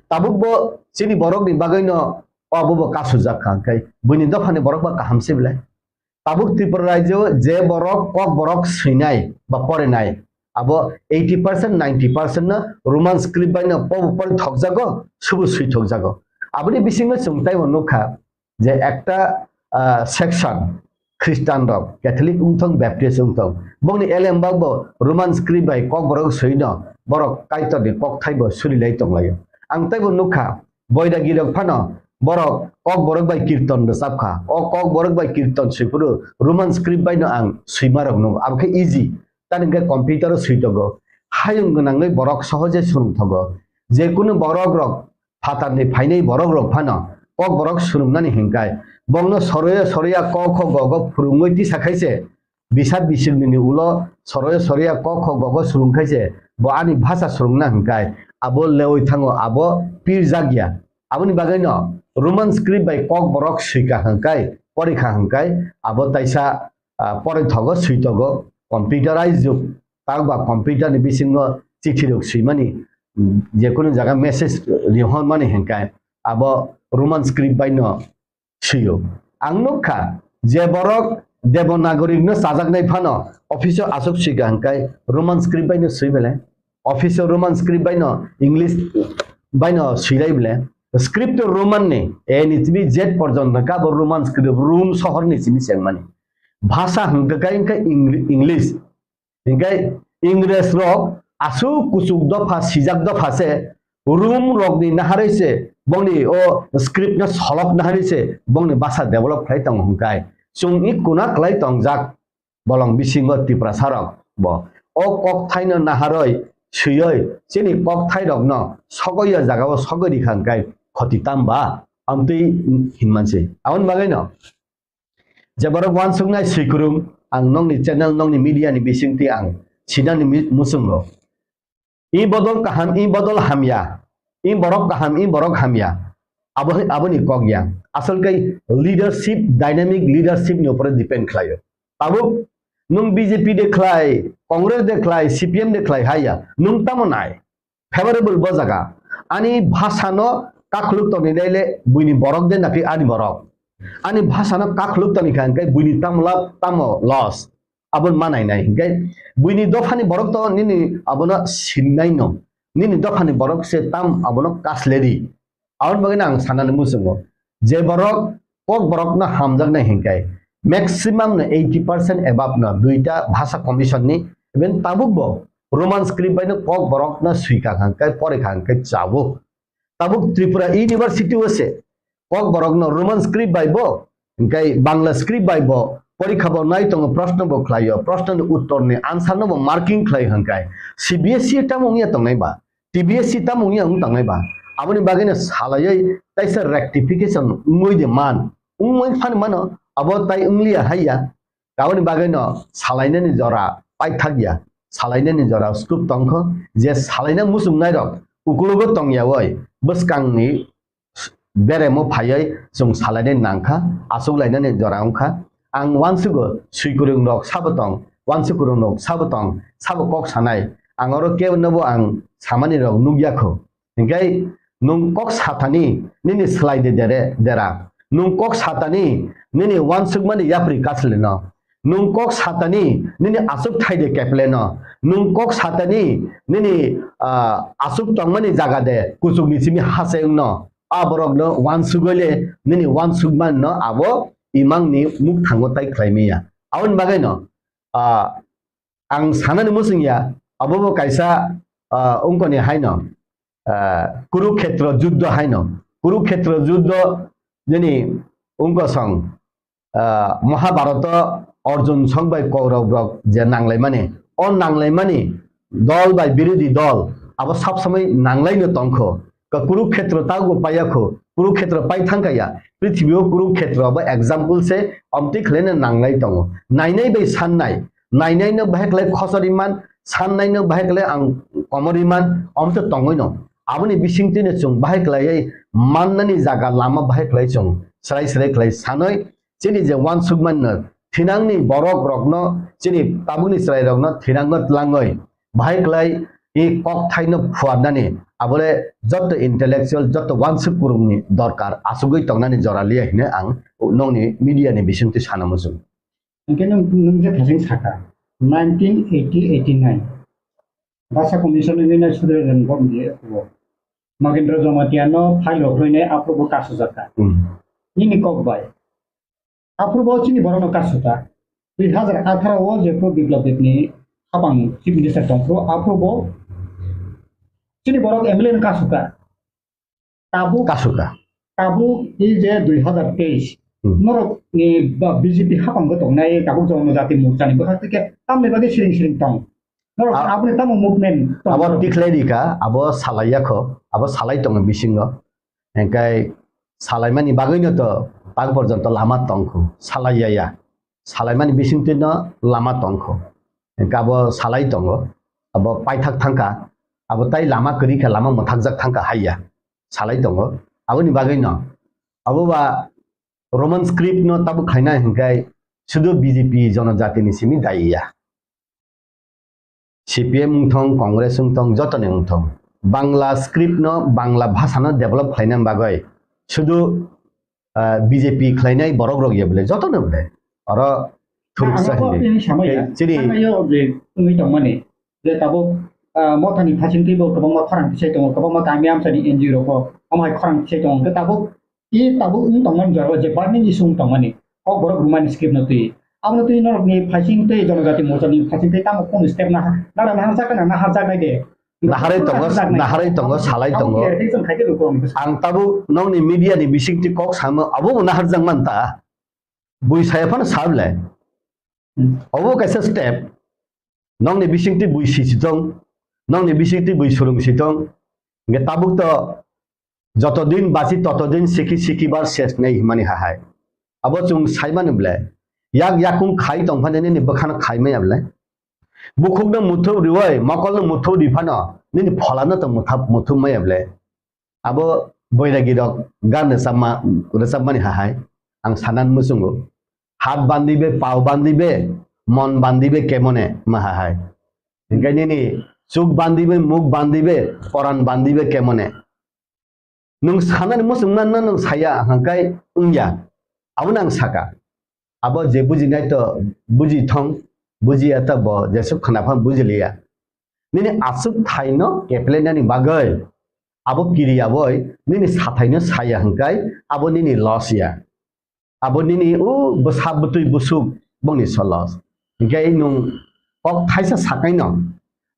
Tabuk bo chini borok ni bagwi no obo bo kasujak kha. Hingkhe buini dophani borok ba kaham se belai. Tabuk Tripura rajyo je borok kokborok swinai ba porinai, abo eighty percent, ninety percent no Roman script bai no pobo pori thokjago, subu swi thokjago. Aboni bisingo chwng taibo nukha je ekta, ah, section Christian rok, Catholic wngthong, Baptist wngthong, bongni elembak bo Roman script bai kokborok swino borok Kaitorni kokthai bo surilai tonglaio. Ang taibo nukha, Boidagi rok phano borok kokborok bai kirton rwchap kha. O kokborok bai kirton swi phuru Roman script bai no ang swima rok nung. Abo khe easy. Tani hwnkhe computer o swi tongo. Hayung gwnangwi borok sohoje swrwng thogo. Je kunu borok rok phatar ni phainai borok rok phano kokborok swrwngnani hwnkhe bongno soroya soroya ko kho go go phwrwngwi tisa khaise Bisa bisingni ni ulo soroya soroya kok kho gogo swrwng khaise, bo ani bhasa swrwngna hwnkhe abo lewi thango, abo pirjak ya. Aboni bagwi no Roman script bai kok borok swika hwnkhe, porikha hwnkhe abo taisa, ah, poroi thogo, swi togo, computerized jug. Tang ba computer ni bisingo chithi rok swimani, mm, je kunu jaga message rihormani hwnkhe abo Roman script bai no swiyo. Ang nukha je borok Devanagari no chajaknai phano office o aswk swika hwnkhe Roman script bai no swi bele. Office o Roman script bai no English bai no swilai bele. Script o Roman ni A ni simi Z porjonto kha bo Roman script, Rom sohor ni simi chengmani. Bhasa hwnkhe khe Eng-, English. Hingkhe Ingres rok aswk kuchuk dopha, sijak dopha se, Rom rokni naharwi se bongni o script no solok naharwi se bongni basa develop khlai tongo hwnkhe. Chwng i kuna kwlai tongjak bolong bisingo Tiprasa rok bo o kokthaino naharwi swiwi chini kokthairokno sogwi o jagao sogwi rikha hwnkhe khoti tamba amtwi hinmansi. Aboni bagwino Je borok uansuknai swikwrwng, ang nokni channel, nokni media ni bisingtwi ang sinani mi-, muchungo. I bodol kaham, i bodol hamya, i borok kaham, i borok hamya. Abo, aboni kok ya. Asol khe leadership, dynamic leadership ni upore depend khlaio. Tabuk nwng B J P de khlai, Congress de khlai, C P M de khlai haya, nwng tamo nai? Favorable bo jaga. Ani bhasano kakhuluk toni nai le buini borok de naki ani borok. Ani bhasano kakhuluk toni kha hwnkhe buini tamo lab tamo loss. Abon manai nai hwnkhe buini dophani borok to nini abono sinnai no. Nini dophani borok se tam abono kasleri. Aboni bagwi no ang sanani muchungo. Je borok kok borokno hamjaknai hwnkhe maximum no eighty percent above no duita bhasa commission ni, even tabuk bo Roman script bai no kok borok no swika hwnkhe, porikha hwnkhe chabo. Tabuk Tripura University o se Kokborok no Roman script bai bo, hingkai Bangla script bai bo porikha bo nai tongo, proshno bo khlai o, proshno ni uttor ni answer no bo marking khlai o hingkai C B S E tamo wngya tongnai ba, T B S E tamo wngya wng tongnai ba, aboni bagwi no salaiwi taisa rectification wngwi de man, wngwi phani mano, abo tai wngliya haiya. Aboni bagwi no salainani jora paithak ya, salainani jora scope tongkho, je salaina muchungnai rok ukulugo tongya oi bwskangni beremo phaiwi chwng salainani nangkha, achuk lainani jora wngkha. Ang uansugo swikwrwng rok sabo tong, uansukwrwng rok sabo tong, sabo kok sanai. Ang oro kebonobo ang samani rok nukya kho. Hingkai nwng kok satani nini slai de dere dera. Nwng kok satani nini uansukmani yapri kasleno. Nwng kok satani nini aswk thai de kepleno. Nwng kok satani nini, ah, aswk tongmani jaga de kuchukni simi hachengno. A borokno uansugwi le nini uansukmano abo imangni mukthango tai khlai maya. Aboni bagwino, ah, ang sanani muchung ya, abo bo kaisa, ah, ungkoni haino, ah, Kurukhetra juddho haino. Kurukhetra juddho nini ungkosong, ah, Mahabharata Arjun song bai Kaurab rok je nanglaimani, o nanglaimani dol bai birodhi dol abo sab samai nanglaino tongkho. Ka Kurukhetra tago paiya kho, Kurukhetra pai thangkha ya, prithibi o Kurukhetra abo example se, omtwi khlaina nanglai tongo. Nainai bai sannai, nainai no bahai khlai khosori man, sannai no bahai khlai ang komori man, omtwi tongwi no. Aboni bisingtwi no chwng bahai khlaiwi mannani jaga lama bahai khlai chwng srai srai khlai sanwi, chini je uansukmano thinangni borok rokno, chini tabukni chwrai rokno thinangno tlangwi bahai khlai i kok thaino phuarnani, abole jotto intellectual, jotto uansuk kurungni dorkar achugwi tongnani jora liya hine ang nongni media ni bisingtwi sana muchung. Hingke nwng, nwng je thajeng saka, nineteen eighty eighty-nine Basa Commission ni nai sudre ren bom di ko Magendra Jamatia no file rok roi nai apro bo kasu jaka. Hmm. Nini kok bai. Aphuru bo chini borok no kasuka. Dui hazar atharo o jephru Biplab Deb ni hapang Chief Minister tongphuru, aphuru bo chini borok M L A no kasuka. Tabuk, kasuka. Tabuk i je dui hazar teis, hmm, norok ni ba B J P hapang bo tongnai, tabuk Jonojati Morcha ni bwkhak tike tamni bagwi siring siring tong. Norok a-, aboni tamo movement tong abo norok. Tikhlai rika, abo salai yakho, abo salai tongo bisingo. Hingkai salaimani bagwino to tak porjonto lama tongkho, salai ya ya. Salaimani bisingtwi no lama tongkho. Hingke abo salai tongo, abo paithak thangkha, abo tai lama kwrwi khe lama mwthakjak thangkha hai ya. Salai tongo, aboni bagwino abo ba Roman script no tabuk khaina hingkai sudu B J P jonojati ni simi dai ya. C P M wngthong, Congress wngthong, jotoni wngthong, Bangla script no, Bangla bhasha no develop khlaina bagwi sudu, ah, B J P khlainai borok rok ya bole, jotono bole. Oro thuruksa hini. Tei chini thangnaio je wngwi tongmani, je tabuk, ah, mothani phasingtwi bo kwbangma khorang tisai tongo, kwbangma kami amchani N G O rok bo omo hai khorang tisai tongo. Hwnkhe tabuk I tabuk wng tongmani jora o je burning issue wng tongmani, Kokborok Roman script no twi. Abono twi norokni phasing tei Jonojati Morcha ni phasing tei tamo kunu step naha-, nara naharjak na naharjaknai de. Naharwi tongo, naharjaknai. Naharwi tongo, salai tongo. Abo clarification khai khe rw kwrwng bwsa. Ang tabuk nokni media ni bisingtwi kok samo abo bo naharjak man ta. Bui saya phano sa bwle. Hmm. Obo kaisa step. Nokni bisingtwi bui sisi tong, nokni bisingtwi bui surung si tong. Hingke tabuk to joto din basi toto din siki siki bar ses nei himani hahai. Abo chwng saimani ble. Yak yakung khai tongphani nini bwkhano khai maya ble. Bukhukno muthup riwai, mokolno muthup riphano nini pholano to muthap-, muthup maya ble. Abo boiragi rok gan rwchapma, rwchapmani hahai ang sanan muchungo. Hat bandibe, pao bandibe, mon bandibe kemone ma hahai. Hingke nini chuk bandibe, muk bandibe, poran bandibe kemone. Nwng sanani muchungma no nwng saya hingkai wngya. Abono ang saka. Abo je bujinai to buji thong, bujiya ta bo jesuk khna phan bujiliya. Nini aswk thaino keplenani bagwi abo kiriya boi nini sathaino saya hwnkhe abo nini loss ya. Abo nini o bwsa bwtwi bwswk bongni so loss. Hwnkhe nwng kok thaisa sakaino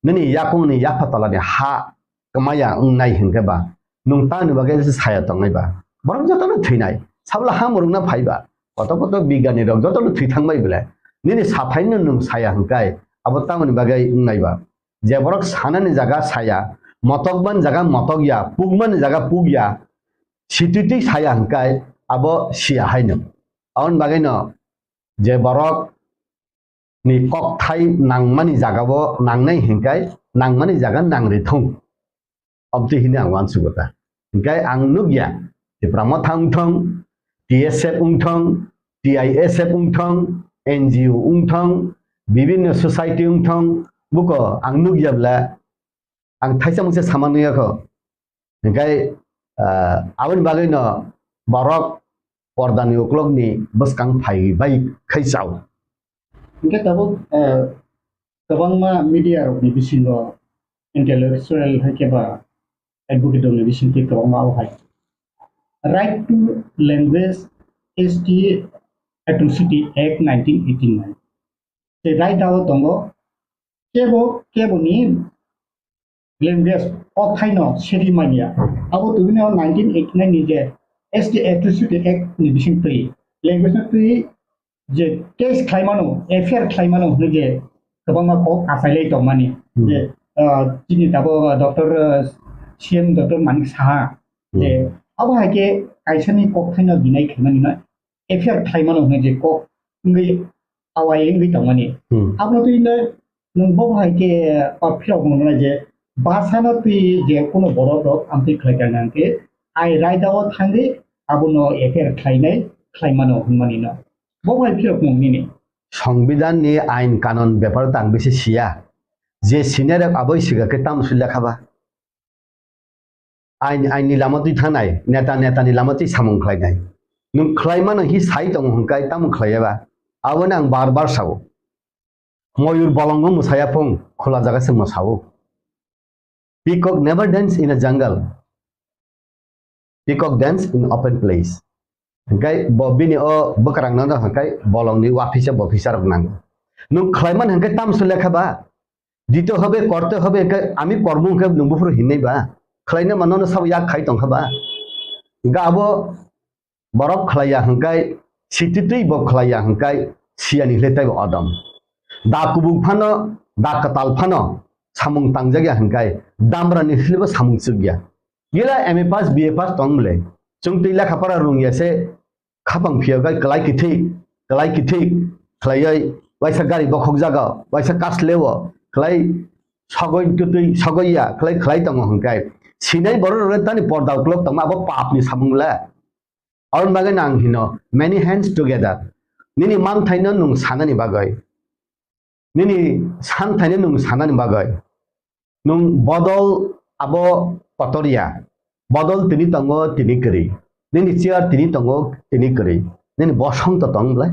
nini yakungni yapha tolani ha kwmaya wngnai hwnkhe ba Nwng tamoni bagwi saya tongnai ba? Borok jotono thwinai. Sabla ha mwrwkna phai ba? Koto koto bigyani rok jotono thwi thangbai bwle. Nini sathai no nwng saya hwnkhe abo tamoni bagwi wngnai ba? Je borok sanani jaga saya, motokmani jaga motokya, pukmani jaga pukya, sititwi saya hwnkhe abo siya haino. Aboni bagwino je borok ni kokthai nangmani jagao nangnai hwnkhe nangmani jaga nangri thung. Obtwi hwnwi ang uansugo ta. Hwnkhe ang nukya, Tipra Motha wngthong, T S F wngthong, T I S F wngthong, N G O wngthong, bibinno society wngthong, buko ang nukya bwle ang thaisa mungsa sama nukya kho. Hwnkhe, ah, aboni bagwino borok pordani uklokni bwskang phai bai khai chao. Hwnkhe tabuk, ah, kwbangma media rokni bisingo intellectual hai khe ba advocate rokni bisingtwi kwbangma o hai Right to Language S T Atrocity Act nineteen eighty-nine. Tei right dao tongo kebo keboni language o thaino sedi manya. Abo tubini o nineteen eighty-nine ni je S T Atrocity Act ni bising twi language no twi je case khlaimano, F I R khlaimano hwnwi je kwbangma kok achailai tongmani. Hmm. Je, ah, chini tabuk, ah, Doctor, ah, C M Doctor Manik Saha, je, hmm, abo hai khe kaisani kokthaino deny khlaimani no F I R khlaimano hwnwi je kok wngwi awai wngwi tongmani. Hmm. Abono twi no nwng bo hai khe, ah, phirok mwngnai je bhasano twi je kuno borok rok amtwi khlai kha hwnkhe ai raida o thangwi abono F I R khlainai khlaimano hwnmani no. Bo bai phirok mung nini. Songbidan ni ain kanon bepar tang bisi siya. Je senior rok aboi siga khe tam sui lekha ba. Ain, ain ni lama twi thangnai, neta, neta ni lama twi samung khlainai. Nwng khlai mano hi sai tongo hwnkai tamo khlaiya ba. Aboni ang bar bar sao. Moyur bolongo mwsaya phung, khula jaga se mwsao. Peacock never dance in a jungle. Peacock dance in open place. Hingkai bo bini o bwkrang no hingkai bolong ni wafisa bofisa rok nango. Nwng khlai man hingkai tamso lekha ba. Dito hobe, korte hobe, hingkai ami kormo hingkai nwng buphuru hinai ba. Khlai na mano no sabo yak khai tongkha ba. Hingka abo borok khlaiya hwnkhe, sititwi bo khlaiya hwnkhe, siyani hwle taibo odom. Da kubuk phano, da kwtal phano samung tangjak ya hwnkhe, damrani hwlebo samung chuk ya. Gila M A pass, B A pass tong mle. Chwng twi lekha pora rung ya se, khapang phiya gai kwlai kithi, kwlai kithi khlaioi, waisa gari bokhok jaga, waisa kasleo, khlai sogoi twtwi sogoi ya, khlai khlai tongo hwnkhe. Sinai borok rok tani porda uklok tongma abo papni samung le. Aboni bagwi no ang hino, many hands together. Nini manthaino nwng sanani bagwi. Nini santhaino nwng sanani bagwi. Nwng bodol abo kotor ya. Bodol tini tongo, tini kwrwi. Nini chair tini tongo, tini kwrwi. Nini bosong to tong bwlai.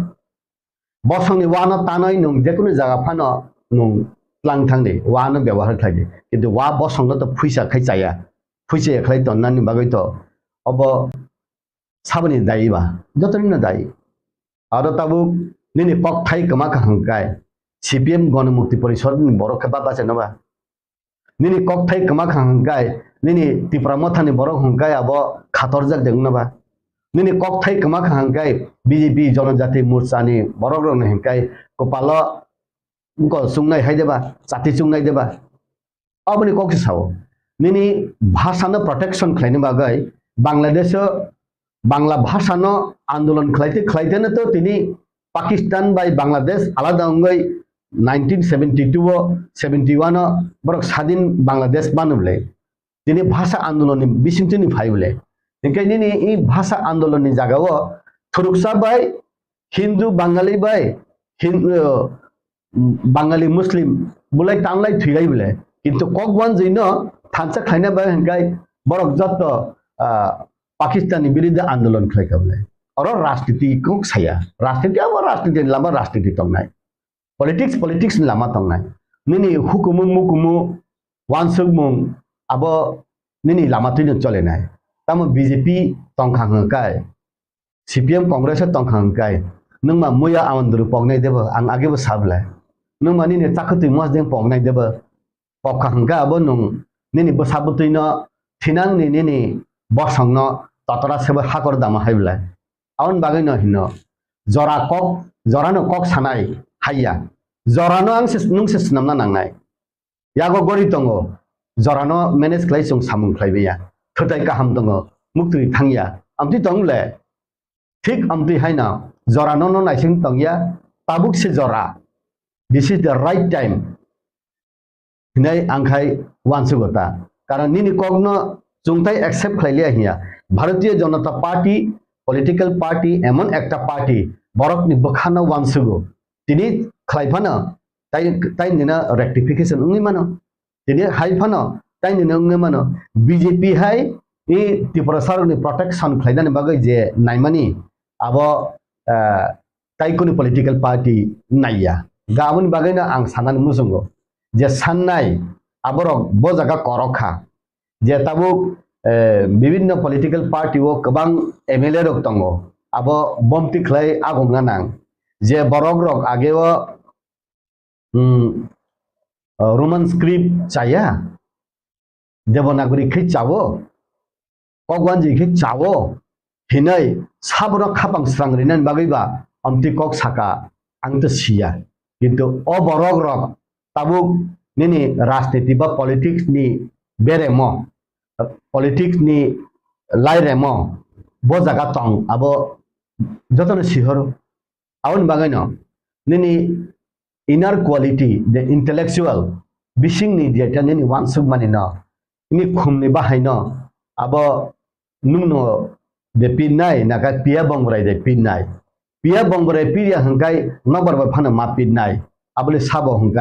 Bosongni wano tanwi nwng jekunu jaga phano nwng tlang thangdi, wano byabohar khlaidi. Kintu wa bosongno to phuisa khai chaya. Phuisa ya khlai tonnani bagwi to obo saboni dayi ba, jotonino dayi. Aro tabuk nini kokthai kwma kha hwnkhe C P M Ganamukti Porishad ni borok khe ba bachaino ba. Nini kokthai kwma kha hwnkhe nini Tipra Mothani borok hwnkhe abo khatorjak de wngno ba. Nini kokthai kwma kha hwnkhe B J P Jonojati Morcha ni borok rokni hwnkhe kwpalo bwkol chungnai hai de ba, chati chungnai de ba. Aboni kok se sao. Nini bhasha no protection khlaini bagwi Bangladesh o Bangla bhasha no andolon khlaite khlaite no to tini Pakistan bai Bangladesh alada wngwi nineteen seventy-two o, seventy-one o borok sadin Bangladesh manu bwle. Tini bhasha andolon ni bisingtwi ni phai bwle. Hinkhe nini i bhasha andolon ni jaga o thuruksa bai Hindu Bangali bai Hin-, uh, Bangali Muslim bulai tanglai thwilai bwle. Kintu kok wanjwi no thansa khlaina bai hinkhe borok jotto, ah, Pakistan ni biruddhe andolon khlai kha bwle. Oro rajniti kok saya. Rajniti abo rajniti ni lama rajniti tongnai. Politics, politics ni lama tongnai. Nini hukumu mukumu wansukmung abo nini lama twino cholenai. Tamo B J P tongkha hwnkhe, C P M Congress o tongkha hwnkhe, nwngma muya Awandru poknai debo, ang agebo sablai. Nwngma nini chakhwtwi mosdeng poknai debo, pokha hwnkhe abo nwng nini bwsa bwtwino thinangni nini bosongno totora sebo hakor dama hai belai. Aboni bagwino hino, jora kok, jorano kok sanai haiya. Jorano ang se, nwng se swnamna nangnai. Yago gori tongo, jorano manage khlai chwng samung khlai maya. Thwtai kaham tongo, muktwi thangya. Amtwi tong le, thik amtwi haino, jorano no naising tongya, tabuk se jora. This is the right time. Hinai ang khai uansugo ta. Karon nini kokno chwngtai accept khlai liya hiya. Bharatiya Janata Party, political party, emon ekta party, borokni bwkhano uansugo. Tini khlai phano, tai, tai nino rectification wngwi mano. Tini hai phano, tai nino wngwi mano. B J P hai i Tiprasarokni protection khlainani bagwi je naimani, abo, eh, tai kunu political party naiya. Ga aboni bagwino ang sanani muchungo je sannai aborok bo jaga korok kha, je tabuk, eh, bibinno political party o kwbang M L A rok tongo, abo bomti khlai agongna nang je borok rok ageo, hmm, Roman script chaya, Devanagari khe chawo, kokwanji khe chawo hinwi sabono khapang srang rinani bagwi ba amtwi kok saka ang to siya. Kintu o borok rok tabuk nini rajniti ba politics ni beremo, politics ni lairemo bo jaga tong abo jotono sihoro. Aboni bagwino nini inner quality, the intellectual, bisingni jeta nini uansukmani no, nini khumni bahai no, abo nungno de pinnai, naka piya bongborai de pinnai. Piya bongborai piya hwnkhe nokbar bai phano ma pinnai. Abole sabo hwnkhe